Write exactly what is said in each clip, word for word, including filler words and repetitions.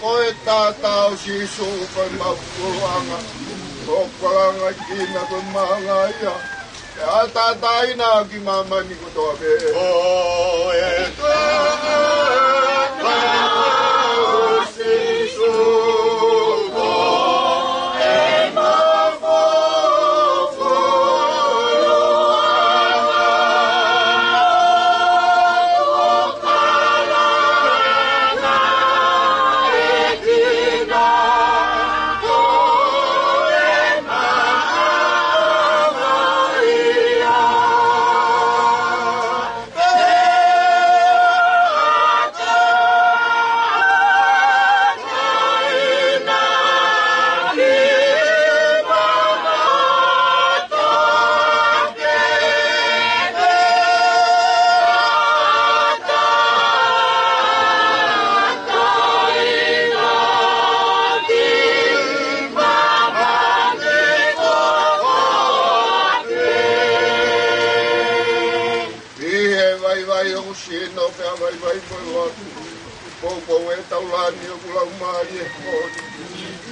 Ko e taʻataʻa ʻo Sīsū ko e maʻukolanga, ko e kolanga kina ko e maʻanga ia. ʻE ʻatā ʻa e taʻataʻa ʻi māmani kotoa pē. Ko e taʻataʻa ʻo Sīsū ko e maʻukolanga. ʻI he vaivai ʻoku sino pea vaivai mo e lotu, poupou e taulani ʻoku laumālie ʻo e moʻui,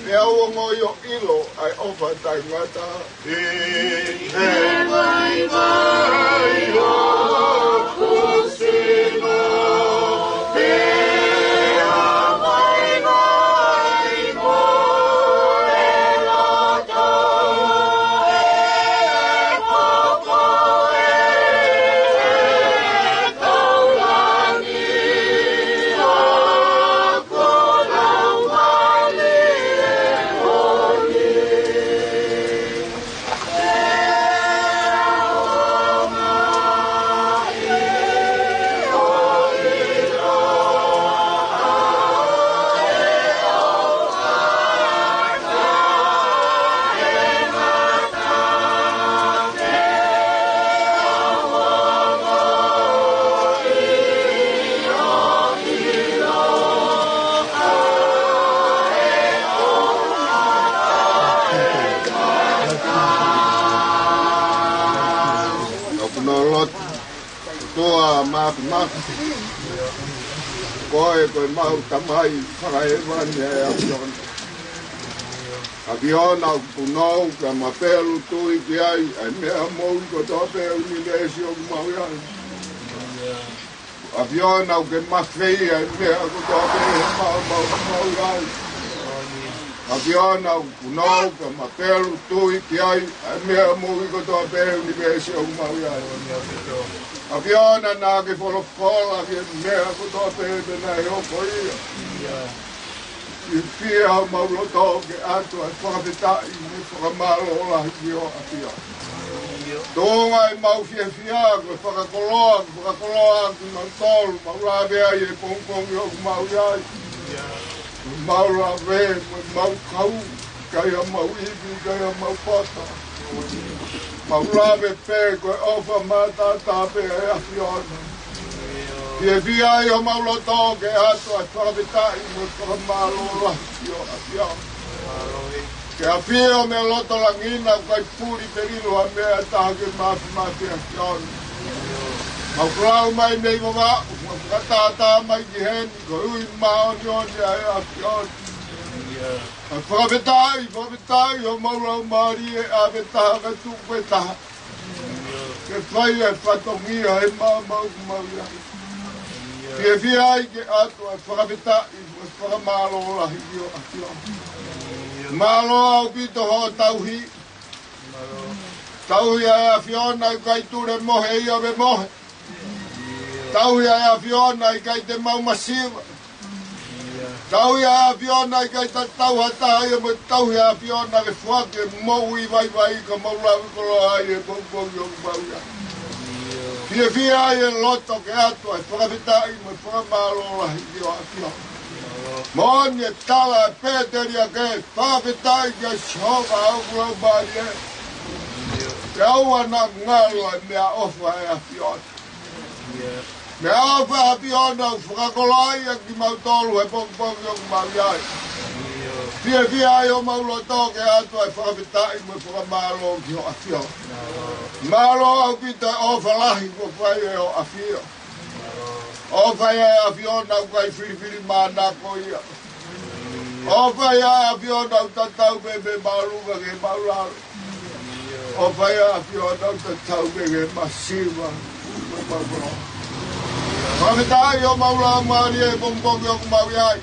pea u ongoʻi ʻo ʻilo ʻa e ʻofa taʻengata. ʻI he vaivai ʻoku sino pea vaivai mo e lotu, ʻe poupou e taulani ʻoku laumālie ʻo e moʻui. ʻOku mau lotu. ʻOtua Māfimafi, ko koe ko ʻemau Tamai fakahēvani ʻa e ʻAfiona. ʻAfiona ʻoku punou pea mapelu tui ki ai ʻa e meʻa moʻui kotoa pē ʻo e ʻunivēsi ʻoku mau ʻi ai. ʻAfiona ʻoku ke mafeia ʻa e meʻa kotoa pē ʻi he maama ʻoku mau ʻi ai. ʻAfiona ʻoku punou pea mapelu tui ki ai ʻa e meʻa moʻui kotoa pē ʻo e ʻunivēsi ʻoku mau ʻi ai. ʻAfiona naʻa ke folofola ki he meʻa kotoa pē pea naʻe hoko ia. Fiefia homau loto ke ʻatu ʻa e fakafetaʻi mo e fakamālō lahi ki ho ʻAfio. Tuʻunga ʻemau fiefia ko e fakakoloa, ko e fakakoloa kimautolu, mau lave ai he pongipongi ʻoku mau ʻi ai. Mau lave, mau kau, ʻikai haʻamau ivi, ʻikai haʻamau pata. Mau lave pē ko e ʻofa mātātā pē ʻa e ʻAfiona. Fiefia ʻi homau loto ke ʻatu ʻa e fakafetaʻi mo e fakamālō lahi ki ho ʻAfiona. Ke ʻafio mei loto langi na, ʻoku ʻikai puli pe lilo ha meʻa ʻe taha ke mafimafi ʻa e ʻAfiona. Mau folau mai mei Vavaʻu, mau fakatātā mai ki heni, koeʻuhi māʻoniʻoni ʻa e ʻAfiona. ʻA e fakafetaʻi, fakafetaʻi homau laumālie ʻave taha kae tuku e taha. Ke fai ʻa e fatongia he maama ʻoku mau ʻi ai. Fiefia ai ke ʻatu ʻa e fakafetaʻi mo e fakamālō lahi ki ho ʻAfio. Mālō ʻaupito hoʻo tauhi. Tauhi ʻa e ʻAfiona ʻikai tule mohe ia me mohe. Tauhi ʻa e ʻAfiona ʻikai te mau masiva. Tauhi ʻa e ʻAfiona ʻikai tatau ha taha ia mo e tauhi ʻa e ʻAfiona ke foaki e moʻui vaivai ka mau lave koloa ai he pongipongi ʻoku mau ʻi ai. Fiefia ai e loto ke ʻatu ʻa e fakafetaʻi mo e fakamālō lahi ki ho ʻAfio. Moʻoni e tala ʻa e pēteliake, fakafetaʻi kia Sihova ʻa hoku laumālie. Ke ʻoua naʻa ngalo e meʻaʻofa ʻa e ʻAfiona. Meʻaʻofa ʻa e ʻAfiona ʻoku fakakoloaʻi ʻa kimautolu he pongipongi ʻoku mau ʻi ai. Fiefia ai homau loto ke ʻatu ʻa e fakafetaʻi mo e fakamālō ki ho ʻAfio. Mālō ʻaupito e ʻofa lahi kuo fai ʻe ho ʻAfio. ʻOfa ia ʻa e ʻAfiona ʻoku ʻikai filifilimānako ia. ʻOfa ia ʻa e ʻAfiona ʻoku tatau pē mo e māʻolunga ki he māʻulalo. ʻOfa ia ʻa e ʻAfiona ʻoku tatau pē mo e masiva. Fakafetaʻi homau laumālie he pongipongi ʻoku mau ʻi ai.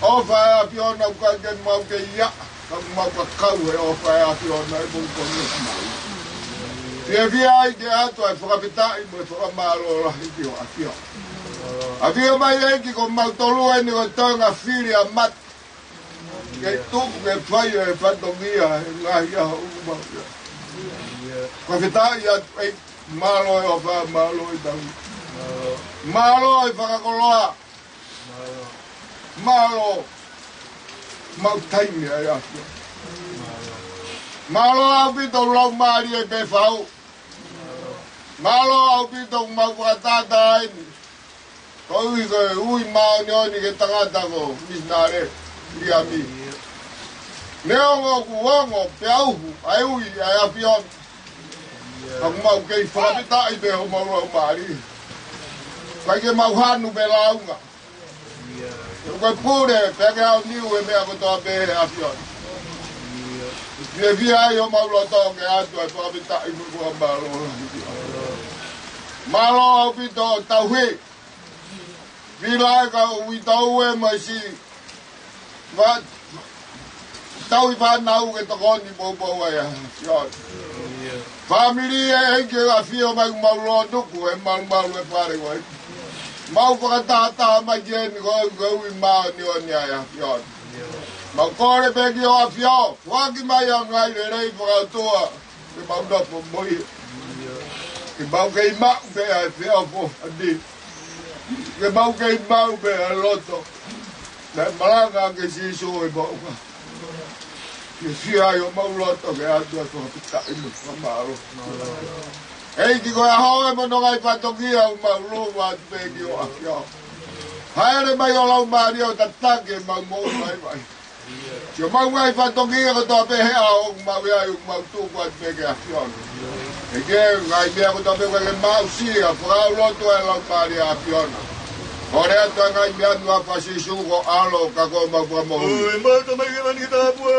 ʻOfa ia ʻa e ʻAfiona ʻoku ʻikai ke mau kei ʻi ai. Ka ʻoku mau kakau he ʻofa ʻa e ʻAfiona he pongipongi ʻoku mau ʻi ai. Fiefia ai ke ʻatu ʻa e fakafetaʻi mo e fakamālō lahi ki ho ʻAfio. ʻAfio mai ʻEiki, ko mautolu eni ko e toenga fili ʻa mate. Kei tuku ke fai e fatongia he ngaahi ʻaho ʻoku mau ʻi ai. Fakafetaʻi atu ʻEiki, mālō e ʻofa, mālō e tauhi. Mālō e fakakoloa. Mālō. Mau taimi ʻa e ʻAfio. Mālō ʻaupito laumālie pē fau. Mālō ʻaupito mau fakatātā eni. Koeʻuhi ko e ui māʻoniʻoni ki he tangata ko Misinale Liami. Neongo ʻoku ongo pea uhu ʻa e ui ʻa e ʻAfiona. Ka ʻoku mau kei fakafetaʻi pē homau laumālie. ʻIkai ke mau hanu pe lāunga. Ko e pule, pea ke aoniu e meʻa kotoa pē he ʻAfiona. Fiefia ai homau loto ke ʻatu ʻa e fakafetaʻi mo e fakamālō. Mālō ʻaupito tauhi. Vila e kau uitou e maisi. Tauhi fānau ke tokoni poupou ai ʻa e ʻAfiona. Fāmili ʻEiki ʻoku ʻafio mai ʻoku mau lōtuku he malumalu e fale ko ē. Mau fakatātā mai ki heni ko e ui māʻoniʻoni ʻa e ʻAfiona. Mau kole pē ki ho ʻAfio, foaki mai ʻa e ngaahi lelei fakaʻotua, ke mau nofo mo ia. Ke mau kei maʻu pē ʻa e feʻofoʻofani ʻa e ni. Ke mau kei maʻu pē ʻa e loto. Naʻe malanga ʻaki ʻe Sīsū e moʻunga. Ke fiefia ai homau loto ke ʻatu ʻa e fakafetaʻi mo e fakamālō. ʻEiki, ko e ʻaho ē mo hono ngaahi fatongia ʻoku mau lōua atu pē ki ho ʻAfio. Hāʻele mai ho Laumālie ʻo tataki ʻemau moʻui vaivai. Siʻomau ngaahi fatongia kotoa pē he ʻaho ʻoku mau ʻi ai ʻoku mau tuku atu pē ki he ʻAfiona. ʻEiki, ngaahi meʻa kotoa pē ʻoku ʻikai ke mau aʻusia, fakaʻulotu ʻa e Laumālie ʻa e ʻAfiona. Kole atu ʻa e ngaahi meʻa ni ʻi he huafa ʻo Sīsū ko ho ʻAlo ka ko homau Fakamoʻui. Ui, mau tamai ke mani ke tāpua.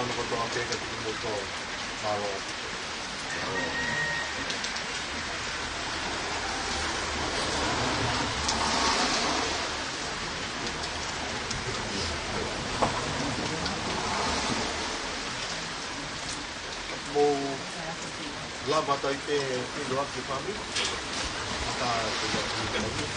hono kotoa pē kiate kimoutolu. Mālō. Mou lava atu ai pē ʻo ʻilo ʻaki e fāmili. Mata te ia.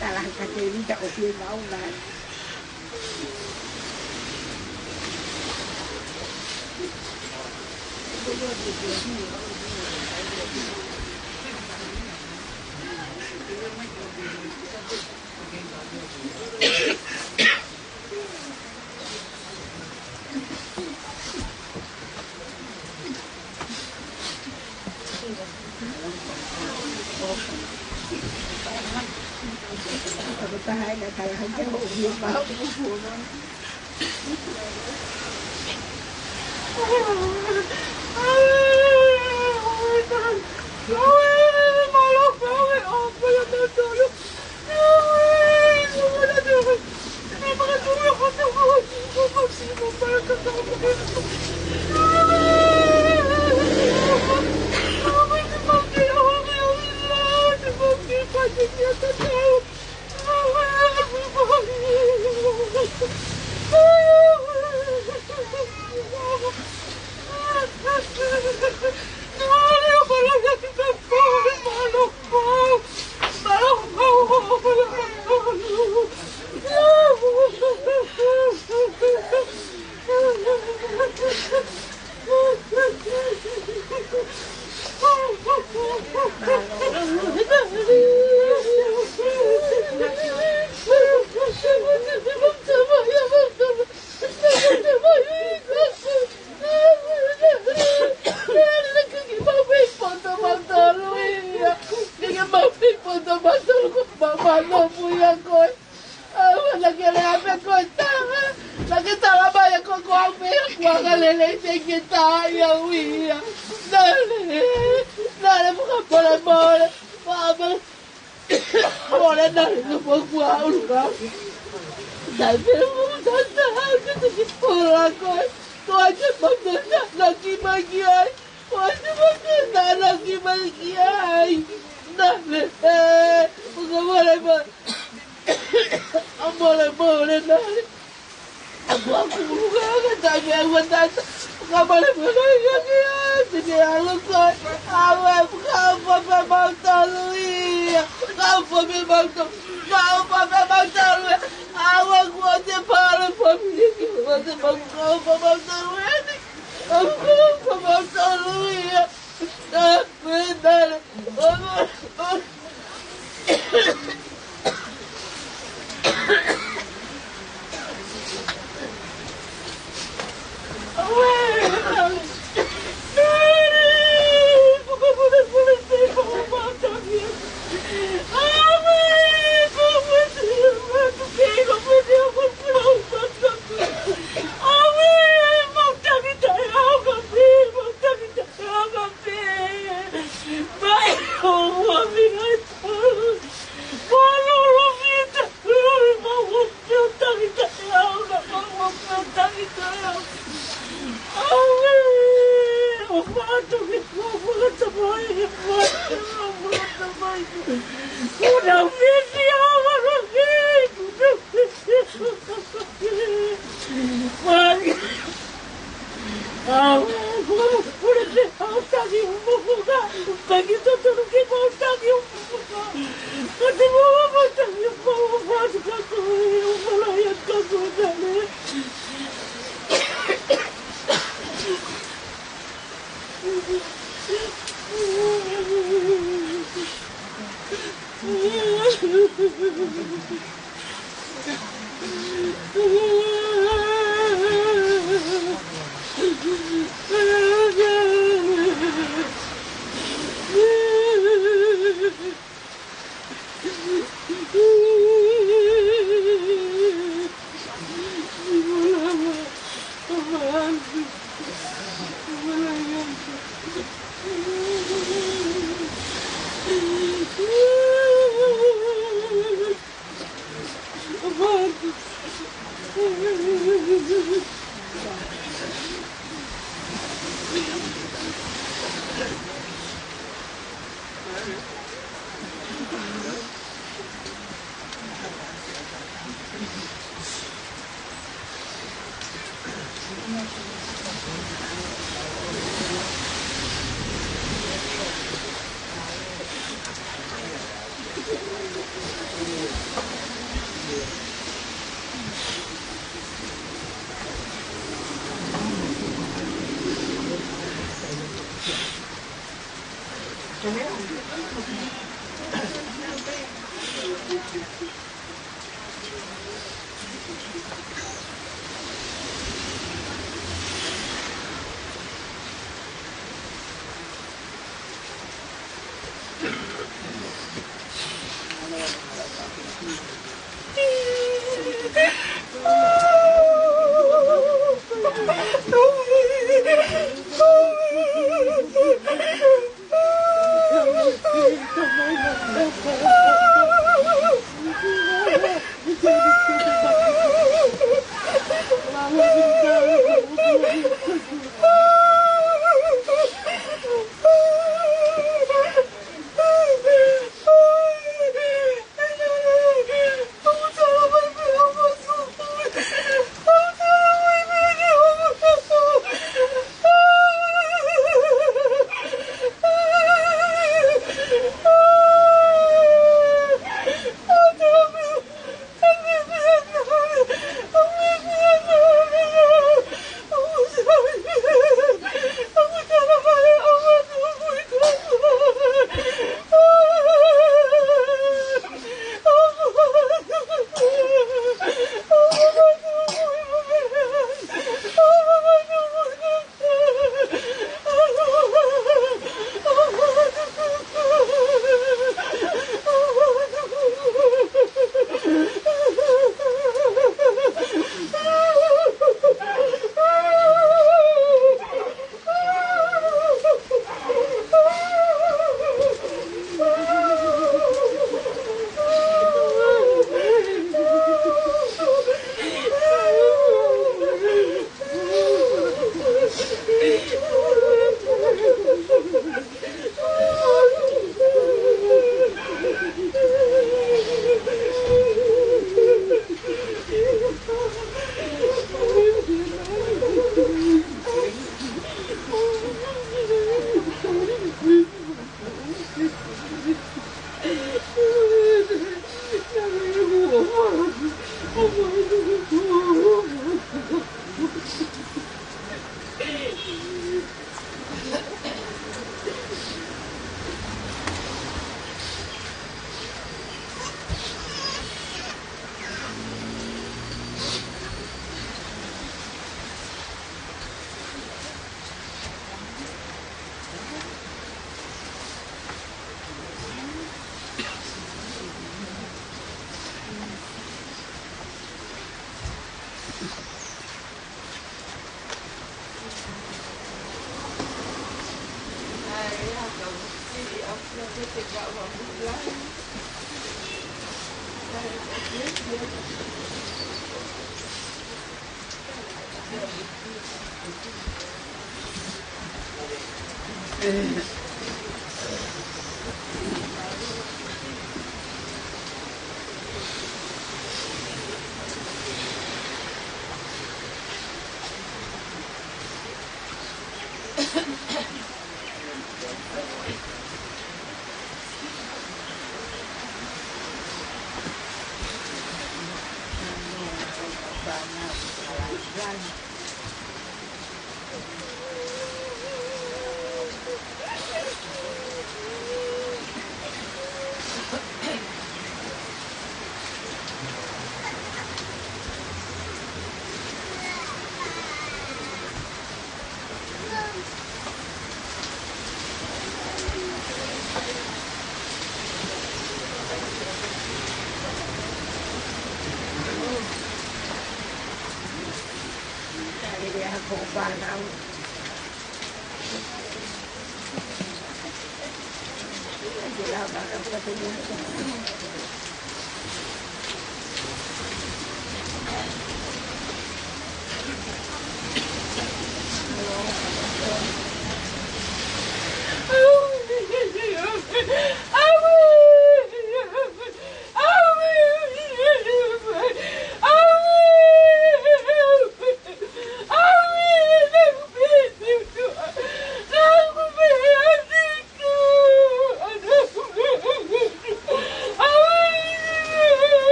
Tala ka te rita o fie mau nai. Ko e taha, naʻá ke tala mai ko e ko au pē, kuo ʻalu lelei, te ke tā ia ui ia. Nale, nale, fakamolemole, fakamolemole, nale, no po kua ulu ka. Nale, pē mo tata, ke te ki pora ko e, ko e te mo tata, na ki mai ki ai. Ko e te mo tata, na ki mai ki ai. Nale, fakamolemole. Fakamolemole, nale. Aku, aku, aku, aku, taimi au a tata. Fakamolemole, ia ke a, te ke alo koe. Awe, fakaʻofa pē mautolu ia. Fakaʻofa pē mautolu. Fakaʻofa pē mautolu ia. Awe, kuo te pale, fāmili, kuo te mau, fakaʻofa mautolu ia. Fakaʻofa mautolu ia. Nale, nale.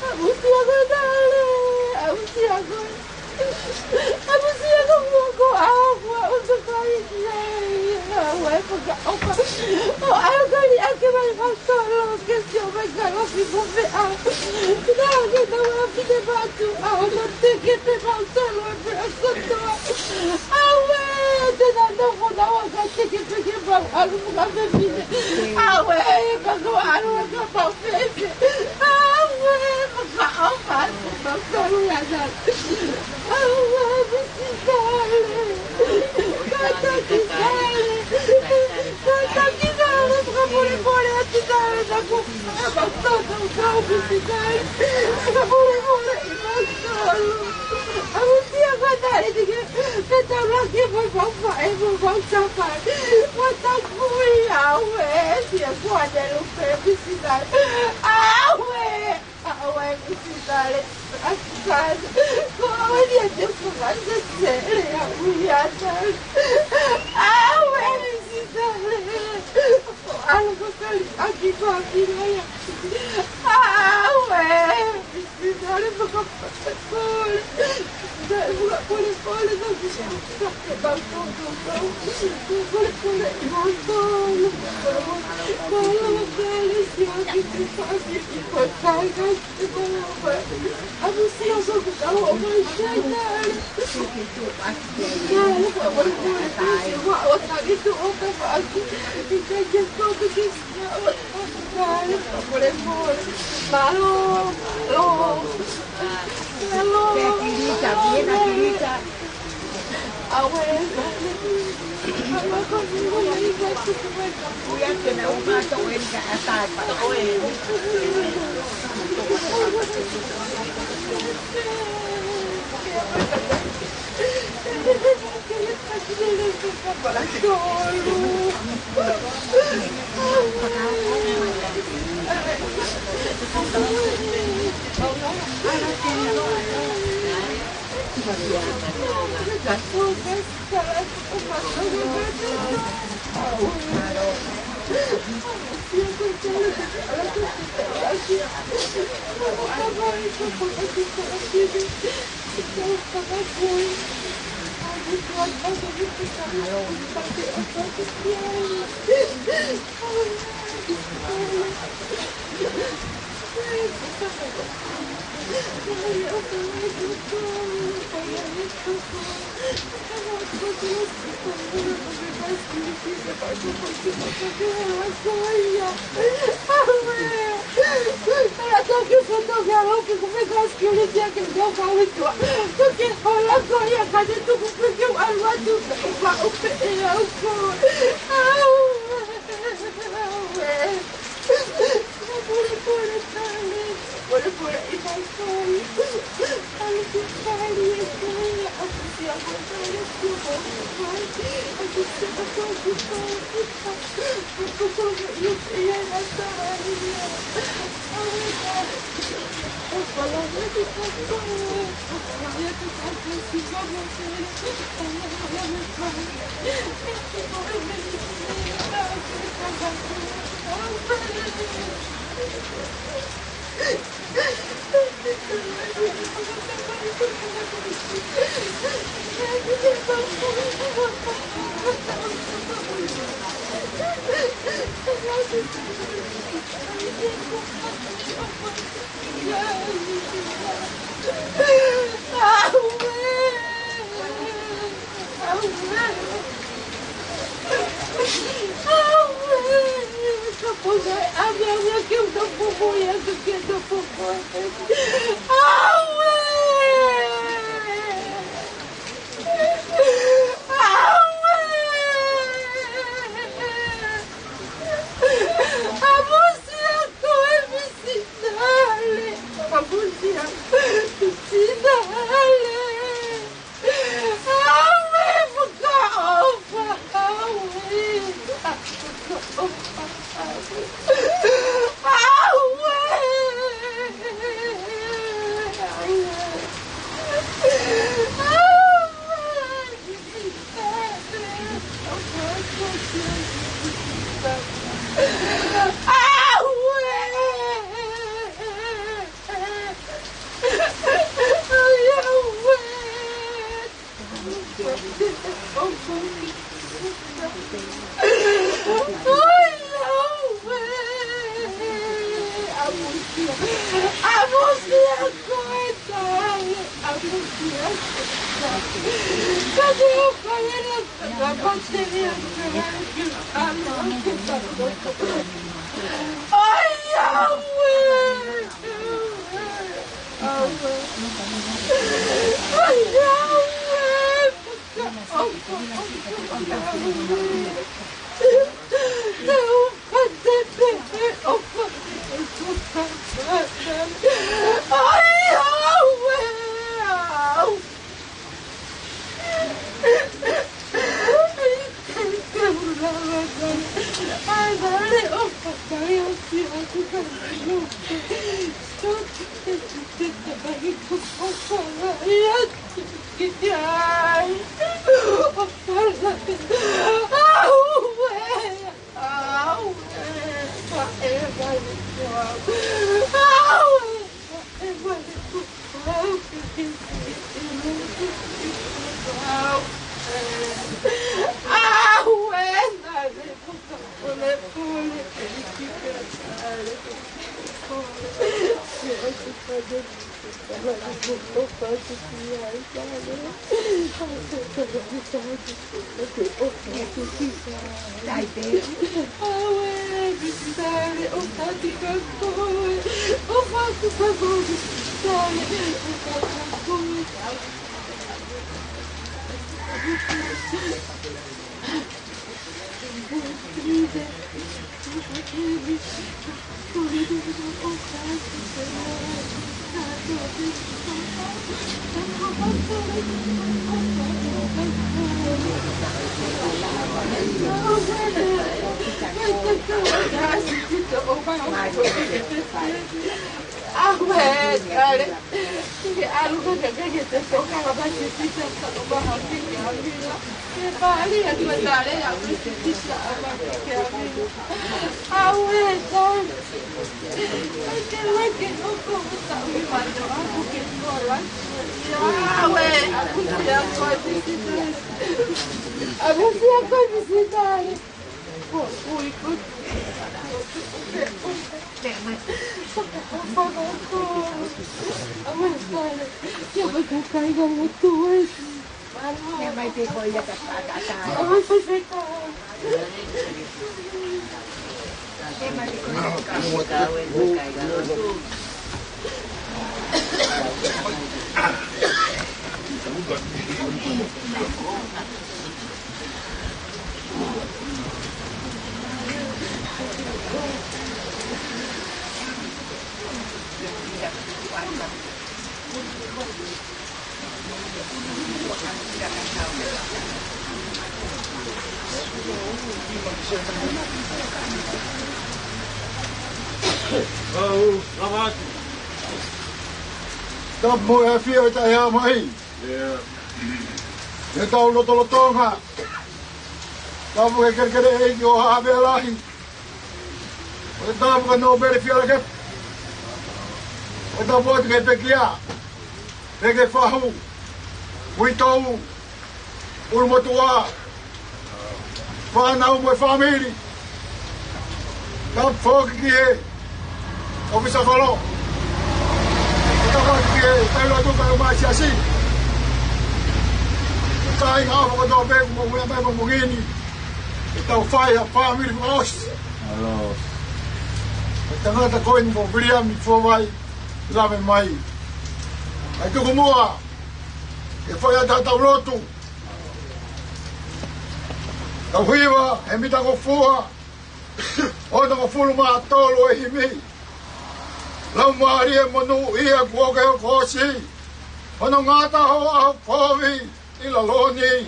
ʻAmusia koe Tale, ʻamusia koe. ʻAmusia koe, muʻa ko au, muʻa ʻoku ou fai ki ai. Au e fakaʻofa. ʻO ʻalu kali ake mai mautolu ke sio mai ka loki mo meʻa. Pita ke tau a pite matu, a o na teke pe mautolu e pe a sotoa. Au e, te na nofo na wa ka teke pe ke mau ʻalu mo ka fefine. Au e, ka ko ʻalu ka mau fefe. Au e, ka au ka mau kalu ya na. Au e, Misi Tale. Kātaki Tale. Kātaki Tale, fakamolemole atu Tale, na ko. Mau toto kau Misi Tale. Fakamolemole ʻi mau kalu. ʻAmusia koe Tale, tiki. Peta laki mo mau faʻē mo mau tapa. Mo taku ia au e, sia kua ne lupe Misi Tale. Au e, au e Misi Tale. Akan, ko au e lia te fuka se sele au ia Tale. Au e Misi Tale. Ko ʻalu ko kali ʻaki ko ʻaki nai. Au e Misi Tale, fakamolemole. Tale, fakamolemole, fakamolemole. Mālō, mālō, mālō. Awe. ʻAmusia koe Misi Tale. ʻAmusia Misi Tale. Awe, fakaʻofa, awe. Fakaʻofa, awe. Awe. ʻAmusia koe, Tane. ʻAmusia koe, Tane. Ka te u fai ʻena ka pate ia ka ʻalu ke ta. ʻAi, auē. Auē. ʻAi, auē. Au, lava atu. Tapu mo e ʻafio ʻi he taʻehāmai. ʻIo. ʻI heʻetau lotolotonga. Tapu ki he kelekele ʻeiki ʻo Haʻa Meʻa Lahi. ʻO tapu kia Nōpele Fielakepa. ʻO tapu atu ki he pekia, Pekefahu, Uitou, ʻUlumotuʻa, fānau mo e fāmili. Tapu foki ki he ʻōfisa kolo. Tapu foki ki he taʻu lotu kae ʻumaʻā e siasi. Kāinga ʻofa kotoa pē kuo mou meʻa mai mo mou ngini. ʻEtau fai ha fāmili fakaʻosi. ʻAlo. ʻE tangata ko eni mo Viliami Fuavai, lave mai. ʻAi tuku muʻa ke fai ʻa e taʻu lotu. Tau hiva he mitangofua hongofulu mā tolu ʻo e himi. Laumālie monūʻia kuo ke hoko ʻosi. Hono ngata ho ʻaho kovi ʻi lalo ni.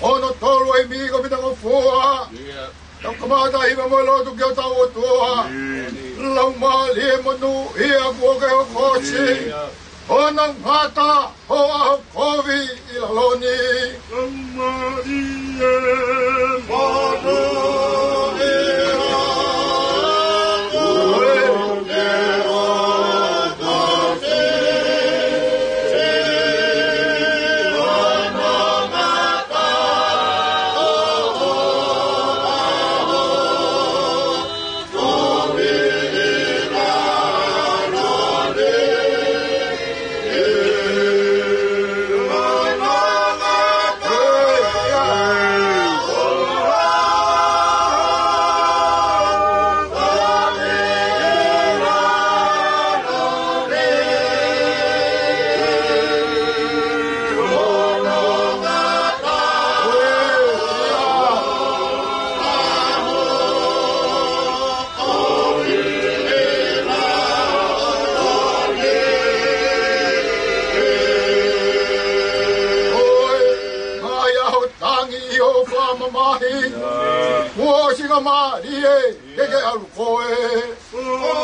Hono tolu ʻo e himi ko e mitangofua. ʻIo. Tau kamata hiva mo e lotu ki hotau ʻOtua. ʻIo. Laumālie monūʻia kuo ke hoko ʻosi. ʻIo. Hono ngata ho ʻaho kovi ʻi lalo ni. Laumālie monūʻia kuo ke hoko ʻosi. Hono ngata ho ʻaho mālie, ke ke ʻalu koe.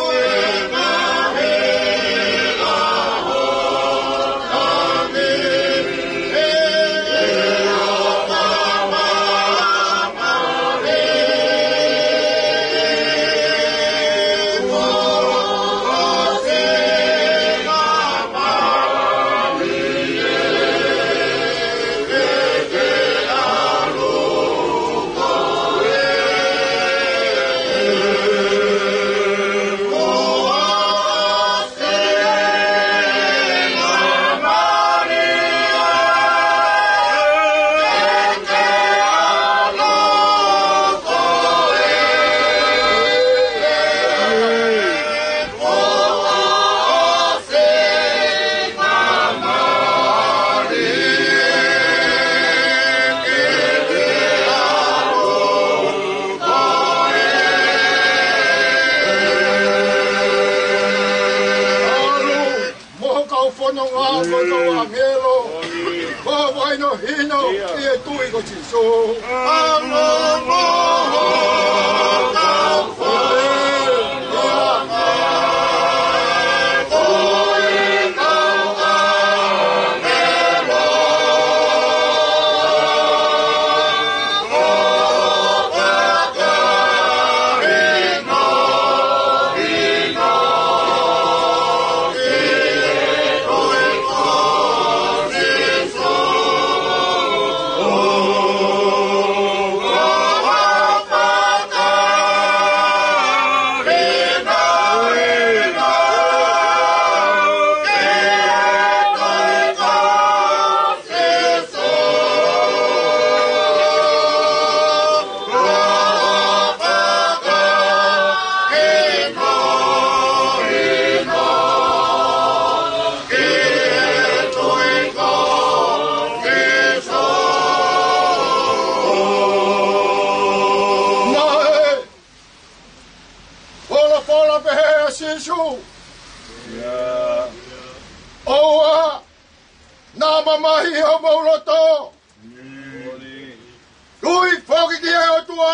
Mo ho kau fononga, mo ho kau ʻāngelo, mo ho fakahinohino ʻi he tui ko Sīsū. ʻAlo mo ho kau fononga, mo e kau ʻāngelo. Naʻe folofola pehē ʻa Sīsū, ʻOua naʻa mamahi homou loto. Tui foki ki he ʻOtua,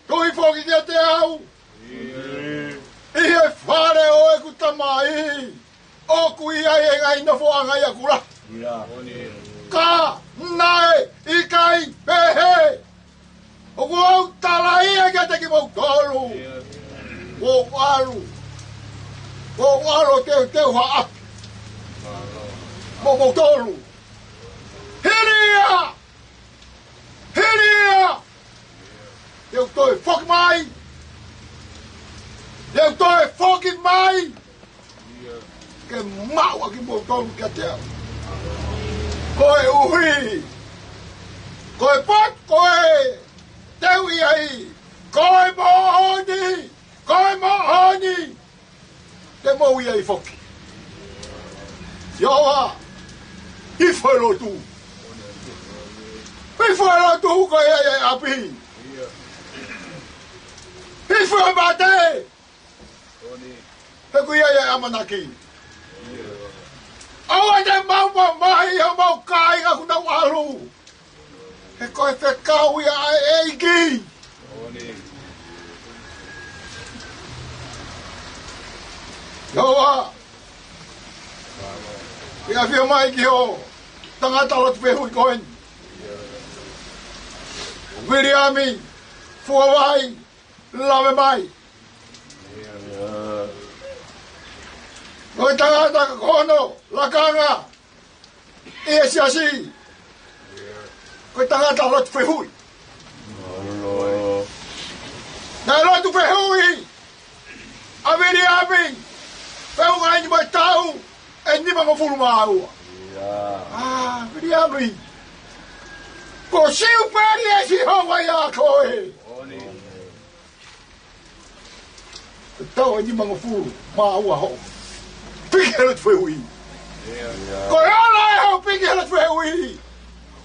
tui foki kiate au. ʻI he fale ʻo ʻeku Tamai ʻoku ʻi ai e ngaahi nofoʻanga ʻi he ʻakula. Ka naʻe ʻikai pehē. ʻOku ou talaʻi ia kiate kimoutolu. Kuo u ʻalu. Kuo u ʻalu ʻo teuteu ha ʻapi mo moutolu. Hili ia! Hili ia! Te u toe foki mai. Te u toe foki mai ke maʻu ʻa kimoutolu kiate au. Koeʻuhi ko e potu ko ē te u ʻi ai, ko e moʻoni, ko e moʻoni, te mou ʻi ai foki. Sio ā, hifo e lotu. Hifo e lotu, ko e ʻi ai e ʻapi. Hifo e mate, he ʻoku ʻi ai e ʻamanaki. ʻOua te mou mamahi homou kāinga ʻoku nau ʻalu, he ko e fekau ia ʻa e ʻEiki. Sio ā, ʻi he ʻafio mai ki hoʻo tangata lotu fehuʻi ko eni, Viliami Fuavai, lave mai. Ko e tangata ko hono lakanga ʻi he siasi, ko e tangata lotu fehuʻi. Naʻe lotu fehuʻi ʻa Viliami, feʻunga eni mo e taʻu ʻe nimangofulu mā ua. ʻA, Viliami, kuo siupeli ʻe Sihova ʻiate koe. Taʻu ʻe nimangofulu mā ua hoʻo piki he lotu fehuʻi. Ko e ola ē hoʻo piki he lotu fehuʻi,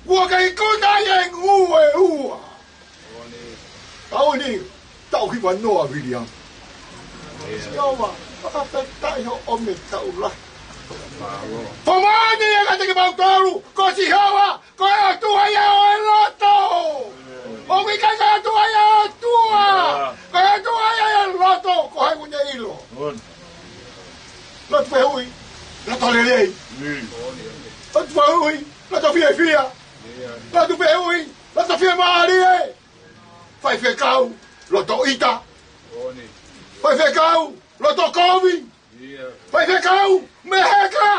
kuo ke ikuna ai e ngū ʻe ua. Taʻu ni, taʻu hivanoa Viliami. Sihova, fakafetaʻi hoʻo mei taʻu lahi. Fakamoʻoni ia kiate kimautolu, ko Sihova ko e ʻOtua ia ʻo e loto. ʻOku ʻikai ke ʻatu ai ʻa e ʻOtua. Ka ʻatu ai ʻa e loto ko hai ʻoku ne ʻilo. Loto fehuʻi, loto lelei. Loto fehuʻi, loto fiefia. Loto fehuʻi, loto fiemālie. Faifekau, loto ʻita. Faifekau, loto kovi. Faifekau, meheka.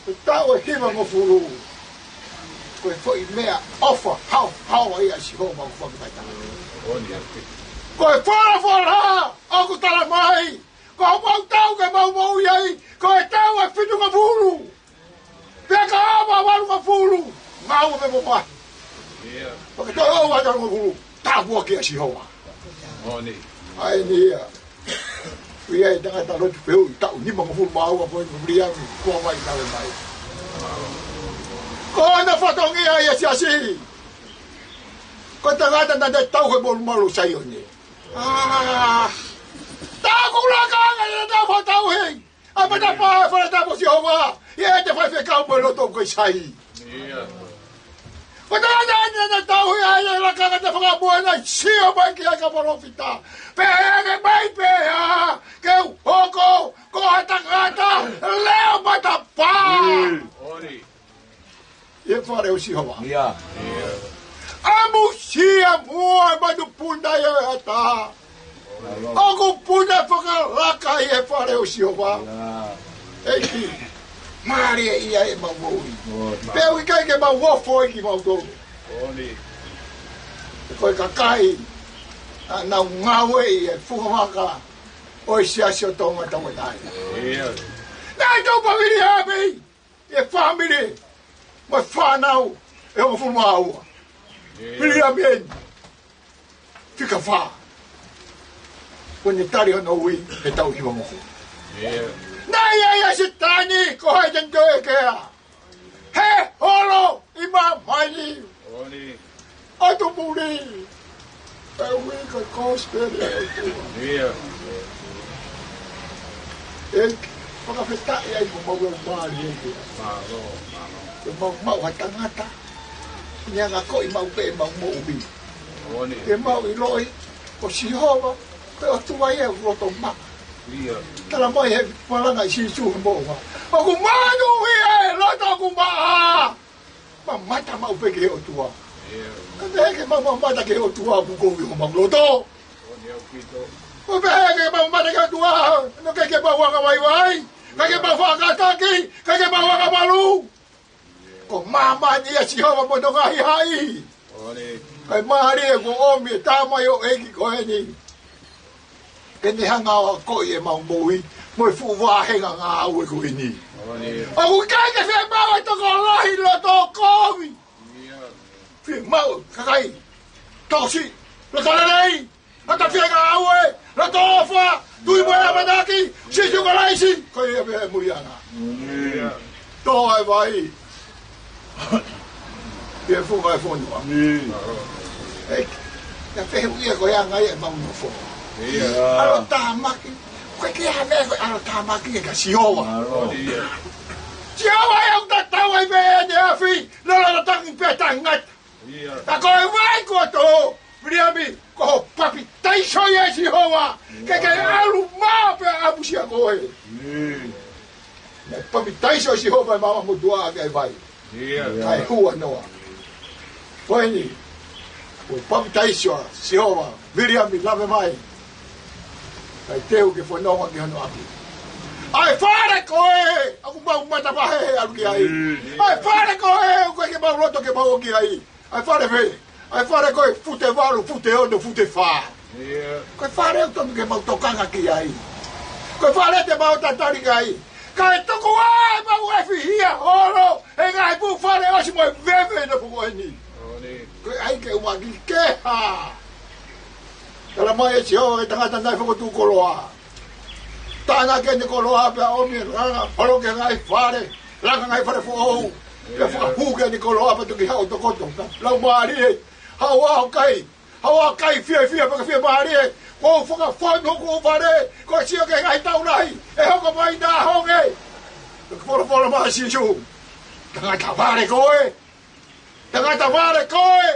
Ko e taʻu ʻe hivangofulu. Ko e foʻi meʻaʻofa haohaoa ia ʻa Sihova ʻoku fakafetaʻi. Ko e folofola ʻoku tala mai, ko homau taʻu ke mau moʻui ai, ko e taʻu ʻe fitungofulu. Pea ka ʻova valungofulu, ngāue mo mamahi. Pea ka toe ʻova valungofulu, tāpuaki ʻa Sihova. ʻA eni ia. ʻOku ʻi ai e tangata lotu fehuʻi taʻu nimangofulu mā ua ko eni, Viliami, ko e vai kale mai. Ko hono fatongia ia, siasi. Ko e tangata naʻa ne tauhi e molumalu ʻo Saione. ʻĀ, tā ko e lakanga ia naʻa ne tauhi. ʻA e matapā ʻo e fale tapu ʻo Sihova, ʻi heʻene faifekau mo e loto ʻoku ʻikai sai. Ko e tangata eni naʻa ne tauhi ai e lakanga, naʻe fakamoʻoni, naʻe sio mai ki ai e kau palōfita. Pea ʻeke mai pē ʻa, ke u hoko ko ha tangata leʻo matapā ʻi he fale ʻo Sihova. ʻAmusia muʻa e manupuna ʻi he ata. ʻOku puna fakalaka ʻi he fale ʻo Sihova. ʻEiki, mālieʻia ʻemau moʻui. Pea ʻoku ʻikai ke mau ofo ʻEiki mautolu. Ko e kakai naʻa nau ngāue ʻi he funga vaka ʻo e siasi ʻo Tonga Tauʻatāina. Naʻe tau pavili hape ʻi he fāmili mo e fānau ʻe hongofulu mā ua. Viliami eni, fika fā. Kuo ne tali hono ui he taʻu hivangofulu. Naʻe ʻi ai ʻa Sētane, ko hai te ne toe ʻekea? He holo ʻi māmani. ʻOtu muli. ʻE ui ko e kosipeli ʻa e ʻOtua. ʻE fakafetaʻi ai ko mau ʻe mālie ʻEiki. Ke mau maʻu ha tangata ne anga ko ʻi mau pē mau moʻui. Ke mau ʻiloʻi ko Sihova ko e ʻOtua ia ʻoku loto maʻa. Tala mai he malanga ʻa Sīsū he moʻunga, ʻoku manuʻia e loto ʻoku maʻa. Mamata maʻu pē ki he ʻOtua. Ka te ke mau mamata ki he ʻOtua ʻoku kovi homau loto. ʻO pehē ke mau mamata ki he ʻOtua, ʻoku ʻikai ke mau anga vaivai, ʻikai ke mau fakakātaki, ʻikai ke mau anga malu. Ko māmani ʻa Sihova mo hono ngaahi haʻi. Kae mālie kuo ʻomi e tamaioʻeiki ko eni ke ne hanga ʻo akoʻi ʻemau moʻui mo e fuʻu vāhenga ngāue ko eni. ʻOku ʻikai ke fiemaʻu e tokolahi loto kovi. Fiemaʻu e kakai tokosiʻi, loto lelei, loto fie ngāue, loto ʻofa, tui mo e ʻamanaki, Sīsū Kalaisi, ko ia pē e muiʻanga. Tō ʻa e vai ki he funga ʻo e fonua. ʻEiki, ʻa e fehuʻi ia ko e anga ia ʻemau nofo. ʻAlotāmaki, ko e kiʻi meʻa ko e ʻalotāmaki ia kia Sihova. Sihova ia ʻoku tatau ai pē ʻene afi, lolotonga pē tangata. Ka ko e vai kuo tō, Viliami, ko hoʻo papitaiso ia ʻe Sihova, ke ke ʻalu mai pea ʻamusia koe. Naʻe papitaiso ʻe Sihova e maama motuʻa ʻaki e vai. Kae hua noa. Ko eni, kuo papitaiso ʻa Sihova, Viliami, lave mai. Kae teu ke fononga ki hono ʻapi. ʻA e fale ko ē ʻoku mau matapā he ʻalu ki ai. ʻA e fale ko ē ʻoku ʻikai ke mau loto ke mau ō ki ai. ʻA e fale fē? ʻA e fale ko e fute valu, fute ono, fute fā. Ko e fale ʻoku totonu ke mau tokanga ki ai. Ko e fale te mau tatali ki ai. Kae tuku ā ʻemau ʻefihia holo he ngaahi pū fale ʻosi mo e veve ʻi he pō ko eni. Ko e ʻai ke ʻumaʻā ke hā. Tala mai ʻe Sihova ki he tangata naʻe fokotuʻu koloa. Tānaki ʻene koloa pea ʻomi e langa, holoki e ngaahi fale, langa ngaahi fale foʻou. Pea fakahū ki ai ʻene koloa pea toki haʻu ʻo tokoto. Laumālie, haʻu ā ʻo kai, haʻu ā ʻo kai fiefia pea ke fiemālie. Kuo u fakafonu hoku fale, kuo u sio ki he ngaahi taʻu lahi ʻe hoko mai naʻa honge. Toki folofola mai ʻa Sīsū, tangata vale koe. Tangata vale koe.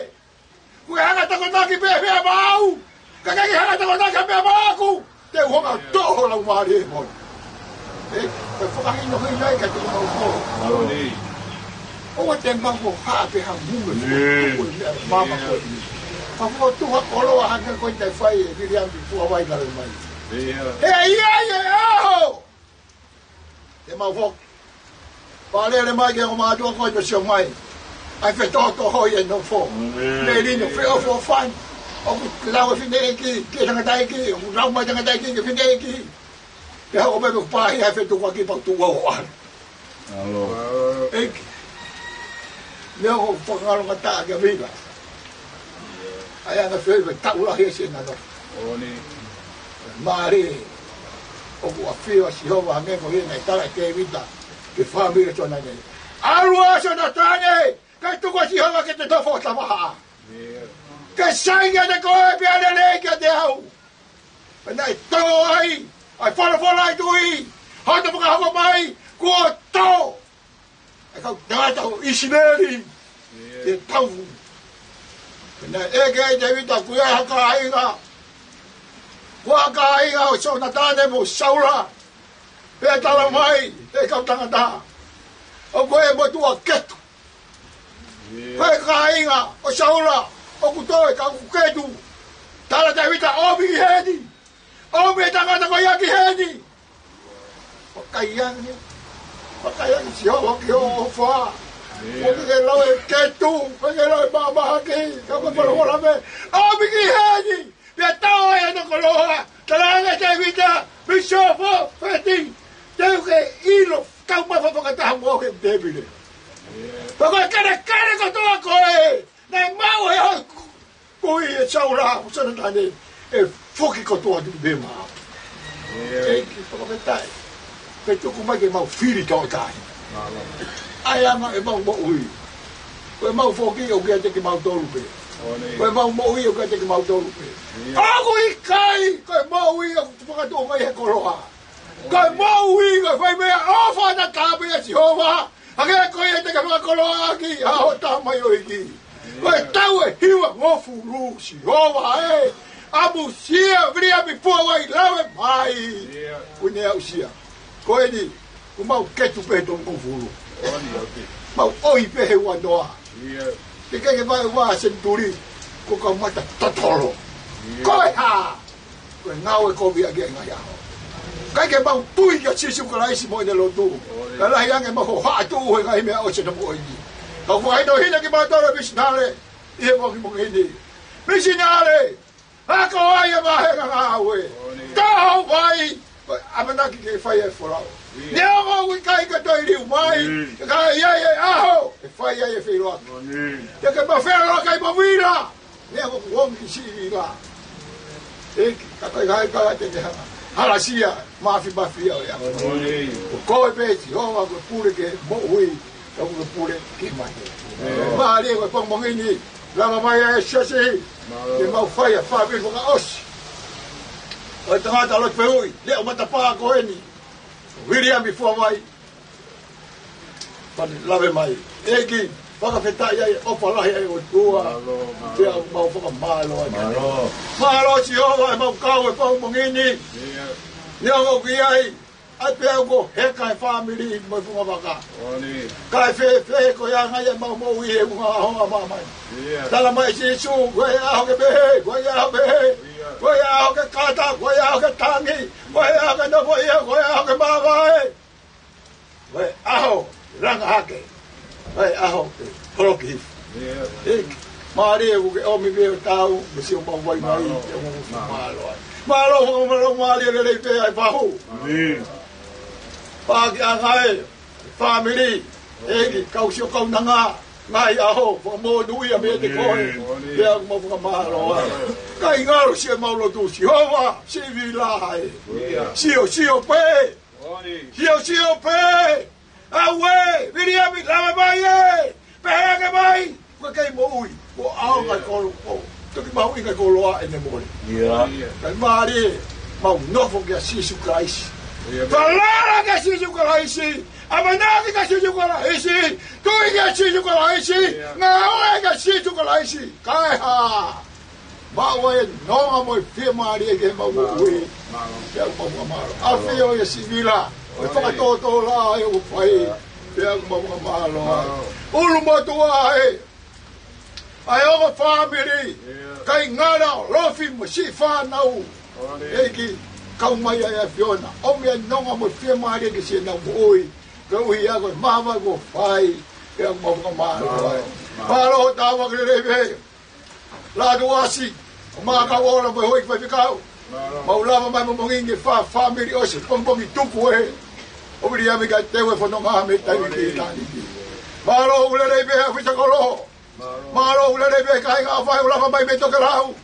Ko e hanga ʻo tokonaki pē meʻa maʻau. Ka ʻikai ke hanga ʻo tokonaki ha meʻa maʻaku, te u hanga ʻo toʻo ho laumālie mo. ʻE, ko e fakahinohino ia kiate kimautolu. ʻOua te mau hohaʻa pē ha mumu ʻe fokotuʻu ʻe meʻa mama ko eni. Ka fokotuʻu ha koloa hangē ko ia naʻe fai ʻe Viliami Fuavai Lavemai. He ʻe ʻi ai e ʻaho te mau foki. Pea lele mai ki he ongo mātuʻa ko ē ʻo sio mai. ʻAi fetōtōhoi e nofo. Melino feʻofoʻofani. ʻOku lau e fineʻeiki ki he tangataʻeiki, ʻoku lau mai e tangataʻeiki ki he fineʻeiki. Pea hoko mai pē ʻo pāhia he fetukuaki pea u tuʻu au ʻo ʻalu. ʻEiki. Meʻa ʻoku fakangalongataʻa kia Vila. ʻA ia naʻe fai pē taʻu lahi ʻa e sēnalo. Mālie, ʻoku ʻafio ʻa Sihova hangē ko ia naʻe tala ʻe Tēvita ki he fāmili ʻo Sionatane. ʻAlu ā Sionatane, kae tuku ʻa Sihova ke te nofo ʻo tavaha. Ke sai kiate koe pea lelei kiate au. Pea naʻe tō ai ʻa e folofola ʻa e tuʻi, hoto fakahoko mai, kuo tō ʻa e kau tangata ʻo ʻIsileli ki he tau. Pea naʻe ʻeke ai ʻe Tēvita, ʻoku ʻi ai ha kāinga, ʻoku ʻi ai ha kāinga ʻo Sionatane mo Saula? Pea tala mai ʻe he kau tangata, ʻoku ʻi ai e motuʻa ketu. Ko e kāinga ʻo Saula ʻoku tō e kau ketu. Tala ʻe Tēvita, ʻomi ki heni. ʻOmi e tangata ko ia ki heni. Vakai ange, vakai ange Sihova ki hoʻo ʻofa. ʻOku ke lau e ketu, ʻoku ke lau e mahamahaki, ka ko e folofola mai, ʻomi ki heni. Pea tau ai ʻa e koloa, tala ange ʻe Tēvita, Mīsofeseti, te u ke ʻilo, kau mafa fakataha mo au he tēpile. Pea ko e kelekele kotoa ko ē naʻe maʻu ʻe he ʻaho ko ia ʻe Saula mo Sionatane, ʻe foki kotoa atu ki he maama. ʻEiki, fakafetaʻi. Pea tuku mai ke mau fili tauʻatāina. ʻA e anga ʻemau moʻui. Ko ʻemau foki ʻoku ʻiate kimautolu pē. Ko ʻemau moʻui ʻoku ʻiate kimautolu pē. ʻOku ʻikai ko e moʻui ʻoku fakatuʻu mai he koloa. Ko e moʻui ko e fai meʻaʻofa naʻa tau pē ʻa Sihova. Hangē ko ia te ke fakakoloaʻaki ʻa hoʻo tamaioʻeiki. Ko e taʻu ʻe hivangofulu, Sihova ē. ʻAmusia Viliami Fuavai Lavemai. ʻIo. Kuo ne aʻusia. Ko eni, ʻoku mau ketu pē he tolungofulu. Mau ʻoi pē he uanoa. ʻIo. Ke ke ke vai ua senituli, ko e kau mata totolo. ʻIo. Ko e hā? Ko e ngāue kovi ʻaki e ngaahi ʻaho. ʻIkai ke mau tui kia Sīsū Kalaisi mo ʻene lotu. Ka lahi ange ʻemau hohaʻa tuʻu he ngaahi meʻa ʻosi naʻa mau ʻi ai. Ka ʻoku fakahinohino kimautolu e misinale ʻi he moki moki ni. Misinale, ako ai e vāhenga ngāue. Taho vai, ko e ʻamanaki ke fai e folau. Neongo ʻoku ʻikai ke toe liu mai, ka ʻe ʻi ai e ʻaho ʻe fai ai e feʻiloaki. Te ke mafela kai mavila. Meʻa ʻoku ongi ki siʻi vila. ʻEiki, ka ʻikai ke ʻi ai ha te ke hanga ʻo halasia, mafimafi ʻo ia. ʻOku ʻi ai pē Sihova ko e pule ki he moʻui, ʻoku ke pule ki he mate. Mālie ko e pongipongi ni, lava mai ʻa e siasi, ke mau fai ʻa e fāmili fakaʻosi ʻo e tangata lotu fehuʻi, leʻo matapā ko eni, Viliami Fuavai Lavemai. ʻEiki, fakafetaʻi ai, ʻofa lahi ai ʻOtua. Pea mau fakamālō ai. Mālō Sihova ʻemau kau he pongipongi ni. Neongo ʻoku ʻi ai ʻa e peau ko e heka he fāmili mo e funga vaka. Kae fēfē ko e anga ia ʻemau moʻui he funga ʻaho ʻa māmani. Tala mai Sīsū, ko e ʻaho ke pehē, ko e ʻaho pehē. Ko e ʻaho ke kata, ko e ʻaho ke tangi, ko e ʻaho ke nofoʻia, ko e ʻaho ke māvae. Ko e ʻaho langa hake. Ko e ʻaho ke holoki hifo. ʻEiki, mālie ʻoku ke ʻomi pē ʻo tau, mo siʻomau vaivai, te mau fakamālō ai. Mālō, mālō, mālie lelei pē ʻa e fahu. Paaki ʻa e ngaahi fāmili, ʻEiki, kau sio kaunanga, ngaahi ʻaho, fakamonūʻia meiate koe, pea mau fakamālō ai. Kae ngalo siʻemau lotu, Sihova, siʻi vila ē. Sio, sio pē. Siosio pē. Auē, Viliami, lava mai ē. Pehē ange mai, ko e kei moʻui. Ko e ʻaonga e kolo, ko e toki mahuʻinga e koloa ʻene mole. Kae mālie, mau nofo kia Sīsū Kalaisi. Falala kia Sīsū Kalaisi. ʻAmanaki kia Sīsū Kalaisi. Tui kia Sīsū Kalaisi. Ngāue kia Sīsū Kalaisi. Kae hā? Maʻu e nonga mo e fiemālie ke mau moʻui. Pea ʻoku mau fakamālō. ʻAfio ʻia Sivila. ʻOku fakatōtō lahi ʻoku fai. Pea ʻoku mau fakamālō. ʻUlumotuʻa ē. ʻA e ongo fāmili. Kāinga, ʻalofi mo siʻi fānau. ʻEiki, kau mai ʻa e ʻAfiona. ʻOmi e nonga mo e fiemālie ke siʻenau moʻui. Koeʻuhi ko e māvae kuo fai. Pea ʻoku mau fakamālō. Mālō. Mālō, tāpuaki lelei pē. Lātū ʻAsi, ʻo Makau Ola mo e houʻeiki faifekau. Mālō. Mau lava mai mo mongi nge fa fāmili ʻosi, pongipongi tupu ē. ʻO Viliami kae teu e fononga mei taimi ki ʻitāniti. Mālō ʻoku lelei pē ʻa e ʻafisa kolo. Mālō. Mālō ʻoku lelei pē kāinga ʻofa ʻoku lava mai mei tokelau.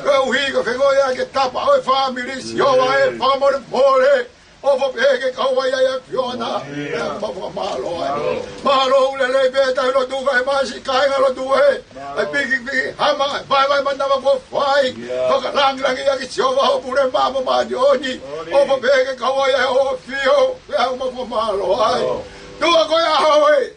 Koeʻuhi ko e fengoia ke tapa ʻo e fāmili, Sihova ē, fakamolemole. ʻOfa pē ke kau ai ʻa e ʻAfiona. Pea mau fakamālō ai. Mālō ʻoku lelei pē ʻetau lotu kae ʻumaʻā siʻi kāinga lotu ē. ʻA e pikipiki hama, vaevae manava kuo fai. Fakalangilangiʻaki Sihova ho pule mo māʻoniʻoni. ʻOfa pē ke kau ai ʻa e ʻAfio. Pea mau fakamālō ai. Tuʻa ko e ʻaho ē.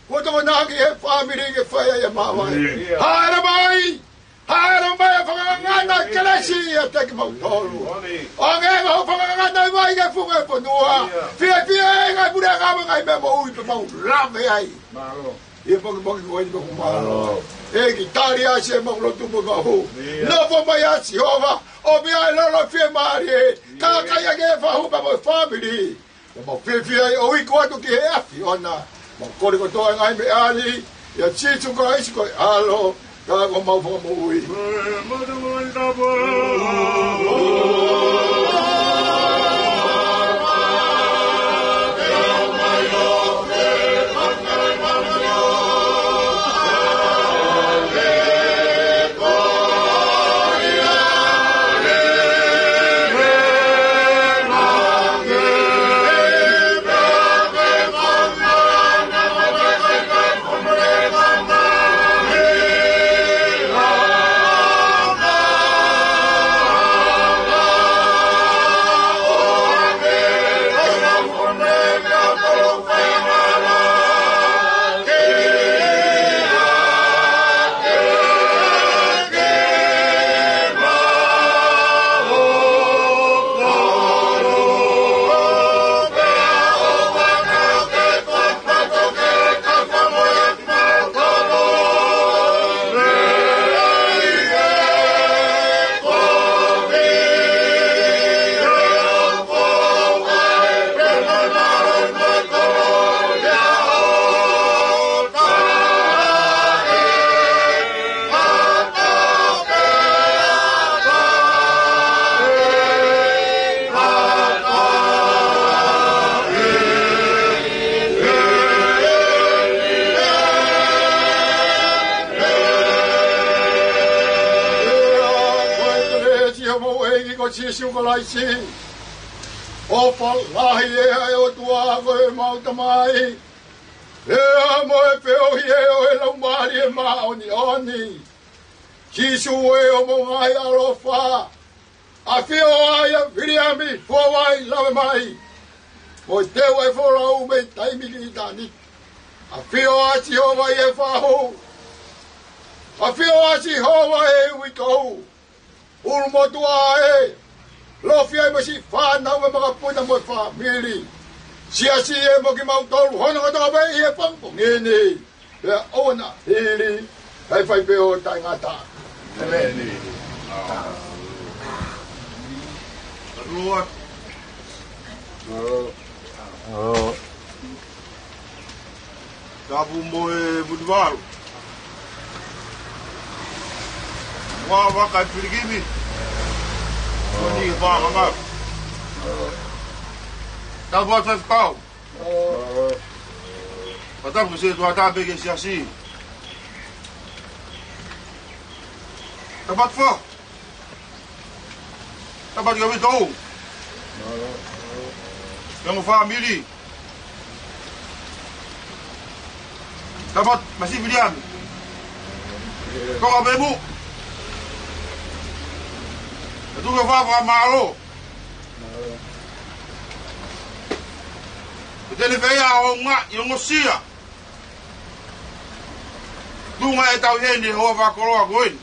Kuo tokonaki e fāmili ke fai ai e māvae. Hāʻele mai! Hāʻele mai ʻo fakangata kelesi ʻiate kimautolu. ʻO hangē ko hoʻo fakangata e vai ki he funga e fonua. Fiefia e ngaahi puleʻanga mo e ngaahi meʻa moʻui pea mau lave ai. ʻI he pongipongi ko eni pea mau mālō. ʻEiki, tali ʻa siʻemau lotu mo e fahu. Nofo mai ʻa Sihova, ʻomi ʻa e lolo fiemālie. Kākaaʻi ʻa e fahu pea mo e fāmili. Pea mau fiefia ai ʻo iku atu ki he ʻAfiona. Mau kole kotoa e ngaahi meʻa ni, ʻia Sīsū Kalaisi ko e ʻAlo, ka ko homau Fakamoʻui. Ko e kelesi ʻa homau ʻEiki ko Sīsū Kalaisi, ʻofa lahi ʻa e ʻOtua ko ʻemau Tamai, ʻa e ʻofa mo e feohi ʻa e Laumālie Māʻoniʻoni. Sīsū ē, ʻoku mau ngaahi ʻaloʻofa. ʻAfio ai ʻa Viliami, fua ai, lave mai. Mo e teu ʻa e folau mei taimi ki ʻitāniti. ʻAfio ʻa Sihova ʻi he fahu. ʻAfio ʻa Sihova ʻi he uitou. ʻUlumotuʻa ē, ʻalofi ai mo siʻi fānau mo e makapuna mo e fāmili. Siasi ē mo kimautolu hono kotoa pē ʻi he pongipongi ni. Pea ʻoua naʻa hili, kae fai pē ʻo taʻengata. ʻĒmeni. Tapu mo e Vunivalu. Ua vaka e pilikimi. Ko ni e fākanga. Tapu atu e fakau. Pea tapu ki he setuata pē ki he siasi. Tapu atu fo. Tapu atu ki he uitou. Pea mo e fāmili. Tapu atu, masiʻi Viliami. Toka pē mu. Tuku e fakamālō. Te ne fai ʻa e ʻaonga ʻi he ongosia. Tuʻunga ʻetau ʻi heni he hoʻatā koloa ko eni.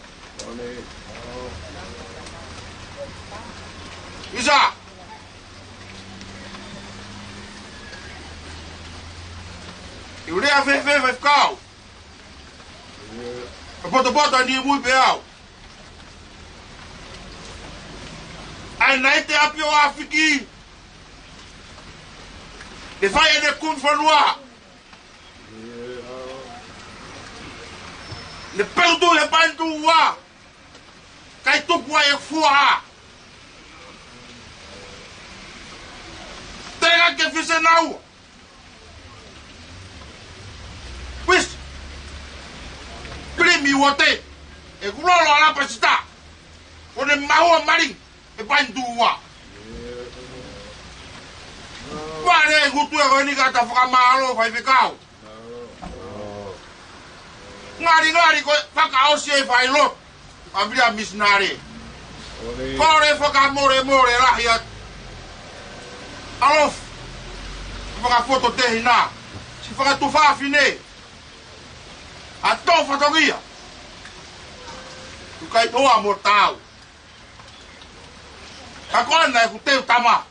ʻIsa. ʻI he lea fēfē faifekau? ʻE potopoto ni mui pē au. ʻAi nai te ʻapi ʻo ʻAfiki. ʻE fai ʻene kumi fonua. Ne peutu he paintua. Kai tuku ai e fua. Tenga ke fise nau. Wis. Pili mi wate. ʻE kulolo ala pasita. Ko ne maua mali. ʻE paintua. Wale ngutu e ko eni ka ta fakamālō faifekau. Ngali ngali ko e fakaʻosi e fai lotu. ʻA Viliami Misinale. Kole fakamolemole lahi atu. ʻAlofi. Fakafoto tehina. Siʻi fakatuʻa fafine. ʻA tō fatongia. Tukai toa mo tau. Ka ko ena ʻeku teu tama.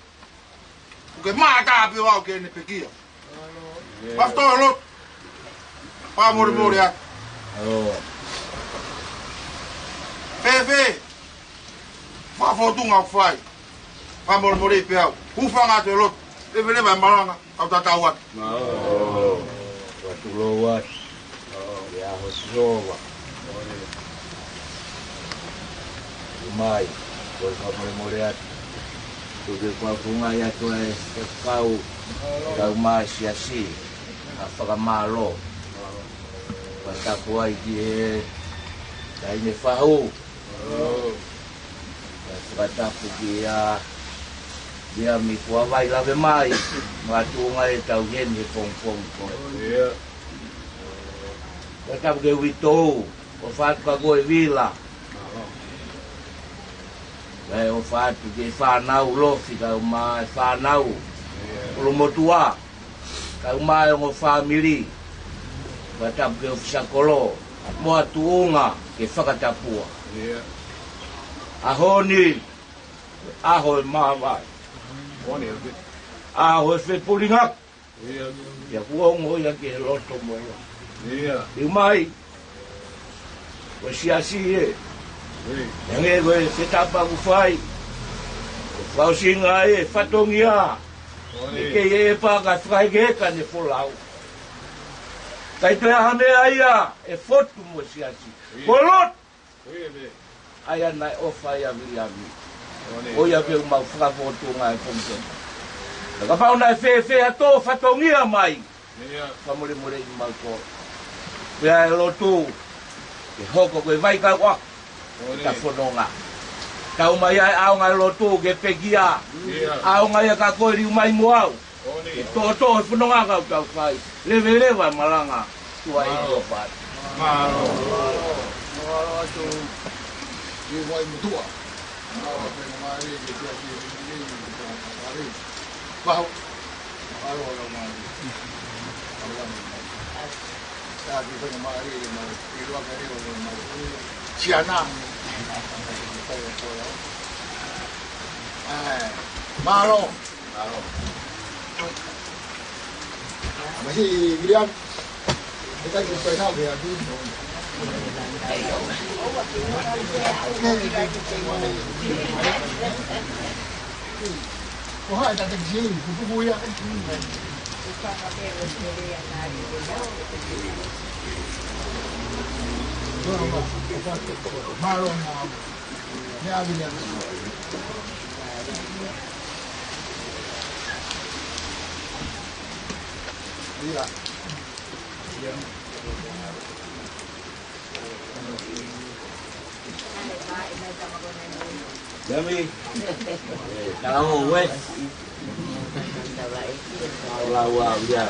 ʻOku ke maʻata pē au ke ne pekia. Pastor Lot. Fakamolemole atu. Fēfē. Fakafotunga ʻoku fai. Fakamolemole pē au. Hūfanga atu e lotu. Leveleva e malanga. Kau tatau atu. Mālō. Ua tulou atu. ʻI he ʻaho Sihova. ʻOmai, ko e fakamolemole atu. Ko e fakafofongaʻi atu e kau, kau mai siasi. ʻA fakamālō. Fakatapu ai ki he taʻahine fahu. Ka fakatapu kia Liami Kuavai lave mai, makatuʻunga ʻetau ʻi heni he pongipongi ko eni. Fakatapu ki he uitou, ʻofa atu kia Koevila. Kae ʻofa atu ki he fānau Lofi, kau mai e fānau Olomotuʻa. Kau mai e ongo fāmili, fakatapu ki he ʻofisa kolo, mo ha tuʻunga ke fakatapua. ʻAho ni, ʻaho e māvae. ʻAho e fepulingaki. Ia kuo ongo ia ki he loto mo ia. ʻOmai, ko e siasi ē. Hangē ko e fetapa ʻoku fai. Ko e fakaʻosinga e fatongia. ʻOku kei ʻe paka fakahekeheka ne folau. Kai toe ʻi ai ha meʻa ia ʻe fotu mo e siasi. Ko e lotu. ʻA ia naʻe ʻofa ai ʻa Viliami. ʻO ia pē ʻoku mau fakafotunga e pongipongi. Ka kapau naʻe fēfē ha tō fatongia mai. Fakamolemoleʻi mautolu. Pea e lotu. Ke hoko ko e vai kau ʻa. Ta fononga. Tau mai ai ʻaonga e lotu ke pekia. ʻAonga ia ka ko e liu mai mo au. Ke tōtō e fononga kau tau fai. Leveleva e malanga. Tuai ko fai. Mālō. Mālō atu. Ki Vaimotuʻa. Mālō pē na mālie ke tia ki he ki he ki he ki he. Pahu. Mālō ʻalu mālie. ʻAlu mālie. Sa ki he na mālie ke mālie. Ki loa ka leo mālie. Siana. Mālō. Dami. Tau ue. Tau lau au ia.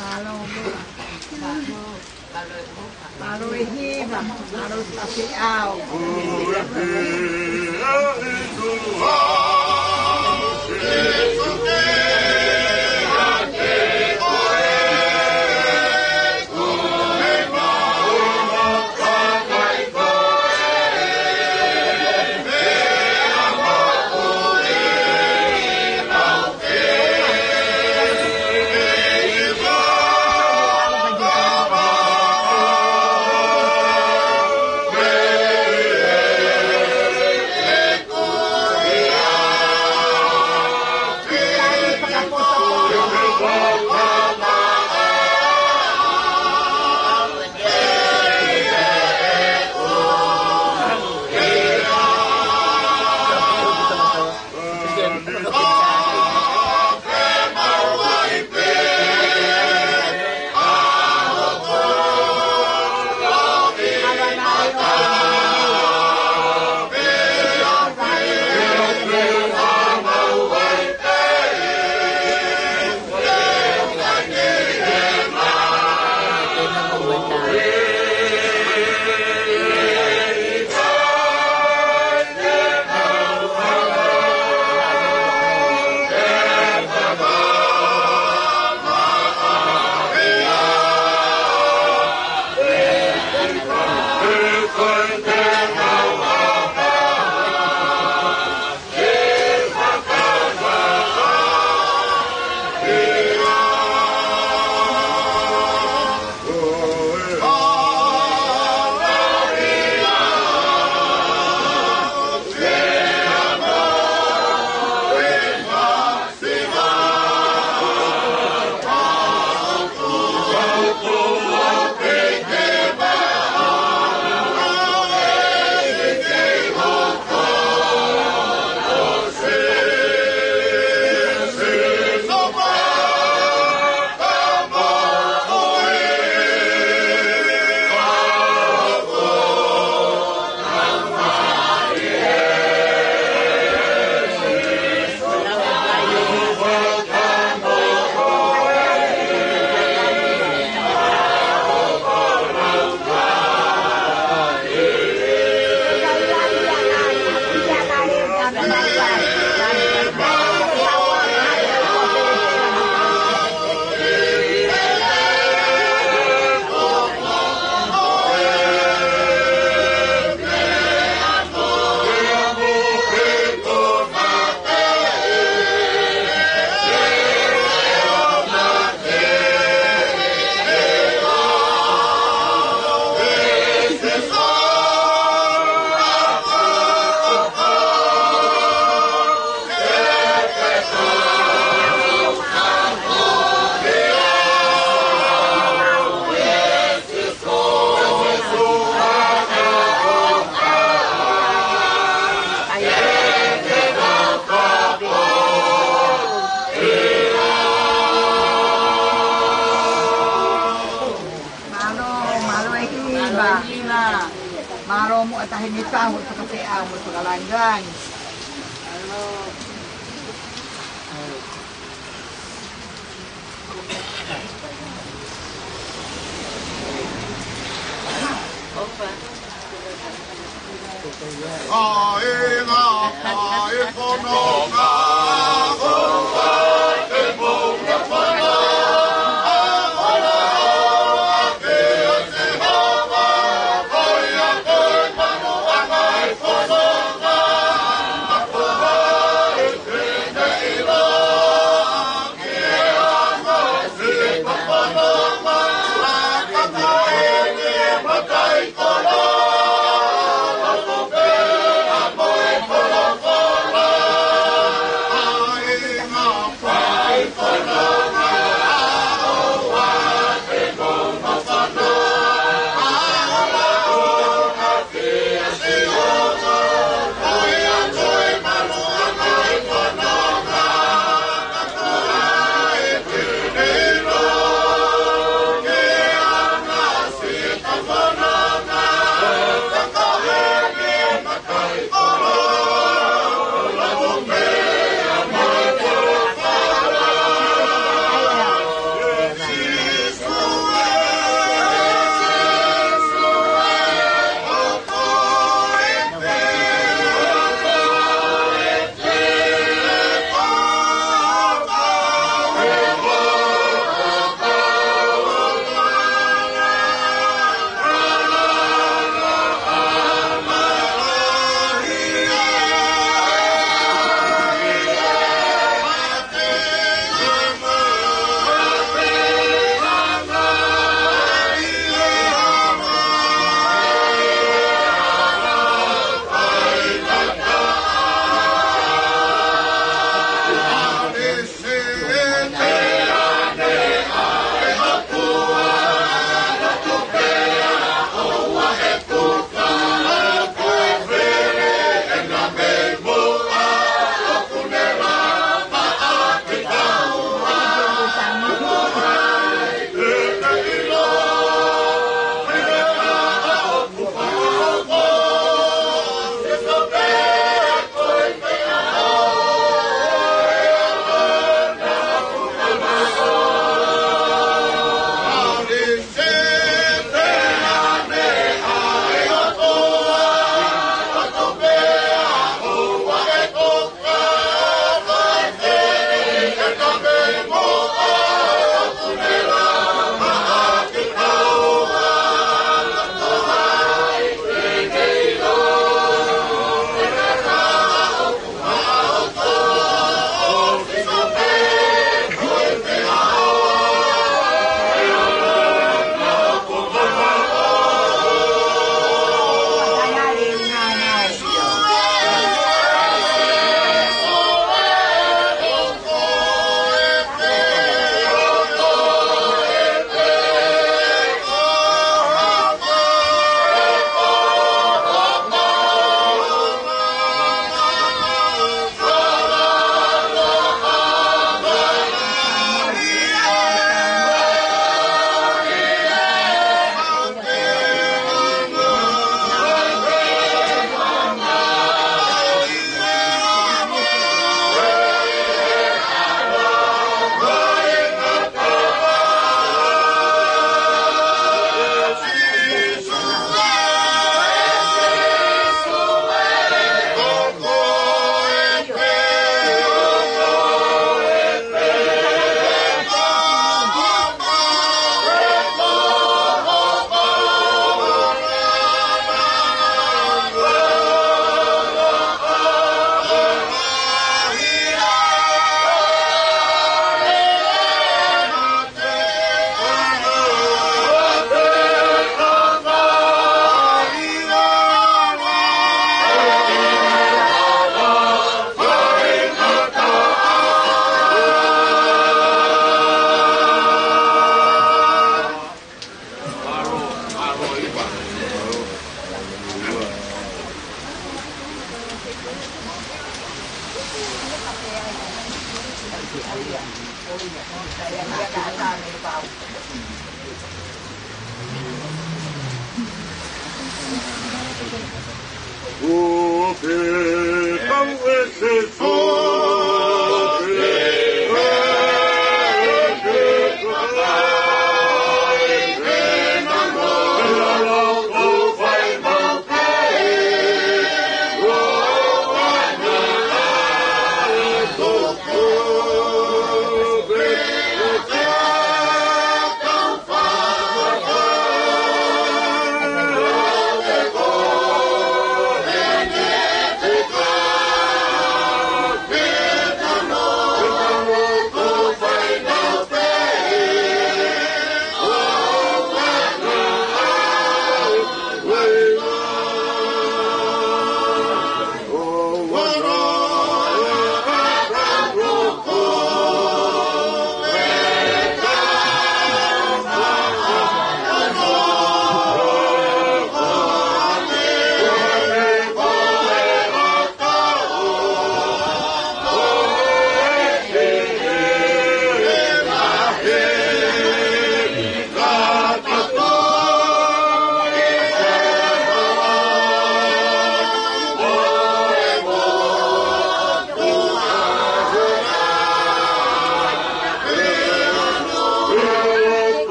Mālō, mālō e hiva, mālō e tafe au. Mālō, mālō e hiva. Mālō e hiva. Mālō muʻa e taʻahine taʻu, taʻahine taʻu, mo e fakalangilangi.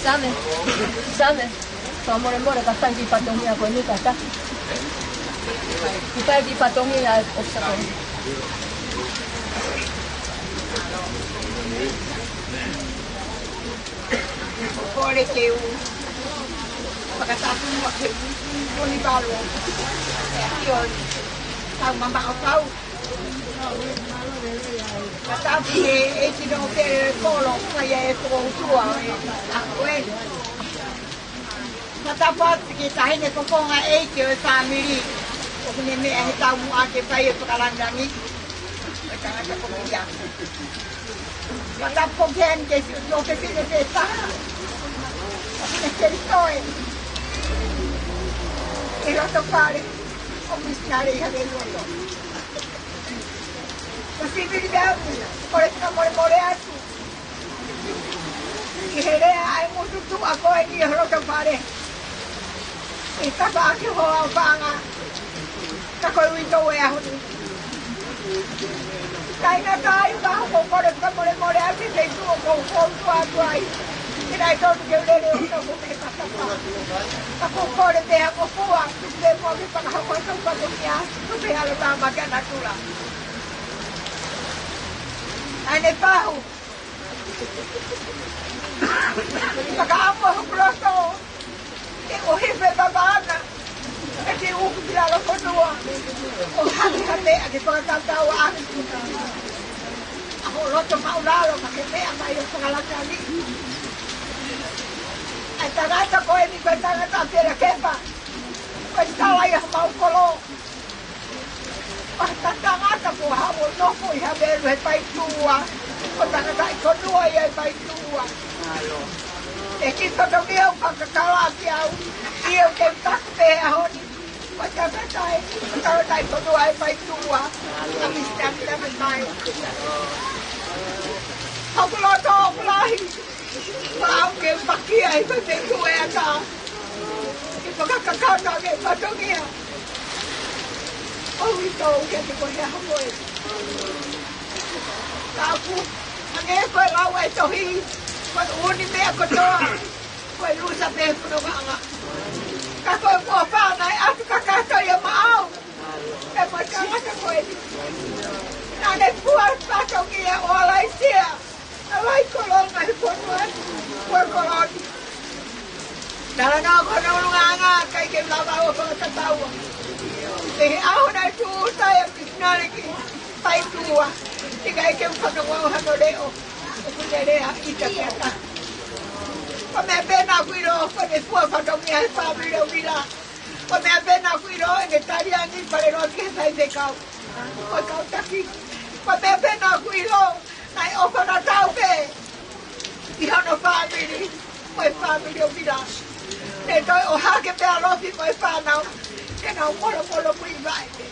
Same, Same, fakamolemole ka fai ki fatongia ko eni ka ta. Ki fai ki fatongia ʻo sa ko. Kole ke u fakatapu mo ke u koni palo. ʻE ʻikai ʻo tau mamaʻo kau. Fakatapu he ʻEiki no ke kolo kai e fokoutua ʻo e a koe. Fakatapu atu ki he taʻahine kokonga ʻeiki ʻo e fāmili. ʻOku ne meʻa he taumuʻa ke fai e fakalangilangi ʻo e tangata ko ia. Fakatapu ki he ʻEiki ke si no ke si ne te taha. ʻOku ne ke toe ʻi loto fale ʻo misinale ʻi Haʻaveluloto. Ko Sivili Veauni, kole fakamolemole atu ʻi he lea ʻa e mutu tuʻa ko eni ʻi ho loto fale. ʻI he tafaʻaki ho ʻaofaʻanga, ka ko e uitou e ʻaho ni. Taʻahine Taima, ʻoku ou kole fakamolemole atu ʻi he feituʻu ʻoku ou fou atu ai. Ke naʻe tonu ke u lele ʻo toku me ka tapa. Ka ʻoku ou kole pē ha ʻofa, tuku pē muʻa ke fakahoko atu ʻeku fatongia, tuku pē ʻalu tā ma ke natula. Taʻahine Pahu. Fakaʻamu hoku loto ke ʻohifo e vavana, ʻe ke uku ki lalo fonua ʻo hake ha meʻa ke fakatatau ʻaki ʻa ho loto māʻulalo, ka ke meʻa mai ʻo fakalangilangi ʻa e tangata ko eni, ko e tangata pela kepa, ko e tala ia homau kolo. Ko ha tangata ko ha ʻo nofo ʻi Havelu he Paituʻa. Ko e tangataʻi fonua ia ʻi Paituʻa. ʻE ki fatongia ʻoku fakakala ki au. ʻIo, ke u taku pē he ʻaho ni, ko e tangataʻi, ko e tangataʻi fonua ʻi Paituʻa. Ka misinale mai. Hoku loto ʻoku lahi. Pau ke pakia ʻi he feituʻu ʻe ata. Ke fakakakato ʻa e fatongia ʻo uitou ke te ko he ʻaho ko ē. Ka ʻoku hangē ko e lau ʻa e tohi, ko e ʻuni meʻa kotoa, ko e lusa pē fonongaʻanga. Ka ko e kuo fānau atu kakato ia maʻau. ʻE mo e tangata ko eni. Naʻa ne fua fatongia ʻo ʻAlaisia. ʻAlai kolonga he fonua ni, ko e koloni. Talanoa ko hono ʻulungaanga, ʻikai ke u lava ʻo fakatataua. Pea he ʻaho naʻe tūʻuta ai ʻa e misinale ki Paituʻa, ʻikai ke u fanongo hano leʻo, ʻoku ne lea ʻita ke ata. Ko e meʻa pē naʻa ku ʻilo, ko ʻene fua fatongia he fāmili ʻo Vila. Ko e meʻa pē naʻa ku ʻilo, ʻene tali angi pale loa ki he faifekau. Ko e kau taki. Ko e meʻa pē naʻa ku ʻilo, naʻe ʻofa tatau pē ʻi hono fāmili, ko e fāmili ʻo Vila. Ne toe ʻohake pē ʻa Lofi mo e fānau, ke nau molomolomuivaʻe.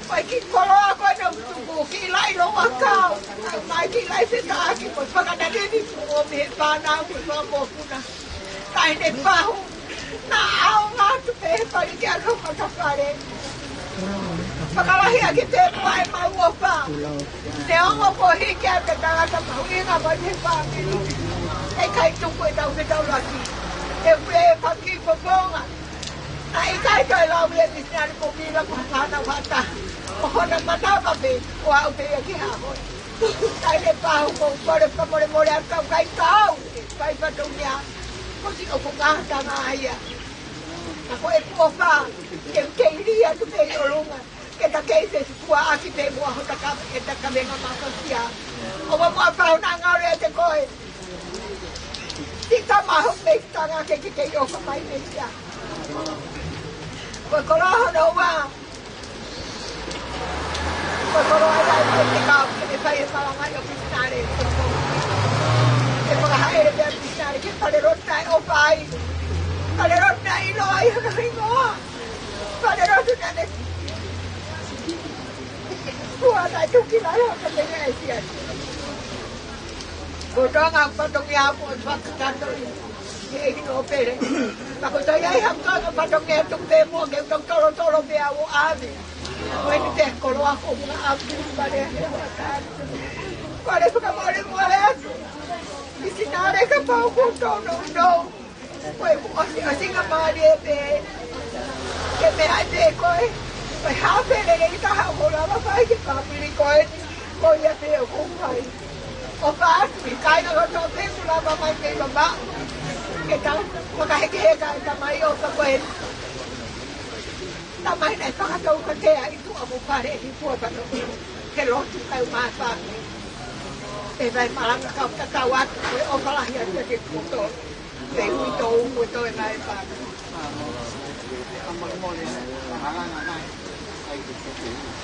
Ko e kiʻi koloa ko ē naʻa ku tuku, kiʻi laʻi longoakau, ʻomai kiʻi laʻi fetaʻaki mo e fakananini kuo ʻomi he fānau mo e fanga mokopuna. Taʻahine Pahu, naʻa ʻaonga atu pē he fale ki he ʻaho matafale. Fakalahi ʻaki pē muʻa ʻemau ʻofa. Neongo kuo hiki atu e tangata mahuʻinga mai he fāmili, ʻe ʻikai tuku ʻetau fetaulaki. ʻE pē faki poponga. Naʻe ʻikai toe lau ia e misinale mo Vila mo e fānau ha taha. Ko hona manava pē, ʻo aʻu pē ia ki he ʻaho ni. Taʻahine Pahu, ʻoku ou kole fakamolemole atu kau kai kau, ʻe fai fatongia, ko siʻoku ngaahi tanga ia. Ka ko ʻeku ʻofa, ke u kei lī atu pē ʻi ʻolunga, ke ta kei fefikuaʻaki pē muʻa hota ka, ʻeta kavenga mākasia. ʻOua muʻa Pahu naʻa ngalo ʻiate koe. Tita maho me tanga ke ke ke ʻofa mai me ia. Ko e koloa hono ua. Ko e koloa ia ʻoku te kau ke ne fai e malanga ʻi ʻo misinale. Ke fakahaʻele pē misinale ke fale lotu naʻe ʻofa ai. Fale lotu naʻe ʻilo ai hano hingoa. Fale lotu naʻe ne. Kua naʻe tuki lalo ka te ne ʻai sia. Ko Tonga fatongia mo fakatato i. Ke ʻi no pele. Ka ko tai ai ha mkanga fatongia tuku pē mo ke tau tolotolo pē au ʻave. Ko eni te koloa ko mga ʻapi pale he wata. Pale fakamolemole atu. Misinale kapau ko tono no. Ko e ʻosi, ʻosi ka mālie pē. Ke meʻa ai pē koe. Ko e hā pē lelei taha ʻoku lava fai ki he fāmili ko eni. Ko ia pē ʻoku fai. ʻOfa atu ki he kāinga kotoa pē ʻoku lava mai pē ʻi Lomaʻa. Ke tau fakahekeheka e tamai ʻofa ko eni. Tamai naʻe fakatou ka tea ʻi tuʻa mo fale ʻi tuʻa pato. Ke lotu kai mai fāmili. E vai malanga kau tatau atu ko e ʻofa lahi atu ke kuto. Te ui tō ui tō e nai pāka.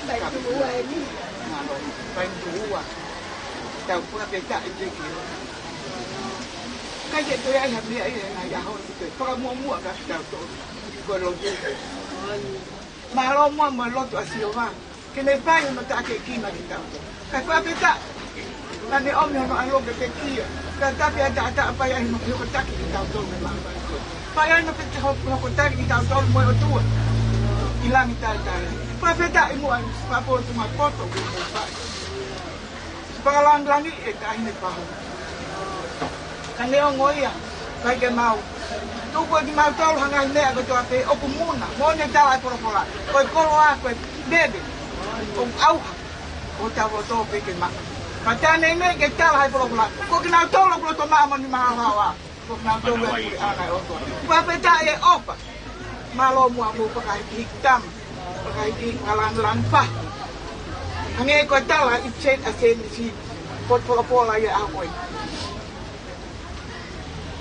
Pai tuʻua e ni. Pai tuʻua. Tau pua pe ta e te ke. Kai ke toe ai ha meʻa ia nai aho ni te. Fakamuʻomuʻa ka tau tō. Ko lo ke. Mālō muʻa mo lotu ʻa Sihova. Ke ne fai hono taʻaki ki ma ki tau. Kae fakafetaʻi. Ka ne ʻomi hono ʻAlo ke pekia. Ka tape ʻa taʻataʻa fai ai hono hokotaki ki tau tolu me ma. Fai ai hono pete ho-, hokotaki ki tau tolu mo e ʻOtua. ʻI langi taʻetaʻe. Fakafetaʻi muʻa, fakapotunga poto ke mo fai. Fakalangilangi e taʻahine pahu. Ka neongo ia, ʻikai ke mau. Tuku ʻe kimautolu ha ngaahi meʻa kotoa pē ʻoku muna, mo ne tala e folofola. Ko e koloa, ko e veve. ʻOku ʻauha. ʻO tau loto pē ke maʻu. Ka tā nei nei ke tala e folofola. Ko kinautolu ʻoku loto maʻa mo ni mahaohaoa. Ko kinautolu e puleʻanga ʻo e ʻOtua. Fakafetaʻi e ʻofa. Mālō muʻa mo fakahikihiki tama. Fakahikihiki fakalāngilangi pē. Hangē ko e tala ʻi he Sēnesi, ʻa Sēnesi, potu folofola ia ʻa koe.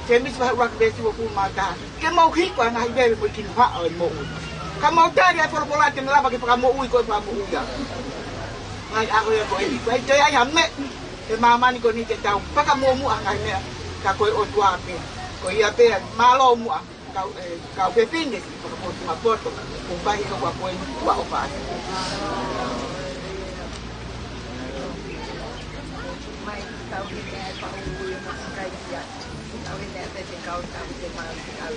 Sēnesi vahe ʻuluaki veesi uofulu mā taha. Ke mou hiko ʻa e ngaahi veve mo e kinohaʻa ʻo e moʻui. Ka mou tali ʻa e folofola te ne lava ke fakamoʻui koe fakamoʻui ia. Ngaahi ʻaho ia ko eni. Ko e toe ai ha meʻa. He māmani ko eni te tau fakamuʻomuʻa ngaahi meʻa. Ka ko e ʻOtua pē. Ko ia pē, mālō muʻa. Kau, ē, kau fefine, fakapotunga poto, ʻo fai ka ua koe, ua ʻo fai. Mai, kau ki meʻa e pau, ui, ʻo makai ia. Kau e meʻa pē te kau, kau te mau, kau.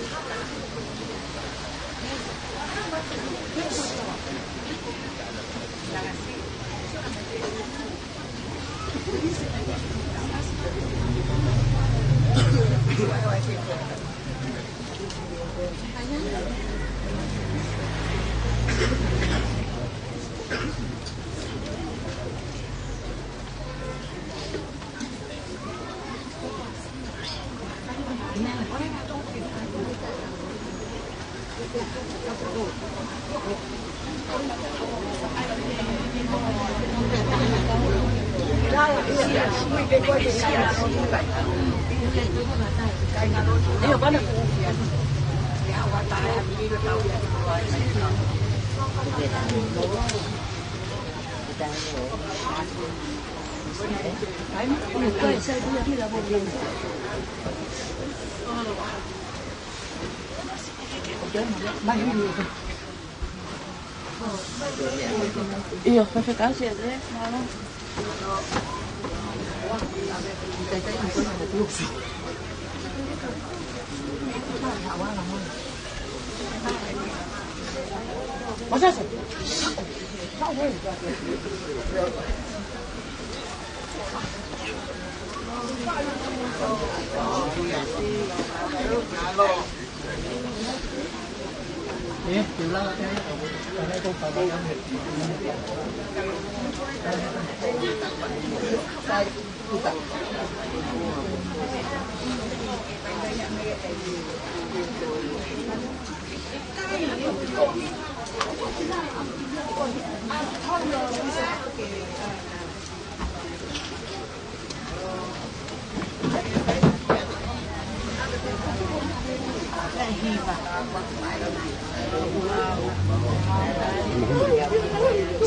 ʻIo, fefekasi ʻa e, mālō.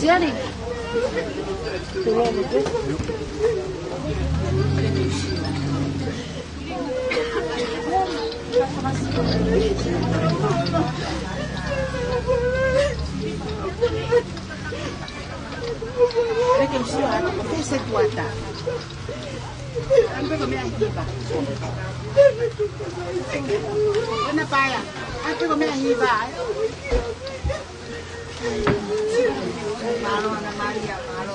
Siani. Peke sio atu, ko fē se tuata. Anu pē ko e meʻa hiva. Ana paia. Anu pē ko e meʻa hiva, ē. Mālō, Ana Malia, mālō.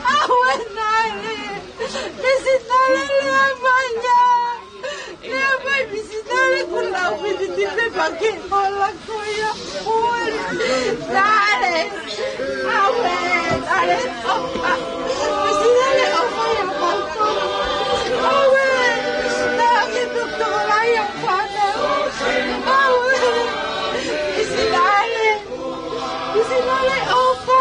Aue, nale. Misinale, lea mai ia. Lea mai, misinale, kuo lau piti tipe pake hola ko ia. Ue. Nale. Aue, nale. Opa. Misinale, opa ia, opa. Aue. Nale, tuku hola ia, opa. Aue. Misinale. Misinale, opa.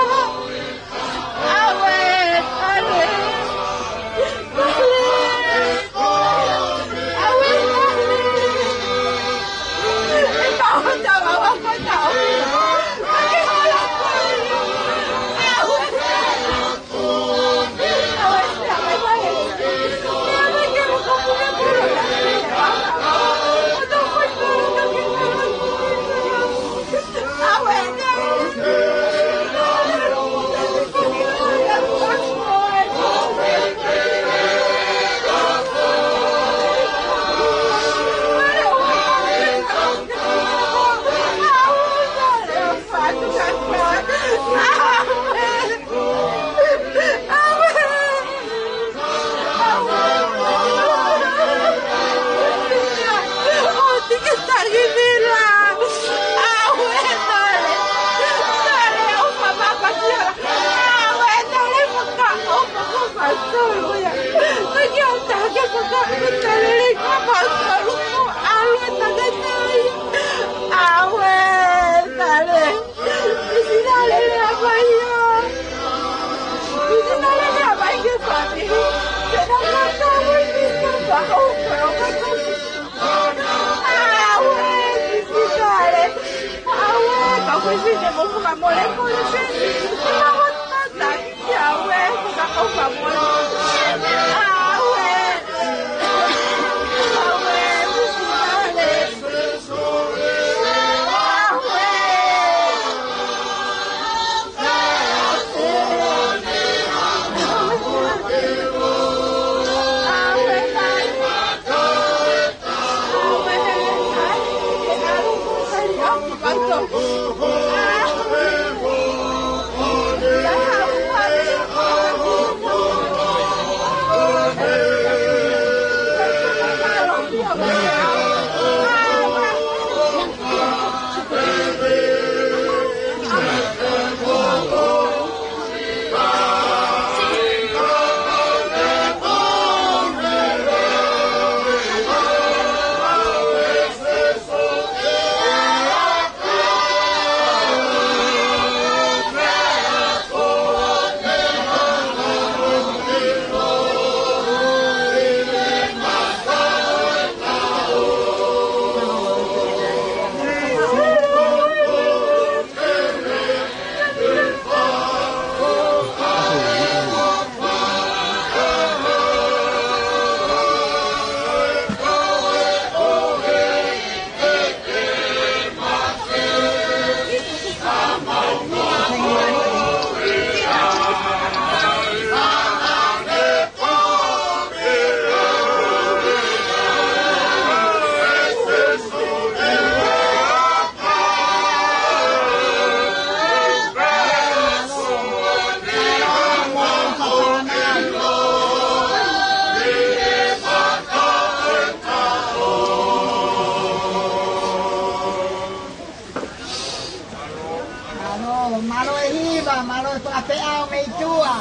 Mālō, mālō e hiva, mālō e fakafeʻao mei tuʻa.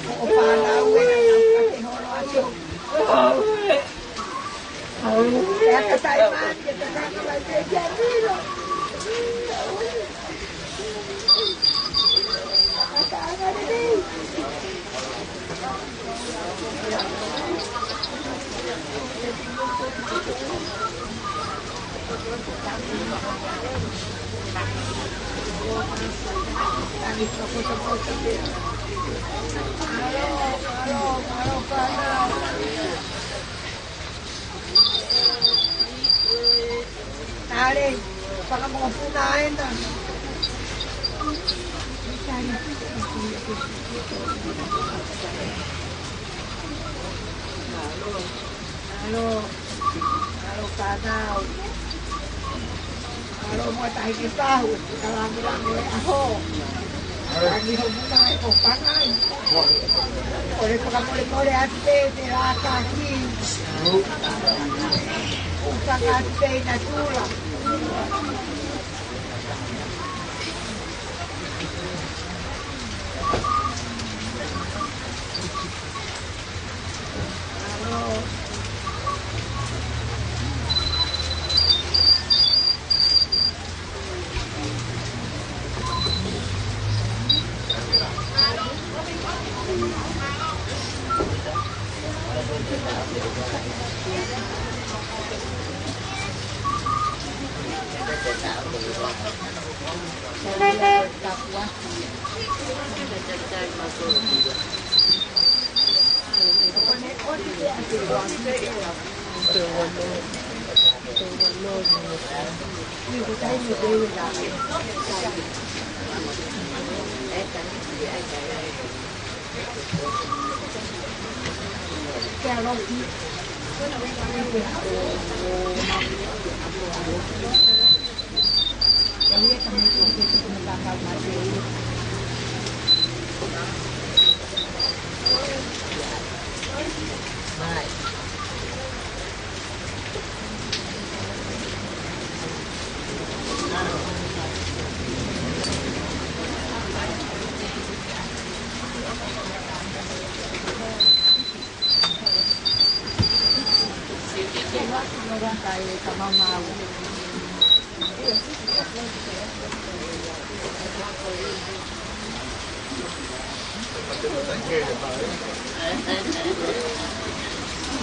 ʻO fānau ē, ʻa e holo atu. Pea ka taʻimāni ke te kaka mai pē kia Milo. Tale, fakamoʻoni ena. Alo, alo, fānau. Alo, mo tahi ki pahu, ka langilangi e ʻaho. Langi ho muna e ko pangai. ʻOku ou fakamolemole atu pē te laka ki. ʻOku ou fakamolemole atu pē ʻi natula.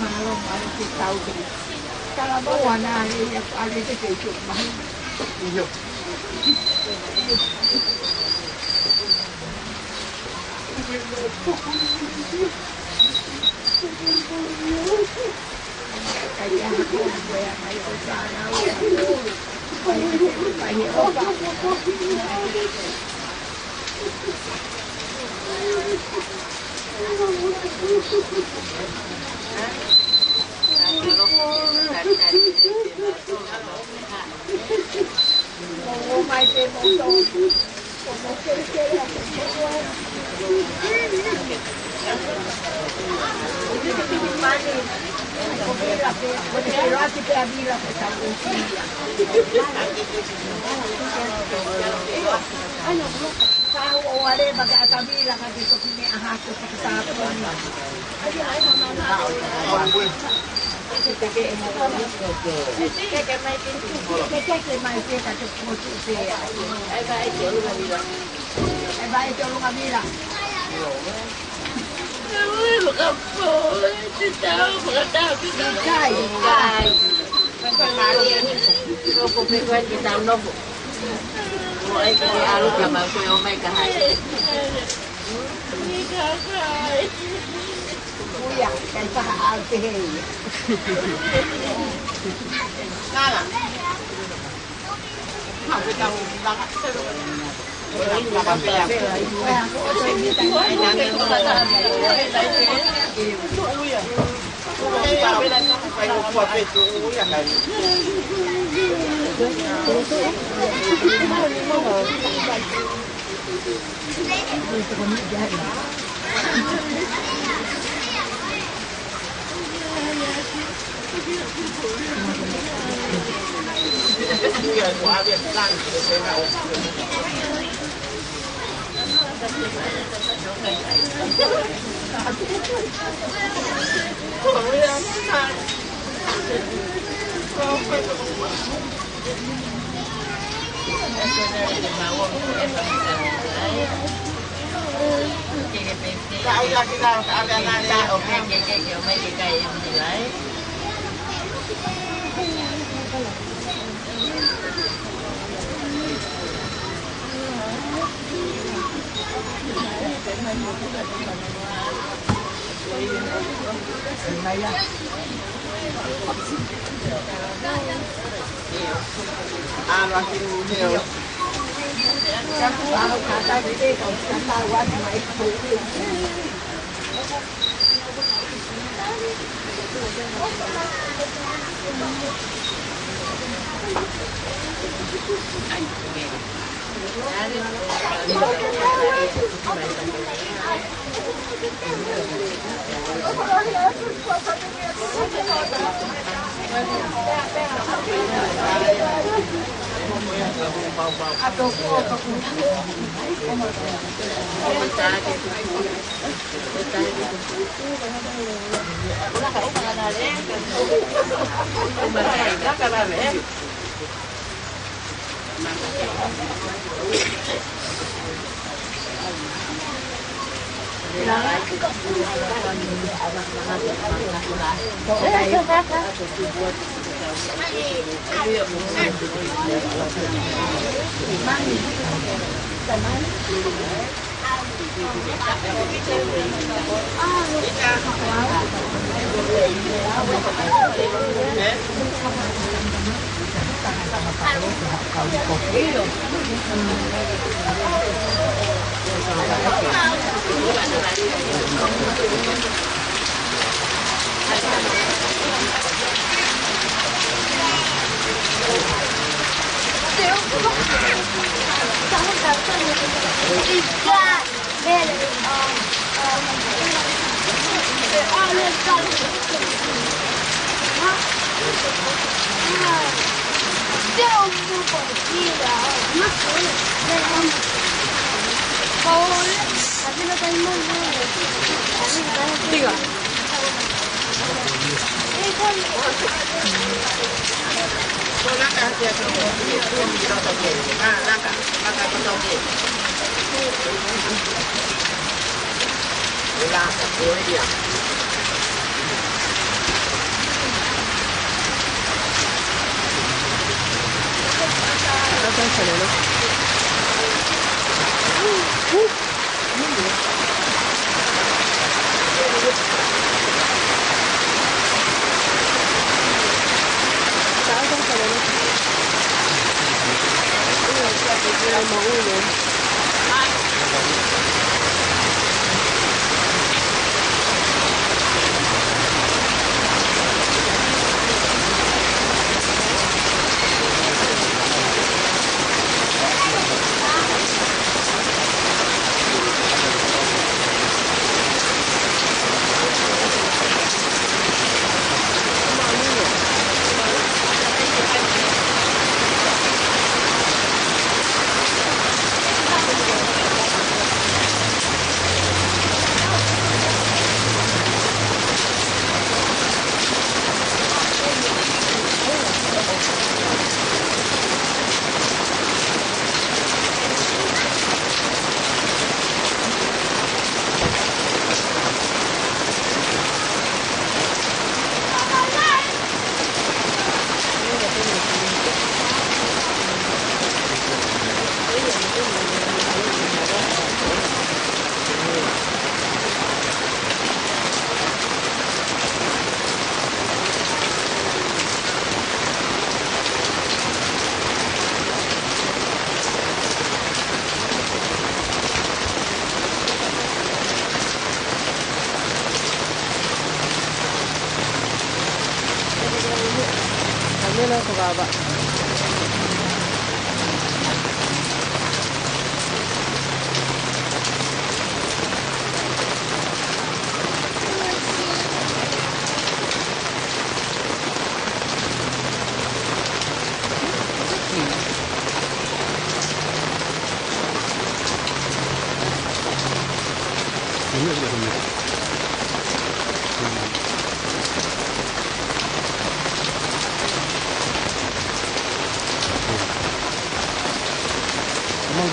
Mālō, mālō ke tau ke. Tala mau ana e ia ale te ke ito mai. Iyo. Uia, kai paha au te hei. Nala.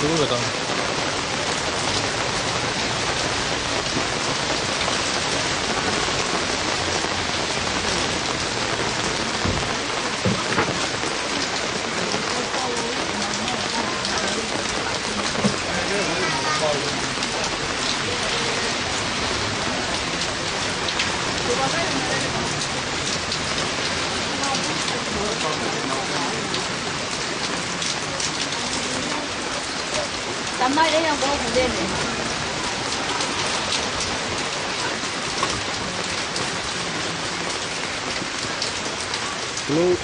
Tuku ka tau. Tamai, e ia ko Hulene. Hello.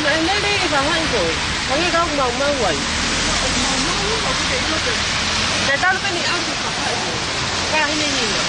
Naʻe lele i ka mai ko. Hangē ka ʻoku maumau ai. Naʻe talu pē ni au ke ka mai ko. Ka hine hina.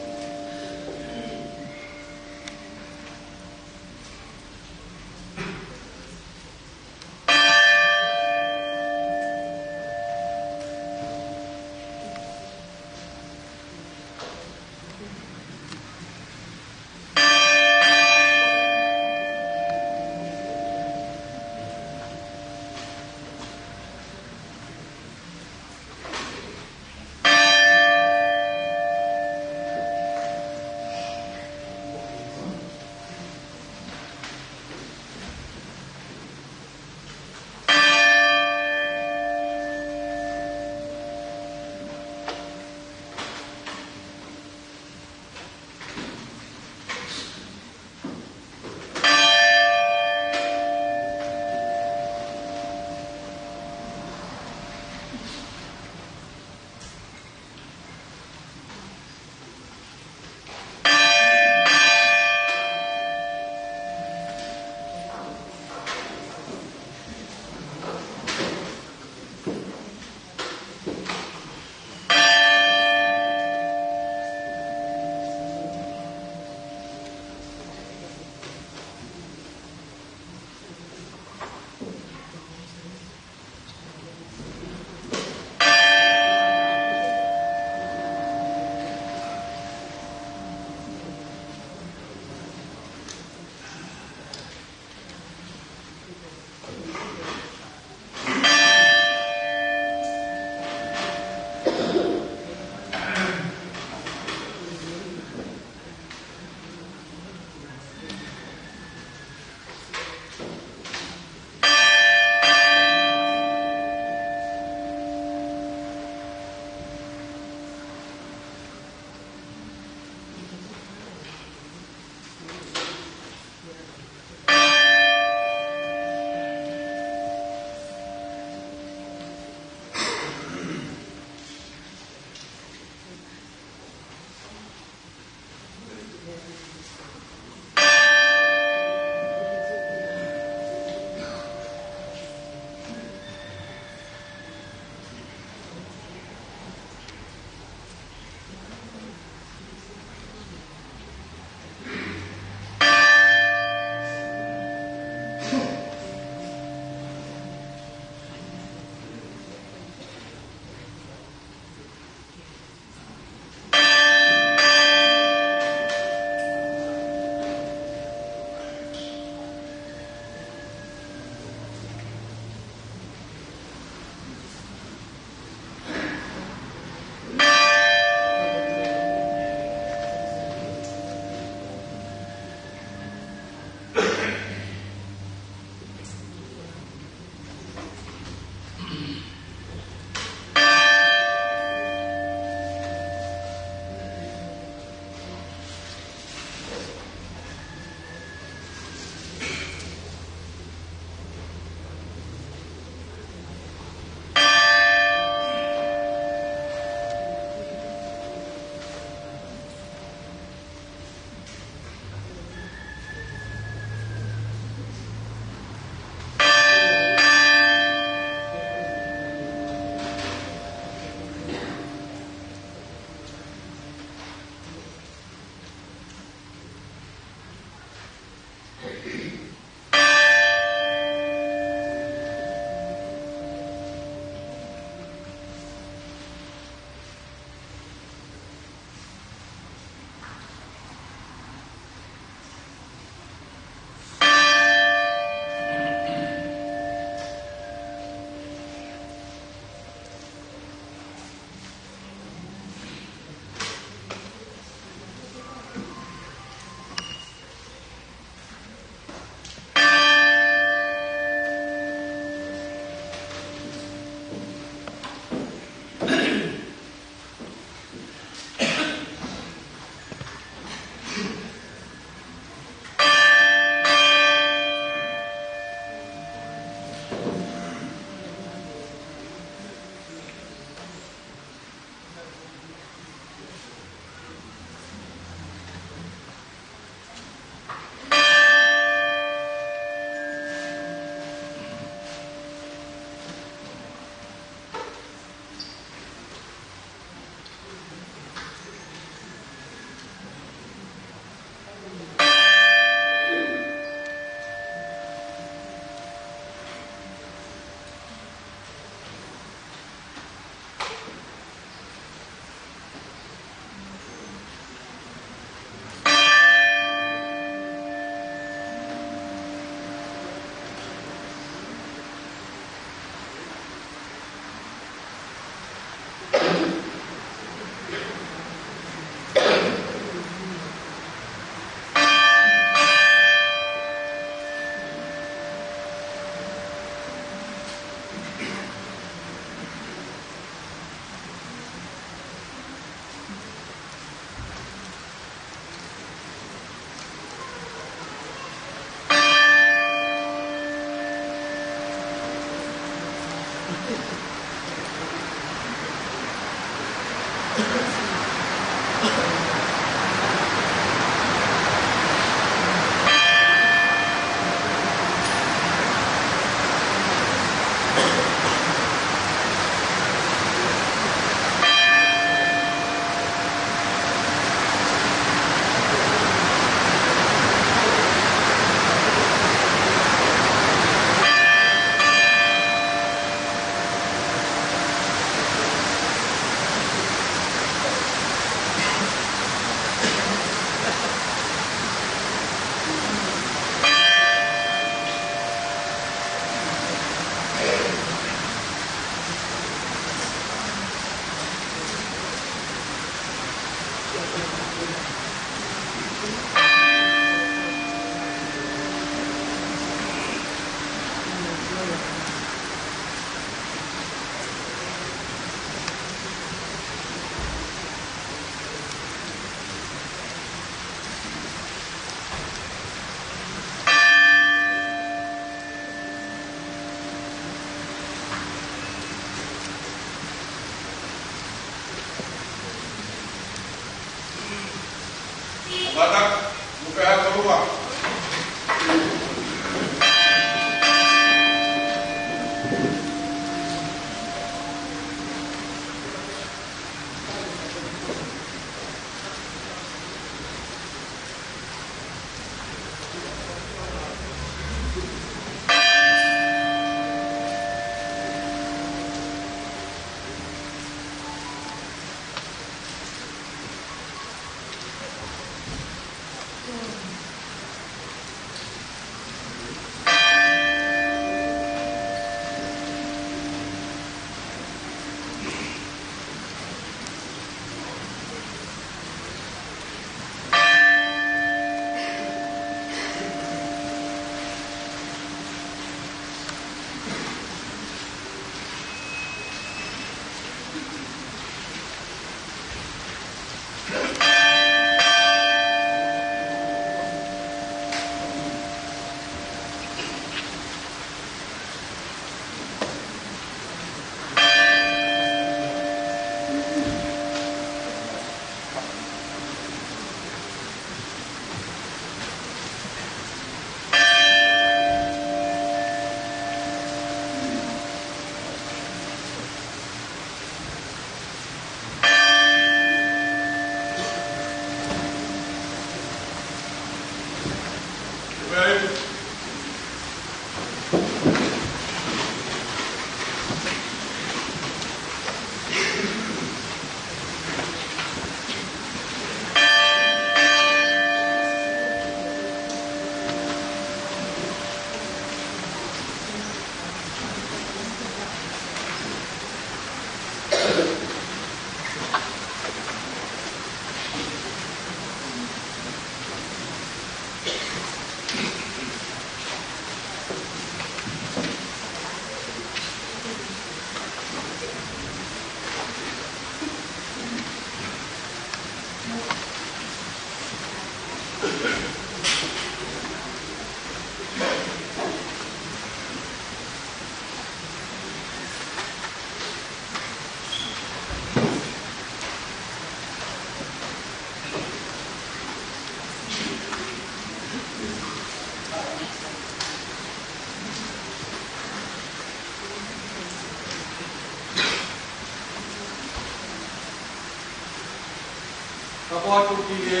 Tapu atu ki he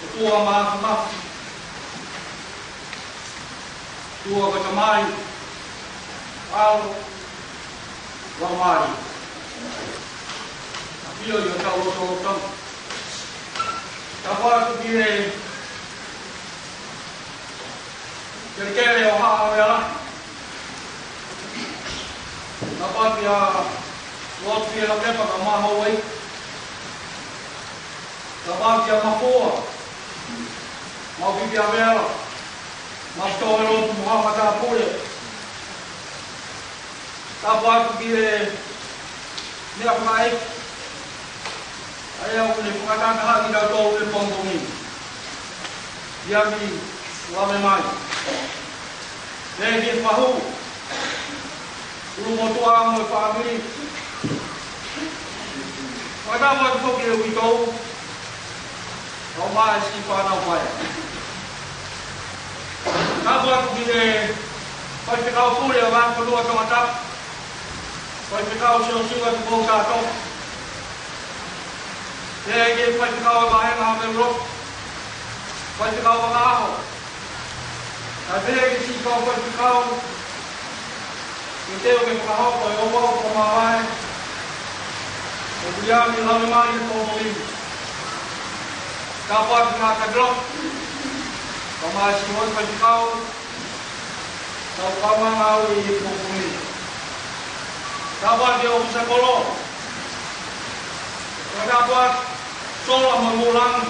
ʻOtua Māfimafi, ʻOtua ko e Tamai, ʻAlo, Laumālie. ʻAfio ʻi hotau lotolotonga. Tapu atu ki he kelekele ʻo Haʻa ʻAhoyalahi. Tapu atu kia Lord Fielakepa kae ʻumaʻā hoʻo uaifi. Tapu atu kia Mafua, Maʻupipi ʻAvela, Mafutō Helotu mo haʻa matāpule. Tapu atu ki he meʻa fakaʻeiki, ʻa ia ʻoku ne fakatahatahaʻi kitautolu he pongipongi ni. Ia ki Lavemai. Pea ki he fahu, ʻulumotuʻa mo e fāmili. Fakatapu atu foki ki he uitou, kae ʻumaʻā e siʻi fānau paea. Tapu atu ki he faifekau pule ʻo e vahefonua Tongatapu, Faifekau Siosiua Tupou Tatofa. Pea ki he faifekau ʻo e vāhenga ʻo Haʻameluloko, faifekau fakaʻaho. Kae pehē ki he siʻi kau faifekau, ke teu ke fakahoko e ouau fakamāvae ʻo Viliami Lavemai he pongipongi ni. Tapu atu ki he Ngāue ʻa e Katilioki, kae ʻumaʻā e siʻi faifekau, kau kaungāngāue ʻi he pongipongi ni. Tapu atu ki he ʻōfisa kolo. Tapu atu Sola mo Mulangi,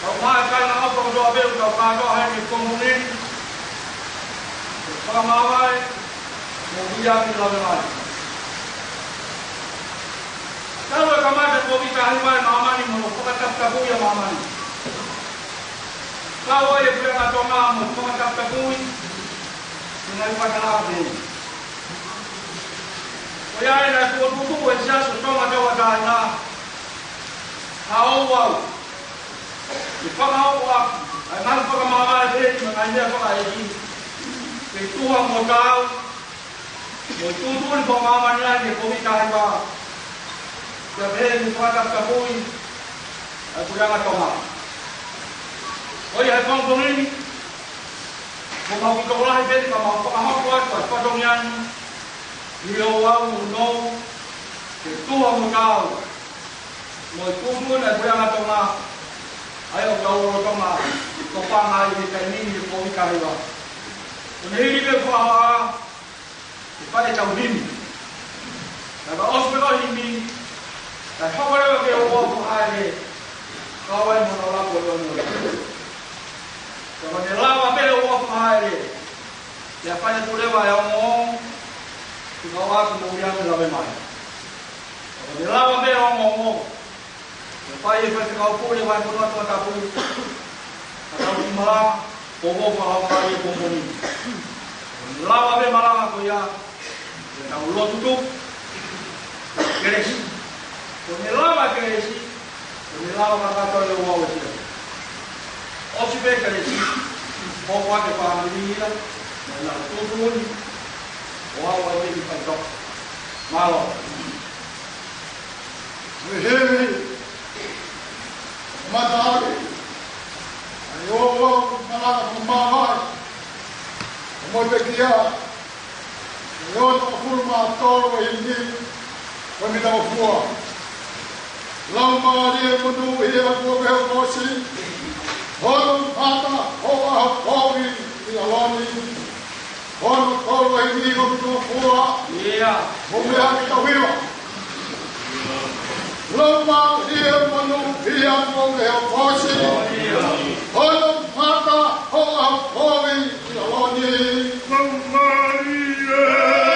kae ʻumaʻā e kāinga ʻofa kotoa pē ʻoku tau kātoa heni he pongipongi ni, ke fakamāvae mo Viliami Lavemai. Talu e kamata e Kōviti taha hiva ʻi māmani mo hono fakataputapui ʻa māmani. Kau ai e puleʻanga Tonga mo e fakataputapui ʻo e ngaahi fakalāngilangi. Ko ia ai naʻe fokotuʻutuʻu ʻe he Siasi ʻo Tonga Tauʻatāina ha ouau ke fakahoko ʻaki ʻa e ngaahi fakamāvae pehē ni mo e ngaahi meʻa fakaʻeiki, ke tuha mo taau, mo e tuʻutuʻuni fakamāmani ai ki he Kōviti taha hiva, pea pehē ki he fakataputapui ʻa e puleʻanga Tonga. Ko ia he pongipongi ni, ko ʻemau kiʻi tokolahi pē ni ka mau fakahoko atu ʻa e fatongia ni, ʻi he ouau nounou, ke tuha mo taau, mo e tuʻutuʻuni ʻa e puleʻanga Tonga, ʻa ia ʻoku tau lolotonga topanga ai he taimi ni he Kōviti taha hiva. Ko ʻene hili pē fakahoa, ʻe fai ʻetau himi. Naʻe ʻosi pē ko e himi, kae hoko leva ki he ouau fakahāʻele, kau ai mo e tau lapo ʻo e ongoongo. Ka ko ʻene lava pē ouau fakahāʻele, pea fai atu leva e ongoongo, ke kau atu mo Viliami Lavemai. Ka ko ʻene lava pē ongoongo, pea fai e faifekau pule ʻo e vahefonua Tongatapu, ka tau ki malanga, poupou fakalaumālie he pongipongi ni. Ko ʻene lava pē malanga ko ia, pea tau lotu tuku, kelesi. Ko ʻene lava kelesi, ko ʻene lava kakato e ouau ʻo e Siasi. ʻOsi pē kelesi, hoko atu e fāmili ia, mo ʻenau tuʻutuʻuni, ʻo aʻu ai pē ki he faʻitoka. Mālō. Hei, hei. Mata ai. Pekia, ʻe ono ʻa pulu mā tolu ʻa e himi, ʻo e minangofua. Laumālie monūʻia kuo ke hokotaki, hono mata ʻo ʻaho kovi ʻi ʻAloni. Ono tolu ʻa e himi ʻo e minangofua. ʻIo. Mou meʻa ke tau hiva. Laumālie monūʻia kuo ke hokotaki, hono mata ʻo ʻaho kovi ʻi ʻAloni. Laumālie monūʻia.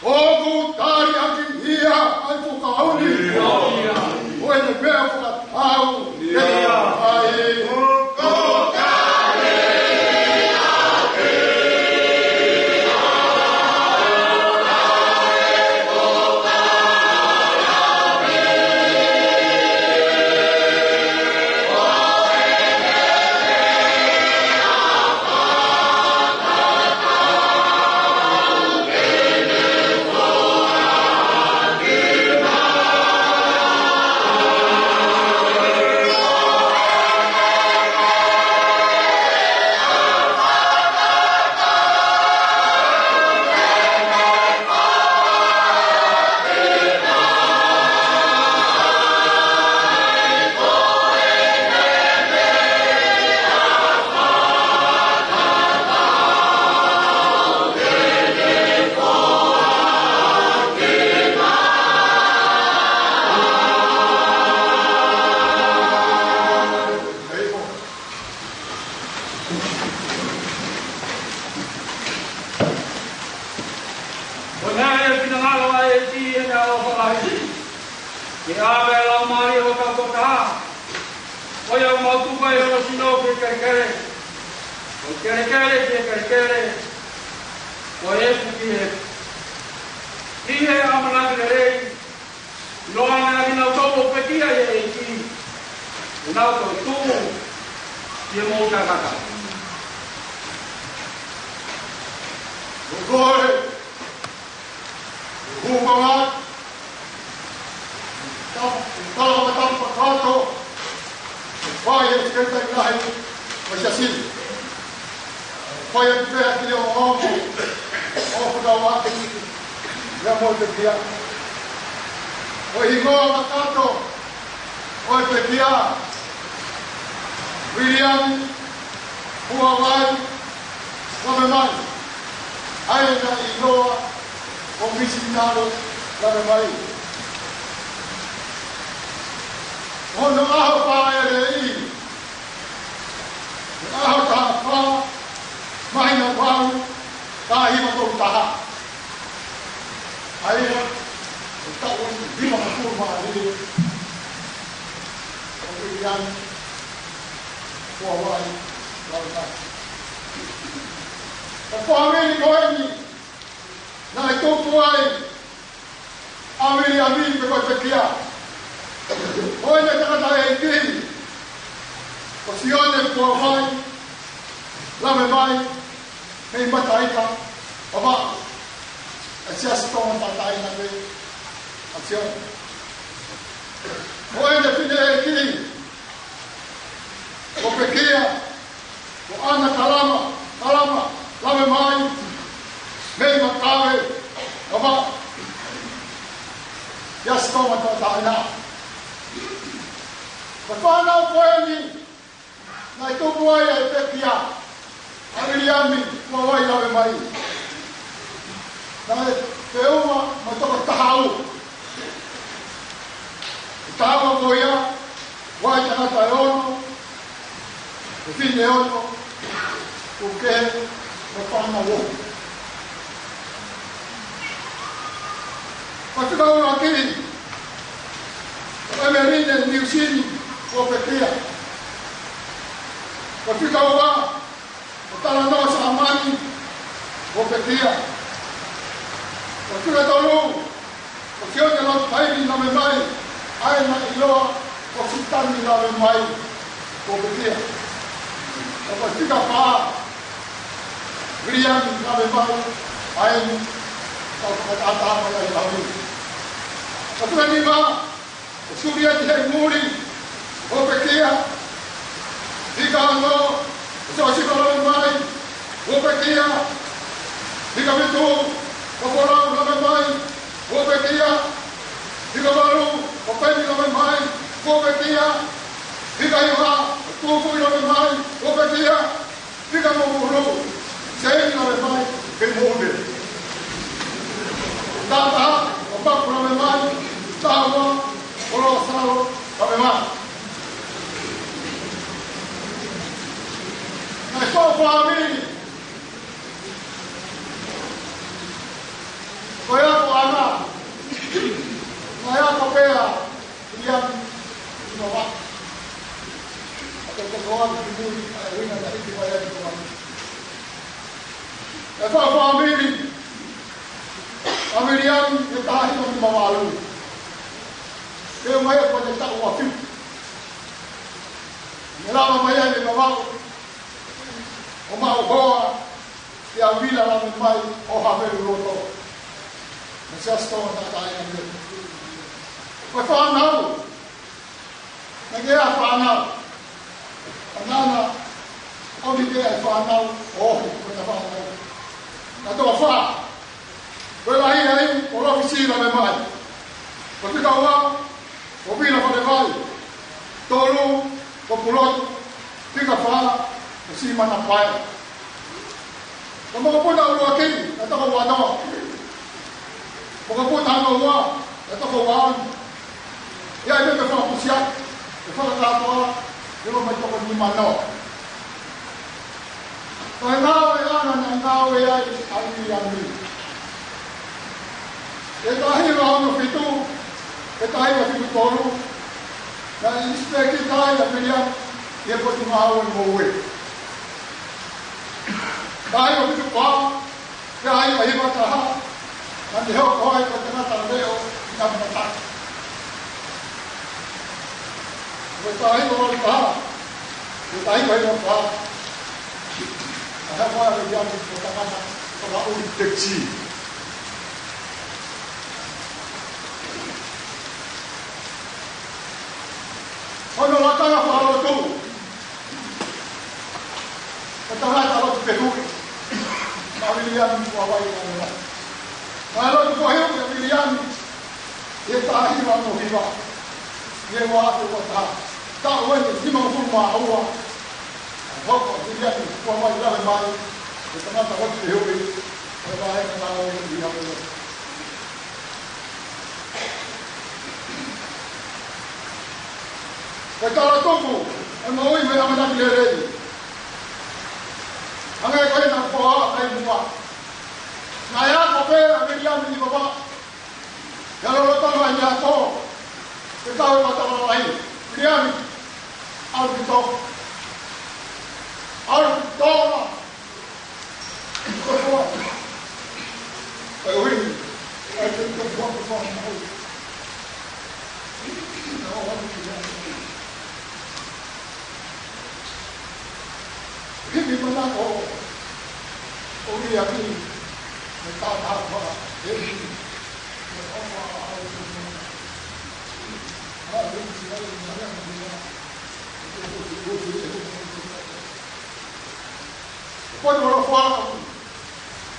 ʻOku tali ʻaki ia ʻa e fakaʻuli. ʻIo. Ko ʻene meʻa fakatatau. ʻIo. ʻAi. Ko e meʻa ia ʻoku finangalo ai ʻa e ʻEiki ʻi heʻene ʻaloʻofa lahi, ke ʻave ʻa e Laumālie ʻo e Taupotu, ko ia ʻoku mau tuku ai hono sino ki he kelekele, ko e kelekele ki he kelekele, ko e ipu ki he ipu. ʻI he ʻamanaki lelei, ʻiloange ʻa kinautolu ʻoku pekia ʻi he ʻEiki, te nau toetuʻu ʻi he moʻui taʻengata. Ko e, ko e konga, ta-, tala fakatapu kakato, fai e Sekelitali Lahi ʻo e Siasi ni. Fai atu pē ʻa e kili ongoongo ʻo fekauʻaki ia mo e pekia. Ko e hingoa kakato ʻo e pekia, Viliami Fuavai Lavemai, ʻa ia naʻe ʻiloa ko Misinale Lavemai. Hono ʻaho fāʻeleʻi, ʻaho taha fā, māhina valu, taha hiva tolu taha. ʻA ia, ʻi he taʻu hivangofulu mā nima, ko Viliami Fuavai Lavemai. Ko e fāmili ko eni naʻe tupu ai ʻa Viliami pe ko e pekia. Ko ʻene tangataʻeiki ko Sione Fuavai Lavemai, mei Mataika, Vavaʻu, ʻa e Siasi Tonga Tauʻatāina pē ʻa Sione. Ko ʻene fineʻeiki ko e pekia ko ʻAna Kalama, Kalama Lavemai, mei Makawe, Vavaʻu, Siasi Tonga Tauʻatāina. Ko e fānau ko eni naʻe tupu ai ʻa e pekia, ʻa Viliami Fuavai Lavemai, naʻe feʻunga mo e toko taha ua. Ko e taha ua ko ia, ua e tangata ʻe ono, ʻe fefine ʻe ono, ʻoku kehe mo e fānau ʻe ua. Ko e fika ʻuluaki, ko ʻEmeline Niusini, ko e pekia. Ko e fika ua, ko Talanoa Sāmani, ko e pekia. Ko e fika tolu, ko Sione Lotu Paini Lavemai, ʻa ia naʻe ʻiloa ko Sitani Lavemai, ko e pekia. Ko e fika fā, Viliami Lavemai, ʻa ia naʻe tau fakatātā mai ai ʻi Laui. Ko e fika nima, ko Sulieti Heimuli, ko e pekia. Fika ono, ko Siosifa Lavemai, ko e pekia. Fika fitu, ko Folau Lavemai, ko e pekia. Fika valu, ko Peni Lavemai, ko e pekia. Fika hiva, ko Tūfui Lavemai, ko e pekia. Fika hongofulu, Seini Lavemai, kei Moʻuve. Taha taha, ko Mapu Lavemai. Taha ua, ko Loasalo Lavemai. Naʻe fō fāmili. Ko ia ko ʻAna. Ko ia ko pea, Viliami, ʻi Vavaʻu. ʻA ia ko e tokoua ki mui, ʻa e ʻuhinga naʻe ʻi ai ʻa e tokoua. ʻE fā fāmili ʻa Viliami, ʻe taha hiva nima valu. Pea mai ko ʻene taʻu ʻe fitu, ne lava mai ai mei Vavaʻu ʻo maʻu hoa, ʻia Vila Lavemai ʻo Haveluloto, mei he Siasi Tonga Tauʻatāina. Ko e fānau, naʻe ʻi ai e fānau. Fānau, ʻomi pē ʻa e fānau, ʻoku ʻi ai e fānau. Naʻe toko fā. Ko e lahi ai, ko Lofisi Lavemai. Ko e fika ua, ko Vila Falevai. Tolu, ko Pulotu. Fika fā, ko Simana Paea. Ko e mokopuna ʻuluaki, naʻe toko uanoa. Mokopuna hono ua, naʻe toko uaono. ʻI ai pē ʻa e fakapusiaki, ʻa e fakakātoa, ʻi he ua mai toko nimanoa. Ko e ngāue ʻaʻana naʻe ngāue ai ʻa Viliami. ʻI he taha hiva ono fitu, ʻi he taha hiva fitu tolu, naʻe inspector ai ʻa Viliami ʻi he Potungāue Moʻui. Taha hiva fitu fā, taha hiva hiva taha, naʻa ne hoko ai ko e tangata leʻo ʻi Namumataki. Ko e taha hiva valu taha, ko e taha hiva hiva fā, naʻe hoko ai ʻa Viliami ko e tangata Fakaʻuli Pepsi. Hono lakanga fakalotu, ʻo e tangata lotu fehuʻi, ʻa Viliami Fuavai ʻAmelaki. Naʻe lotu fehuʻi ʻa Viliami ʻi he taha hiva noa hiva, ʻi he ua afe ua taha. Taʻu eni nimangofulu mā ua, naʻe hoko ʻa Viliami Fuavai Lavemai ko e tangata lotu fehuʻi ʻo e Vahenga Ngāue ʻi ʻAmelika. Ko e talatupu ʻo e moʻui mei ʻAmelika lelei, hangē ko ia naʻa ku ʻai muʻa. Naʻe ako pē ʻa Viliami ʻi Vavaʻu, ʻi he lolotonga ʻene ako, ke tau e matala lahi. Viliami, ʻalu ki Tonga. ʻAlu ki Tonga. Ko e ʻofa ʻaʻaku.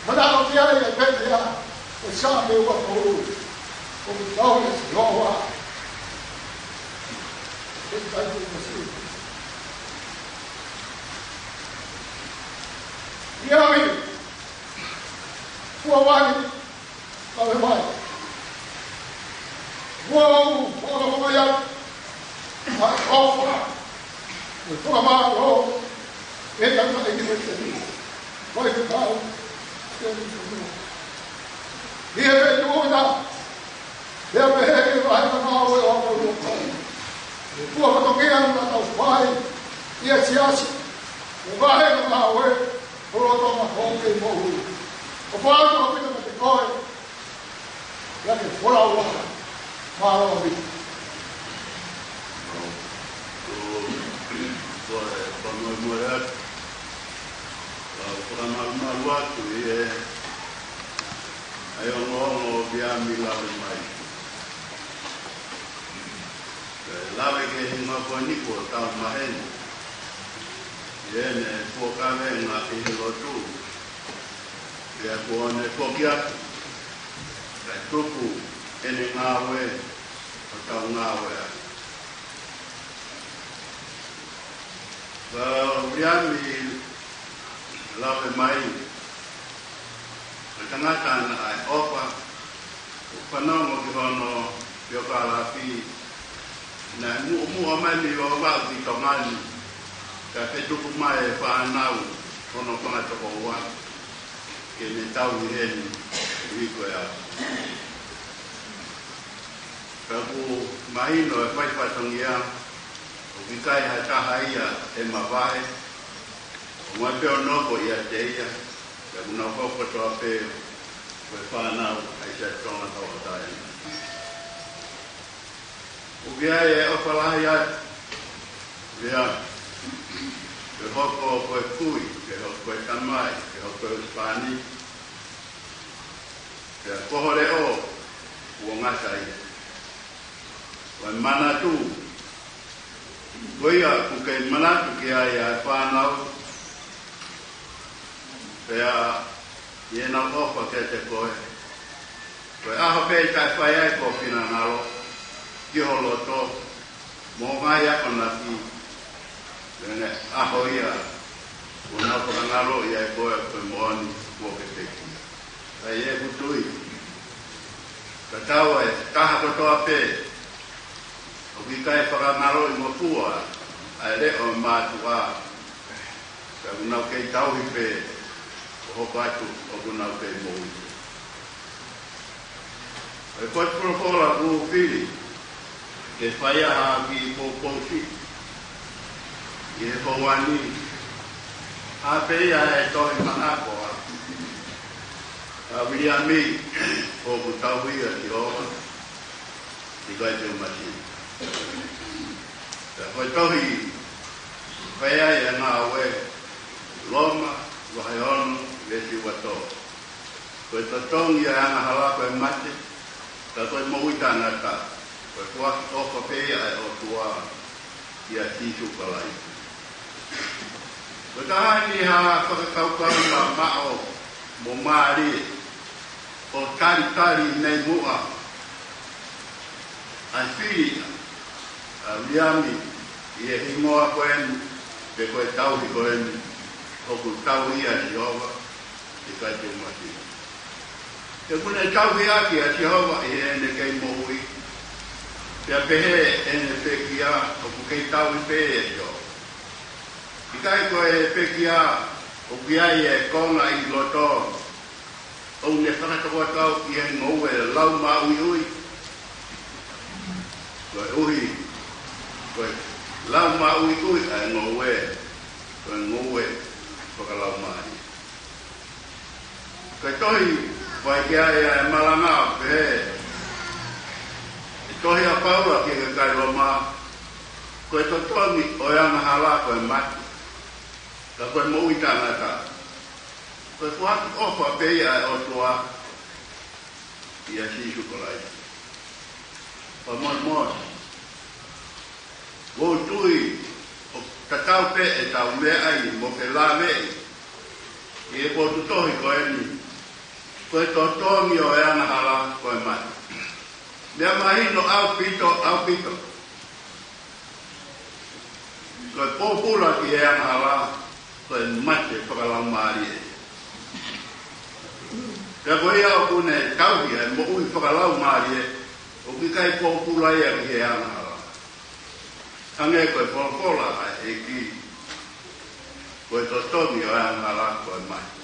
Manako ki ai ʻa e pehē ʻa e Saame ua tolu: Ko e tau ʻe Sihova. Ko e tau ʻe Sihova. Ia ai, Fuavai Lavemai, ʻoku ou fakaʻapaʻapa ʻi he ʻofa mo e fakamālō ʻi he tangataʻeiki faifekau, ʻi he feituʻu na, ʻi he feituʻu na, ʻi he pehē ki he Vahenga Ngāue ʻo ʻAmelika. Ko e fatongia naʻa tau fai ʻi he siasi, ʻi he Vahenga Ngāue, ʻo loto ma ko ke mohu. ʻOfa atu ʻaupito kiate koe, ʻi he folau ʻa mālō ʻaupito. Ko e fakamolemole atu, ʻa e fakamalumalu atu ʻi he ʻa e ongoongo ʻo Viliami Lavemai. Pea lave ki he hingoa ko eni kuo tau maheni ʻi heʻene fuakava ʻi he lotu. Pea kuo ne foki atu, kae tuku ʻene ngāue ʻo tau ngāue ai. Ko Viliami Lavemai, ko e tangata naʻe ʻofa, ʻo fanongo ki hono biokalafi, naʻe muʻomuʻa mai mei Vavaʻu ki Tonga ni, kae fetuku mai e fānau hono fanga tokoua ke ne tauhi heni ʻi he hiko ʻe afe. Ka ʻoku mahino e fai fatongia, ʻoku ʻikai ha taha ia ʻe mavahe, ʻo mai pē ʻo nofo ʻiate ia, pea ʻoku nau hoko kotoa pē ko e fānau ʻa e Siasi Tonga Tauʻatāina. ʻOku ʻi ai e ʻofa lahi ʻa Viliami, ke hoko ko e kui, ke hoko ko e tamai, ke hoko ko e husepāniti, pea ko ho leʻo kuo ngata ia. Ko e manatu ko ia ʻoku kei manatu ki ai ʻa e fānau, pea ʻi heʻenau ʻofa kiate koe. Ko e ʻaho pē ʻe taʻefai ai ko ho finangalo ki ho loto mo ho ngaahi akonaki, ko e ʻaho ia ʻoku nau fakangaloʻi ai koe ko e moʻoni kuo ke pekia. Kae ʻoku ou tui, ka tau ʻe taha kotoa pē ʻoku ʻikai fakangaloʻi mo fua ʻa e leʻo ʻo e mātuʻa, ka ʻoku nau kei tauhi pē ʻo hoko atu ʻoku nau kei moʻui. Ko e potu folofola ʻoku ou fili ke fai ai ha kiʻi poupou siʻi ʻi he houa ni, ʻa e pehē ʻa e tohi manako ʻa, ʻa Viliami: Ko hoku tauhi ʻa Sihova, ʻikai te u masiva. Pea ko e tohi ʻoku fai ai ʻa e ngāue, Loma vahe ono veesi ua tolu. Ko e totongi ʻo e angahala ko e mate, ka ko e moʻui taʻengata, ko e foaki ʻofa pē ia ʻa e ʻOtua ʻia Sīsū Kalaisi. Ko e taha eni ha fakakaukau mamaʻo mo mālie ʻo talitali mei muʻa ʻa e fili ʻa Uiliami ʻi he hingoa ko eni, pe ko e tauhi ko eni, ʻoku tauhi ʻa Sihova, ʻikai te u mate. He ʻoku ne tauhi ʻaki ʻa Sihova ʻi heʻene kei moʻui, pea pehē ʻene pekia, ʻoku kei tauhi pē ʻe Sihova. ʻIkai ko e pekia ʻoku ʻi ai e konga ʻi loto, ʻoku ne fakatokatau ʻi he ngoue laumāʻuiʻui. Koeʻuhi ko e laumāʻuiʻui ʻa e ngoue, ko e ngoue fakalaumālie. Ko e tohi, ʻoku ʻi ai ʻa e malanga pē, ʻe tohi ʻa Paula ki he kakai Loma, ko e totongi ʻo e angahala ko e mate, ka ko e moʻui taʻengata, ko e foaki ʻofa pē ia ʻa e ʻOtua ʻia Sīsū Kalaisi. Fakamolemole. ʻOku ou tui ʻoku tatau pē ʻetau meʻa ai mo ke lave ʻi he potu tohi ko eni, ko e totongi ʻo e angahala ko e mate. Meʻa mahino ʻaupito, ʻaupito. Ko e pōpula ki he angahala, ko e mate fakalaumālie. Pea ko ia ʻoku ne tauhi ʻa e moʻui fakalaumālie, ʻoku ʻikai pōpula ia ki he angahala. Hangē ko e folofola ʻa e ʻEiki, ko e totongi ʻo e angahala ko e mate.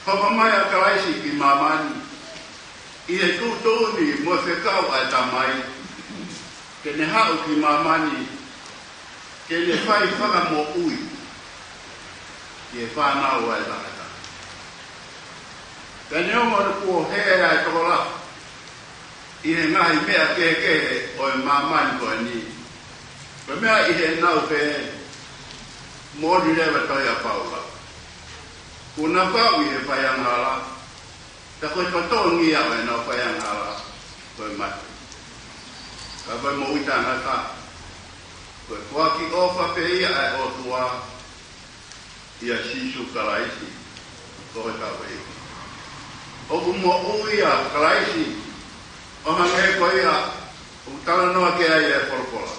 Hoko mai ʻa Kalaisi ki māmani ʻi he tuʻutuʻuni mo e fekau ʻa e Tamai, ke ne haʻu ki māmani, ke ne fai fakamoʻui ki he fānau ʻa e tangata. Pea neongo kuo hē ʻa e tokolahi ʻi he ngaahi meʻa kehekehe ʻo e māmani ko eni, ko e meʻa ʻi heʻenau pehē, moʻoni leva tohi ʻa Paula, kuo nau kau ʻi he faiangahala, ka ko e totongi ia ʻo ʻenau faiangahala ko e mate. Ka ko e moʻui taʻengata, ko e foaki ʻofa pē ia ʻa e ʻOtua ʻia Sīsū Kalaisi, ko hotau ʻEiki. ʻOku moʻui ʻa Kalaisi, ʻo hangē ko ia ʻoku talanoa ki ai e folofola.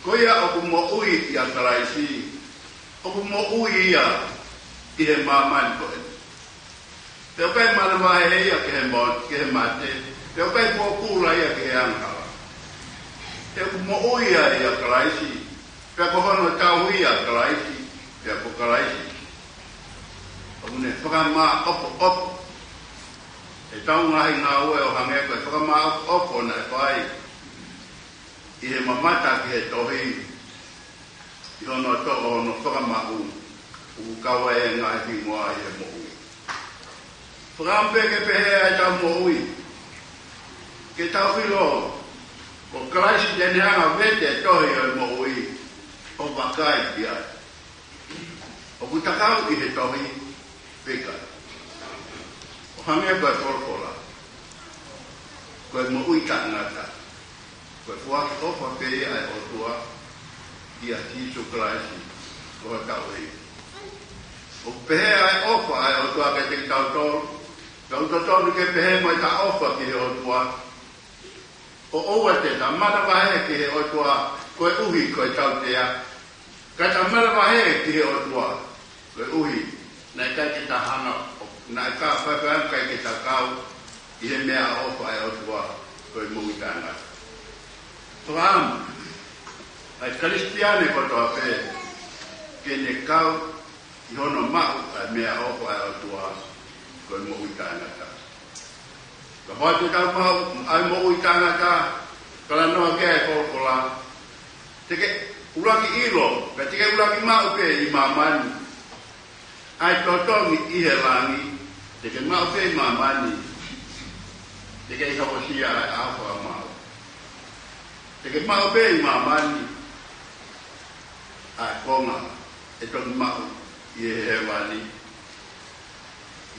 Ko ia ʻoku moʻui ʻia Kalaisi, ʻoku moʻui ia ʻi he māmani ko eni. Pea ʻoku ʻikai manavahē ia ki he mo-, ki he mate, pea ʻoku ʻikai pōpula ia ki he angahala. He ʻoku moʻui ia ʻia Kalaisi, pea ko hono tauhi ʻa Kalaisi, pea ko Kalaisi ʻoku ne fakamāʻopoʻopo ʻetau ngaahi ngāue, ʻo hangē ko e fakamāʻopoʻopo naʻe fai ʻi he mamata ki he tohi, ʻi hono toʻo hono fakamaʻu, ʻoku kau ai e ngaahi hingoa ʻi he moʻui. Fakaʻamu pē ke pehē ʻa ʻetau moʻui, ke tau ʻilo, ko Kalaisi te ne hanga ʻo vete e tohi ʻo e moʻui, ʻo vakai ki ai. ʻOku takau ʻi he tohi pe ʻikai. ʻO hangē ko e folofola, ko e moʻui taʻengata, ko e foaki ʻofa pē ia ʻa e ʻOtua ʻia Sīsū Kalaisi, ko hotau ʻEiki. ʻOku pehē ʻa e ʻofa ʻa e ʻOtua kiate kitautolu, ʻoku totonu ke pehē mo ʻeta ʻofa ki he ʻOtua. ʻO ʻoua te ta manavahē ki he ʻOtua koeʻuhi ko e tautea, ka ta manavahē ki he ʻOtua koeʻuhi naʻe ʻikai ke ta hanga, naʻe ʻikai, fai fai ʻikai ke ta kau ʻi he meʻaʻofa ʻa e ʻOtua, ko e moʻui taʻengata. Fakaʻamu ʻa e Kalisitiane kotoa pē ke ne kau ʻi hono maʻu ʻa e meʻaʻofa ʻa e ʻOtua, ko e moʻui taʻengata. Kapau te tau maʻu ʻa e moʻui taʻengata, talanoa ki ai e folofola, te ke ʻuluaki ʻilo, pea te ke ʻuluaki maʻu pē ʻi māmani ʻa e totongi ʻi he langi, te ke maʻu pē ʻi māmani, te ke ʻi hokosia ʻa e ʻaho fakamaau. Te ke maʻu pē ʻi māmani ʻa e konga ʻe toki maʻu ʻi he hēvani.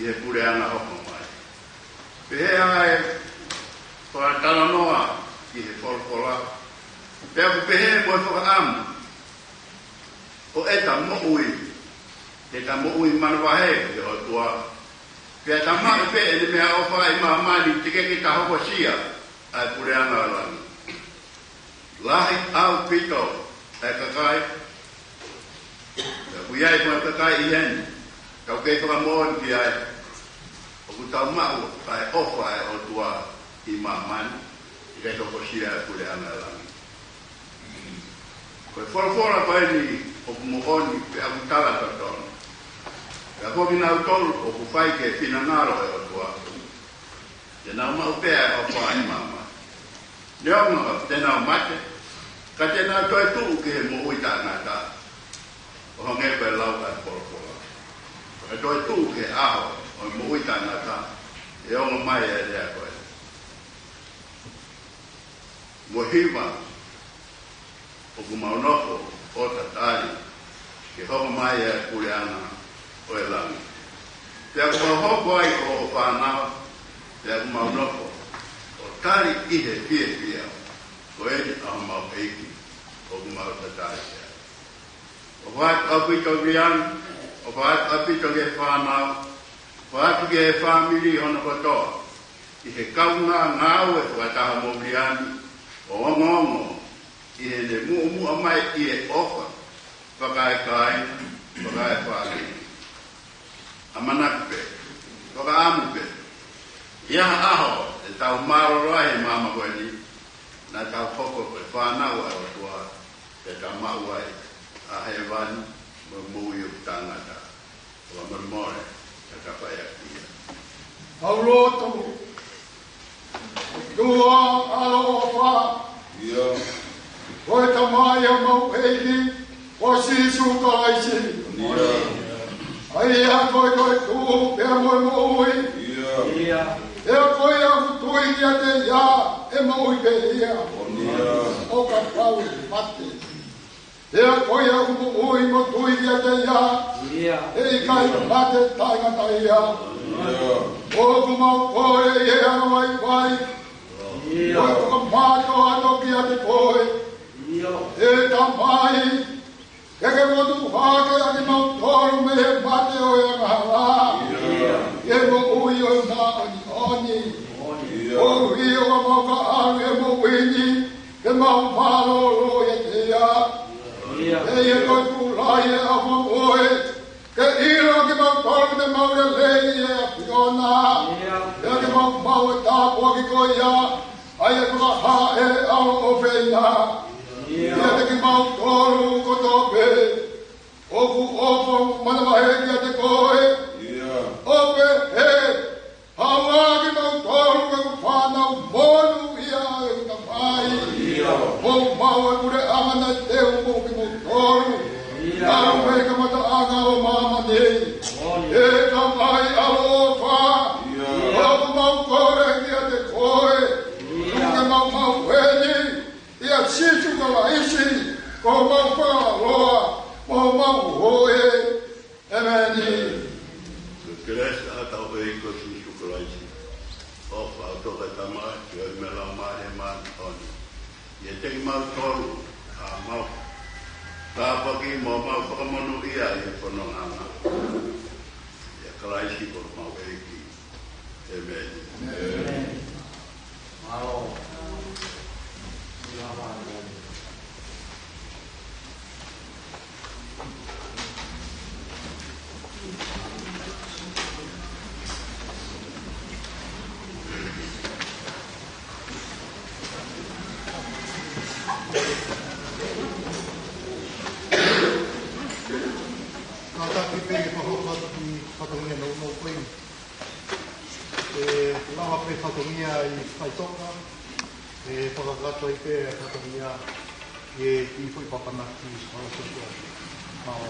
ʻi he puleʻanga hoko mai. Pehē ʻa e fakatalanoa ki he folofola, pea ʻoku pehē mo e fakaʻamu ʻo ʻeta moʻui, ʻeta moʻui manavahē ki he ʻOtua. Pea ta maʻu pē ʻene meʻaʻofa ʻi māmani teʻeki ke ta hokosia ʻa e puleʻanga ʻo langi. Lahi ʻaupito ʻa e kakai, pea ʻoku ʻi ai mo e kakai ʻi heni, tau kei fakamoʻoni ki ai, ʻoku tau maʻu ʻa e ʻofa ʻa e ʻOtua ʻi māmani, ʻikai hokosia ʻa e puleʻanga ʻo langi. Ko e folofola ko eni ʻoku moʻoni pea ʻoku tala totonu. Pea ko kinautolu ʻoku fai ki he finangalo ʻo e ʻOtua, te nau maʻu pē ʻa e ʻofa ʻi māmani. Neongo te nau mate, ka te nau toe tuʻu ki he moʻui taʻengata. ʻO hangē ko e lau ʻa e folofola, ka toe tuʻu ki he ʻaho ʻo e moʻui taʻengata, ʻe ongo mai e lea ko ē. Mo hiva ʻoku mau nofo ʻo tatali ke hoko mai ʻa e puleʻanga ʻo e langi. Pea ʻoku mau hoko ai ko hoʻo fānau, pea ʻoku mau nofo ʻo tali ʻi he fiefia, ko eni ʻa homau ʻEiki ʻoku mau tatali ai. ʻOfa atu ʻaupito ki ai, ʻofa atu ʻaupito ki he fānau, ʻofa atu ki he fāmili hono kotoa, ʻi he kaungā ngāue fakataha mo Viliami, ʻo ongoongo ʻi heʻene muʻomuʻa mai ʻi he ʻofa fakaekāinga, fakaefāmili. ʻAmanaki pē, fakaʻamu pē, ʻi ha ʻaho ʻe tau mālōlō ai he māmani ko eni, naʻa tau hoko ko e fānau ʻa e ʻOtua, pea tau maʻu ai ʻa hēvani mo e moʻui ʻoku taʻengata. Fakamolemole, ka ta fai ʻaki ia. Tau lotu. ʻOtua ʻaloʻofa. ʻIo. Ko e Tamai ʻa homau ʻEiki ko Sīsū Kalaisi. ʻIo. ʻA ia ko e toetuʻu pea mo e moʻui. ʻIo. Pea ko ia ʻoku tui kiate ia ʻe moʻui pē ia. ʻIo. ʻO kapau ʻe mate. Pea ko ia ʻoku moʻui mo tui kiate ia, ʻe ʻikai mate taʻengata ia. ʻOku mau kole ʻi he anga vaivai, ʻo e fakamātoato kiate koe. ʻE Tamai, ke ke fotu hake ʻa kimautolu mei he mate ʻo e angahala, ʻi he moʻui ʻo e māʻoniʻoni. ʻOku ʻi ai ʻa mau ka ʻalu ʻi he moʻui ni, ke mau mālōlō ʻiate ia. ʻIo. ʻE ʻi he koe pulai ʻa e ʻaho mo e, ke ʻilo kimautolu te mau lelei ʻi he ʻAfiona. ʻIo. Pea ke mau maʻu e tāpuaki ko ia, ʻa ia ko e fakahā ʻa e ʻAlo ʻofeina. ʻIo. ʻIate kimautolu kotoa pē ʻoku ʻofa manavahē kiate koe. ʻIo. ʻO pehē, haʻu ā kimautolu ko e fānau monūʻia ʻa e Tamai. ʻIo. Mou maʻu e puleʻanga naʻe teu moʻo kimautolu. ʻIo. ʻAlu mei he kamataʻanga ʻo māmani. ʻIo. ʻE Tamai ʻaloʻofa. ʻIo. ʻOku mau kole kiate koe. ʻIo. Ke mau maʻu eni ʻia Sīsū Kalaisi, ko homau Fakaʻaloʻofa, mo homau Hōʻē. ʻEmeni. Ko e kelesi ʻa hotau ʻEiki ko Sīsū Kalaisi, ʻofa ʻa e ʻOtua ko e Tamai, feohi mo e Laumālie Māʻoniʻoni, ʻiate kimautolu, ʻa mau tāpuaki mo mau fakamonūʻia ʻi he fononga ʻa e ʻEiki. ʻIa Kalaisi ko homau ʻEiki. ʻEmeni. ʻEmeni. Mālō. Kātaki pē ke fakahoko atu ki he fatongia nounou ko eni. ʻE lava pē fatongia ʻi faʻitoka, ʻe fakakakato ai pē fatongia ʻi he kiʻi foʻi papanaki ʻo e sōtua. Mālō.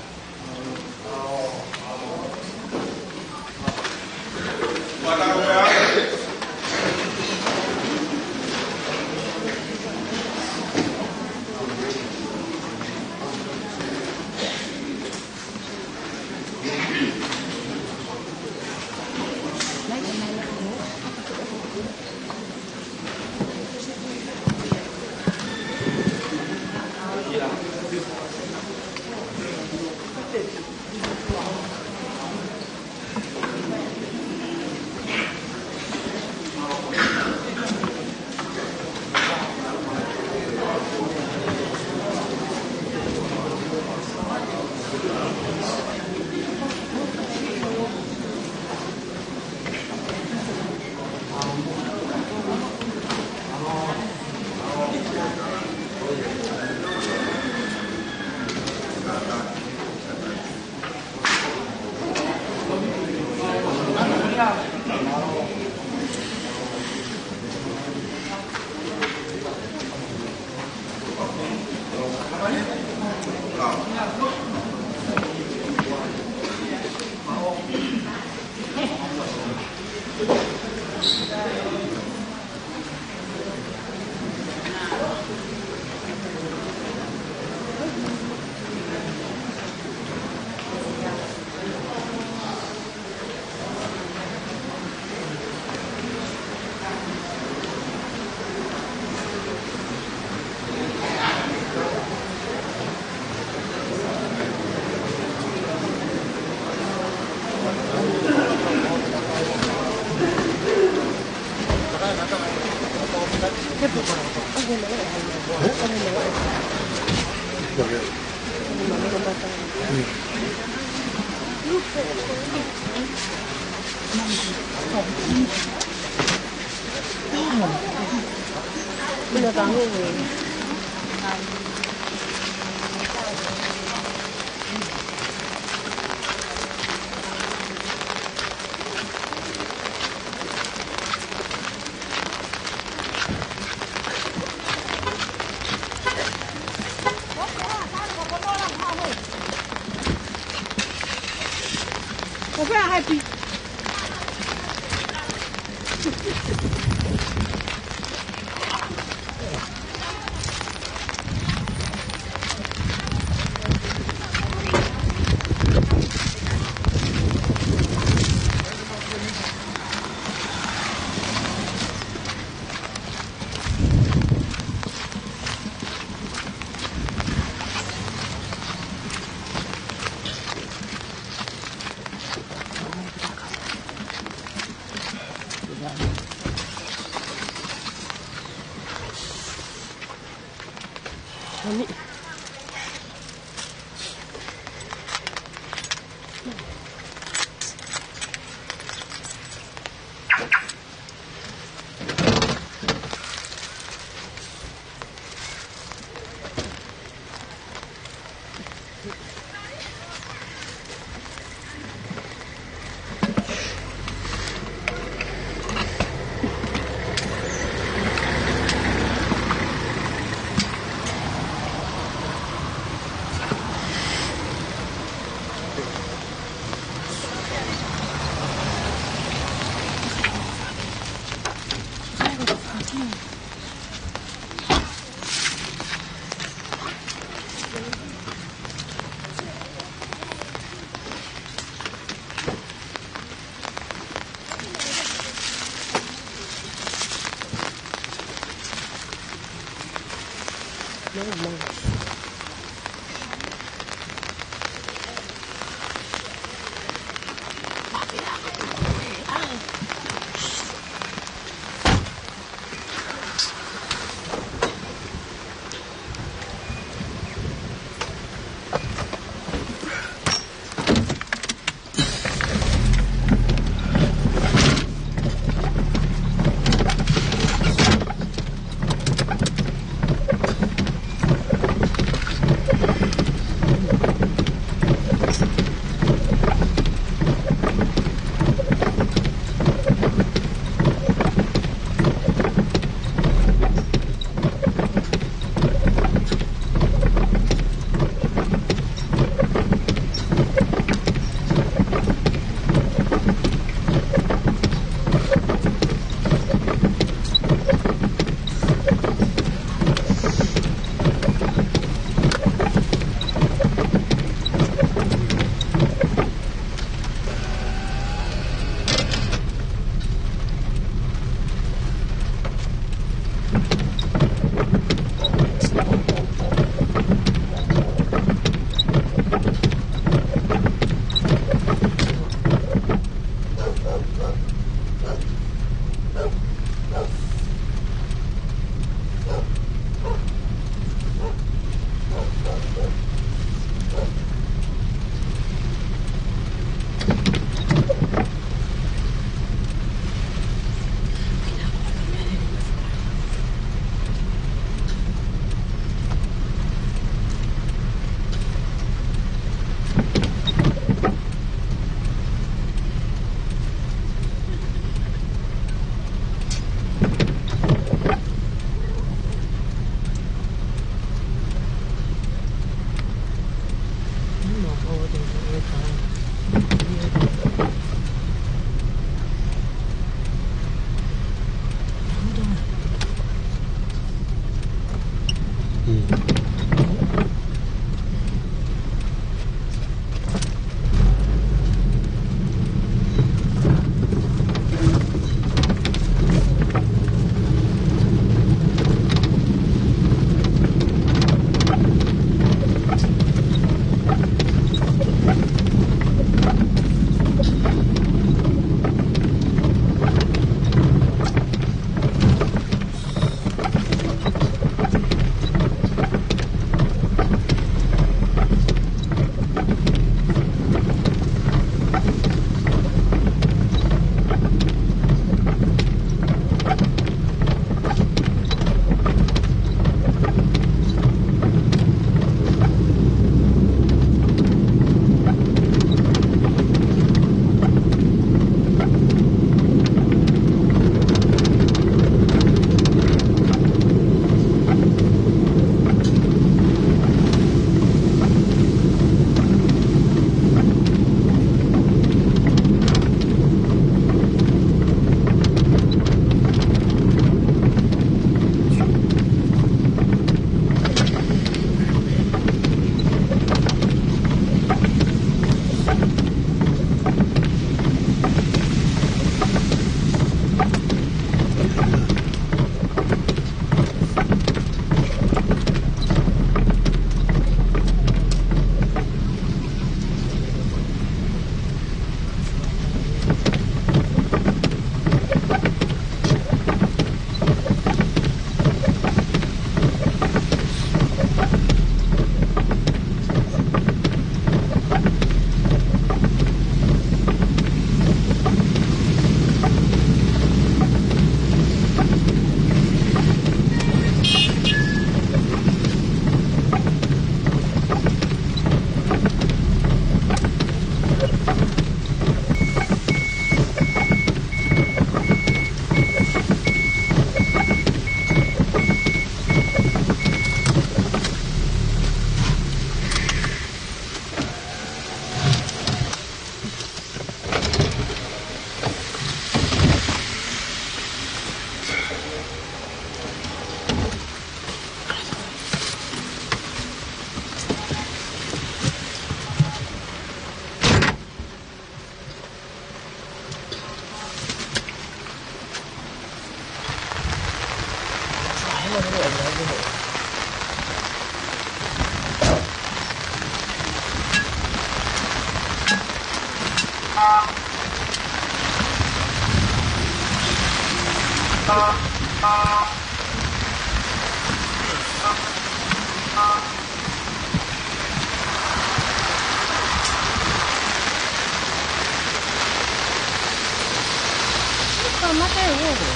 Ka mate uoho.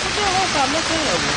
Ko te uoho ka mate uoho.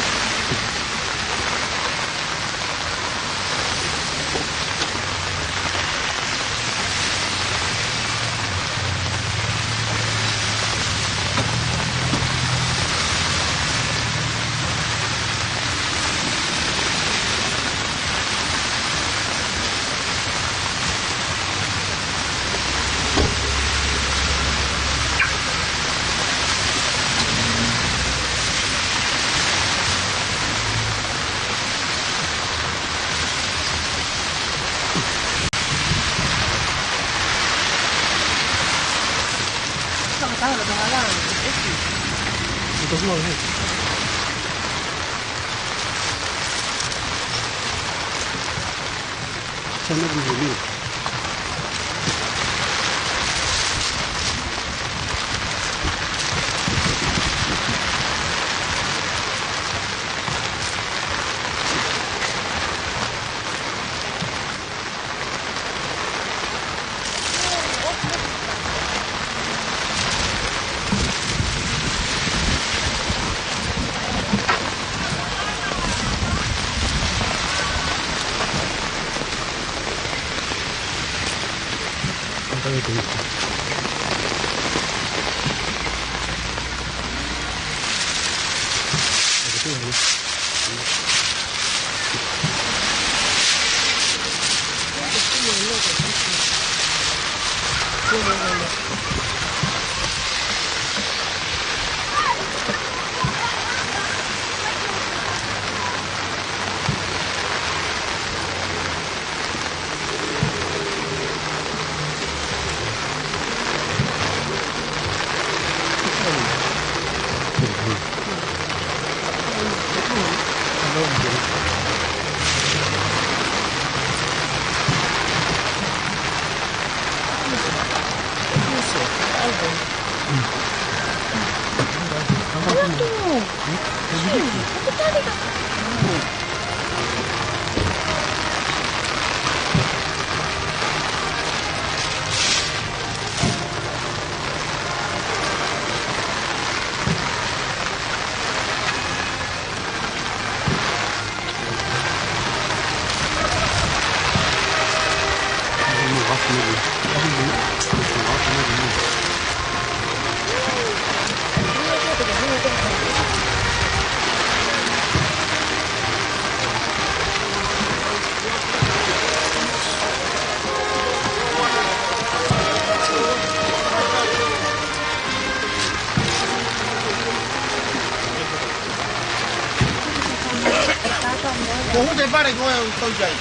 Ko hoʻo te pare ko e toi kai.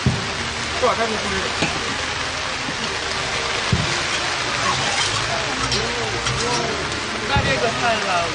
Ko a kani kule. Kare ko hai lau.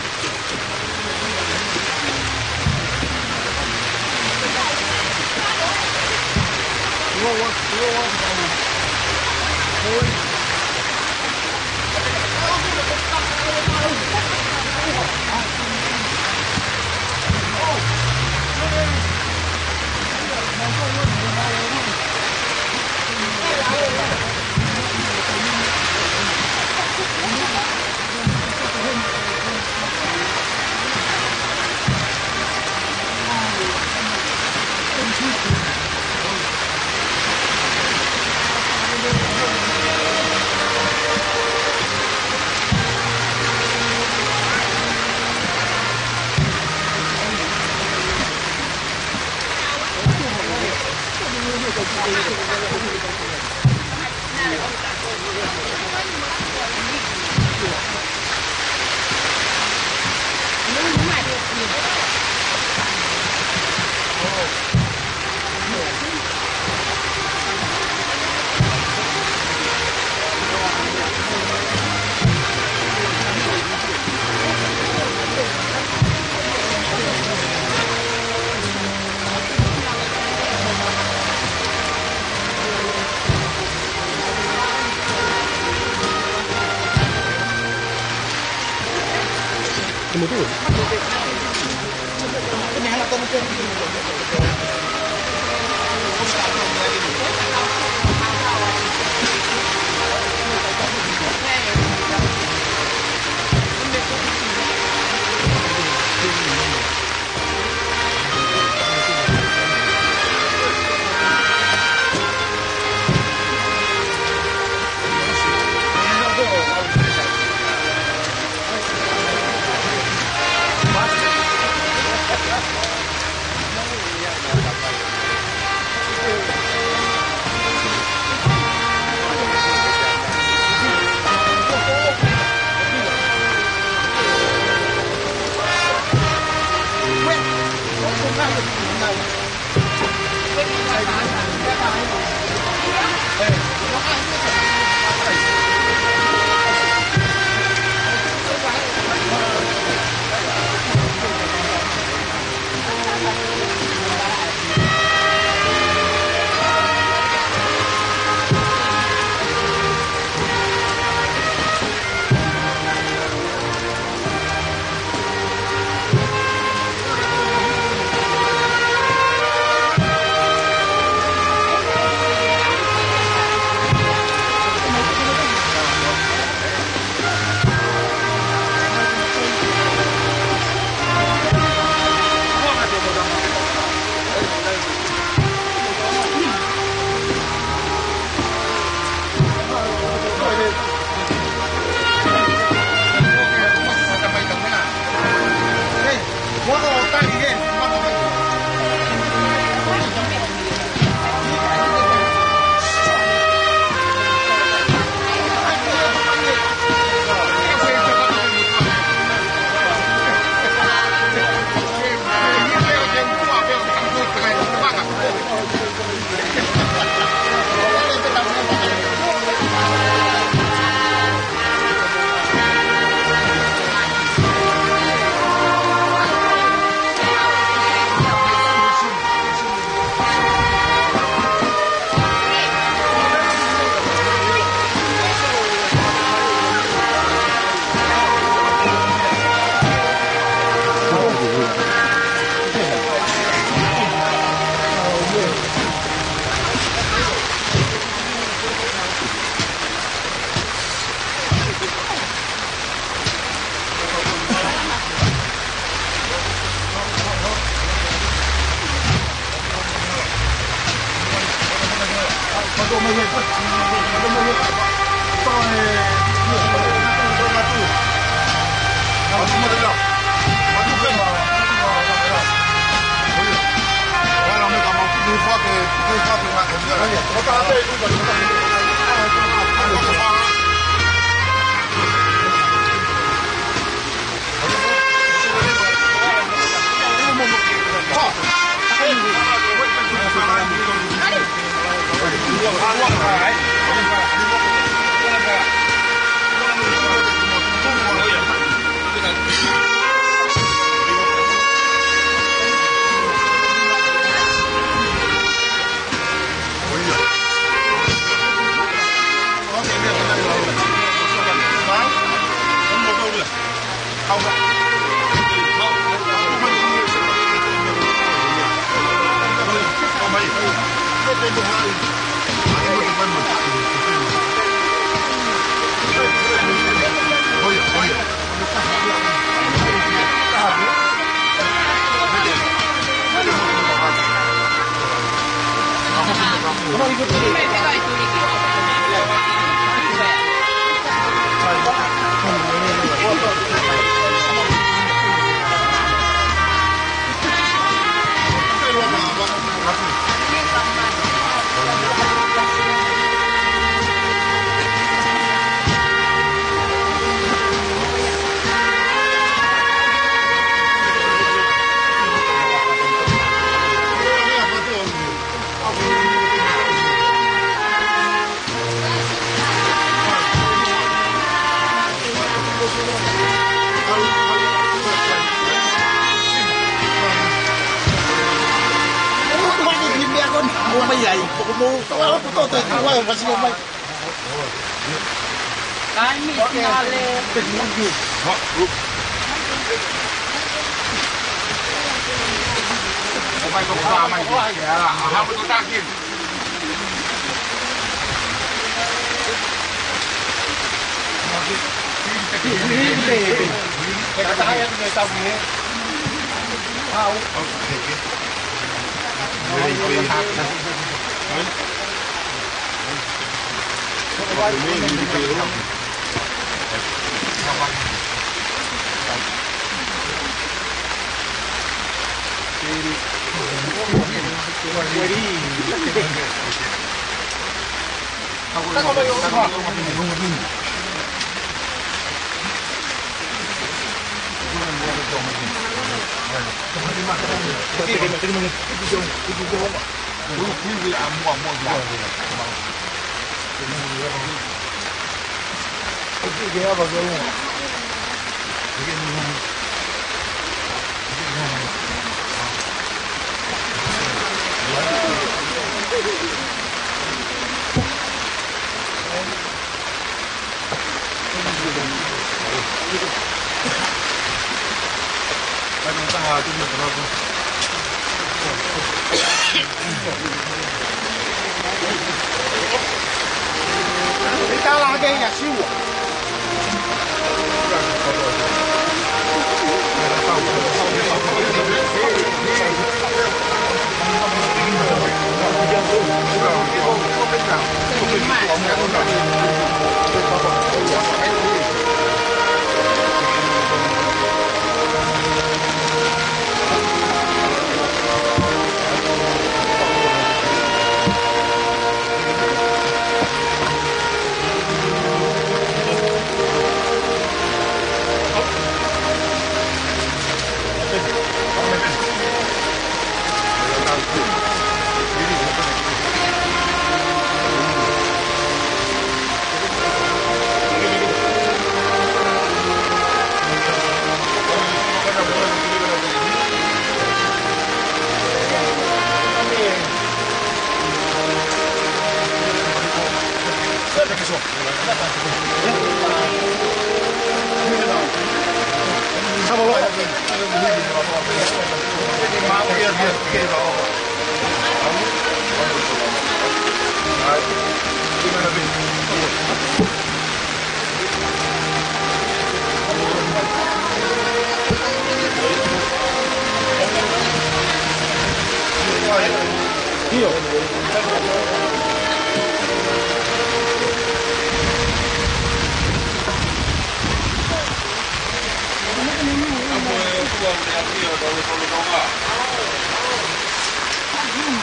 Kuo ne ʻafio ʻi hotau lotolotonga.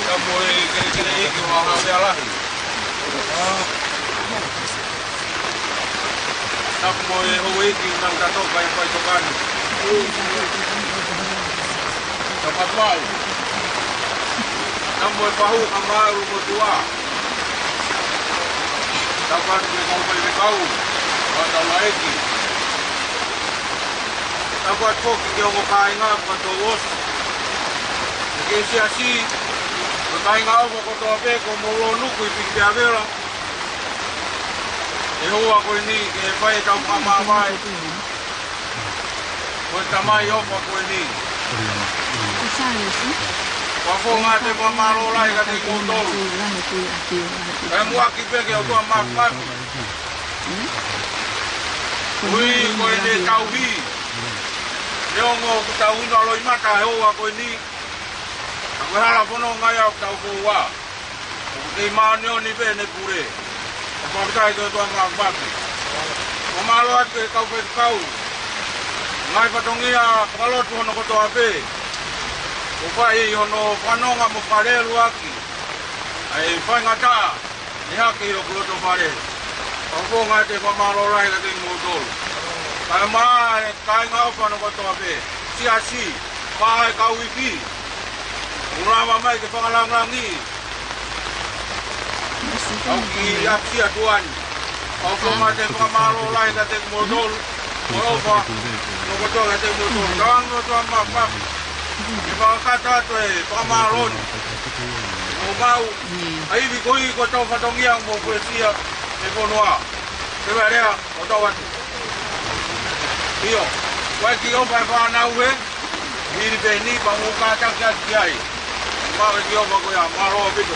Tapu mo e kelekele ʻeiki ʻo Haʻa Meʻa Lahi. Tapu mo e houʻeiki ʻo e Tangata Toka ʻi Faitokani. Tapu atu ai. Tapu mo e Fahu Kamau Motuʻa. Tapu atu ki he kau faifekau, ʻa e taulaʻeiki. Tapu atu foki ki he ongo kāinga kotoa ʻosi. Ki he siasi, ko e kāinga ʻofa kotoa pē kuo mou lōnuku ʻi Pikipeavela. ʻI he houa ko eni, ke fai ʻetau fakamāvae. Ko e tamai ʻofa ko eni. Fakafofonga ʻete fakamālō lahi kiate kimoutolu. Kae muʻaki pē ki he ʻOtua Māfimafi. Ui ko ʻene tauhi. Neongo ʻoku tau inu ʻa loʻimata he houa ko eni. Ka ko e hala fononga ia ʻoku tau foua. ʻOku kei māʻoniʻoni pē ʻene pule. Fakafetaʻi ki he ʻOtua Māfimafi. Fakamālō atu ki he kau faifekau. Ngaahi fatongia fakalotu hono kotoa pē. ʻOku fai hono fanongo mo fakaleleuaki ʻa e faingataʻa ʻi hake ʻi loto fale. Fakafofonga ʻete fakamālō lahi kiate kimoutolu. Kae ʻumaʻā e kāinga ʻofa hono kotoa pē. Siasi, pea ʻi he kau iiki. Mou lava mai ke fakalāngilangiʻi ʻa e ʻEiki ʻi ʻAfio atu eni. Fakafofonga ʻete fakamālō lahi kiate kimoutolu. Ko e ʻofa hono kotoa kiate kimoutolu. Tauange ʻOtua Māfimafi ke fakakata atu e fakamālō ni. Mo mau, ʻa e ivi ko ē ko hotau fatongia mo pulesia e fonua. Ke vea lea ʻo tau atu. ʻIo, ʻoku ʻikai ke ʻofa e fānau ē, hili pē eni pea mou kātaki atu ki ai. Mau e ki ʻofa ko ia, mālō ʻaupito.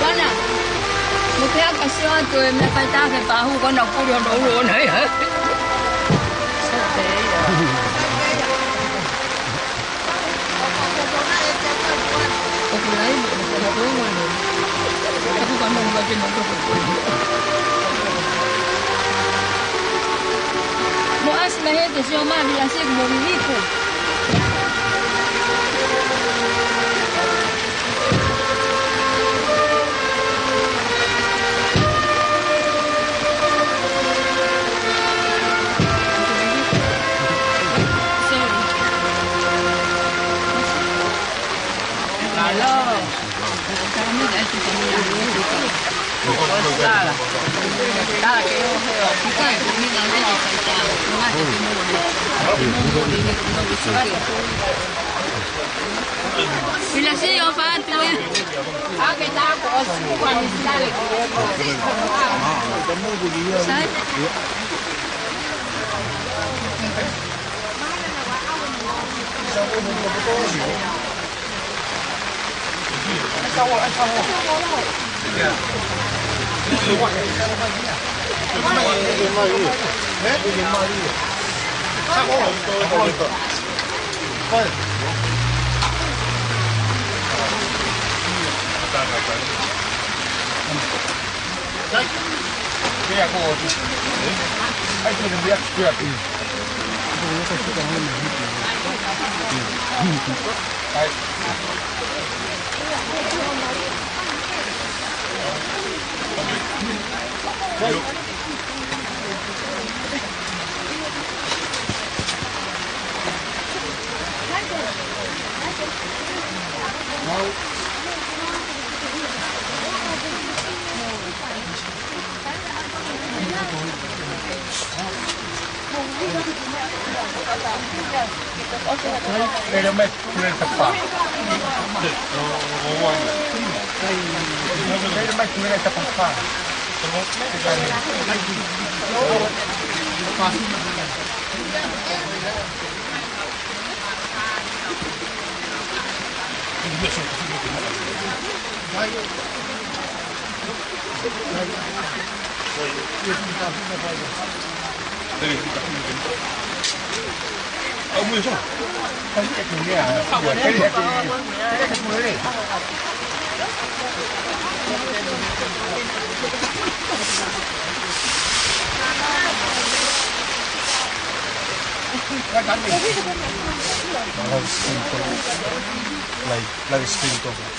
Pana, mo ke haka sio atu e meʻa faitake pahu kona kuri ono ulu ona ia. Mo ʻasi mai he ke sio mai ʻia siku mo liliku. Live stream to.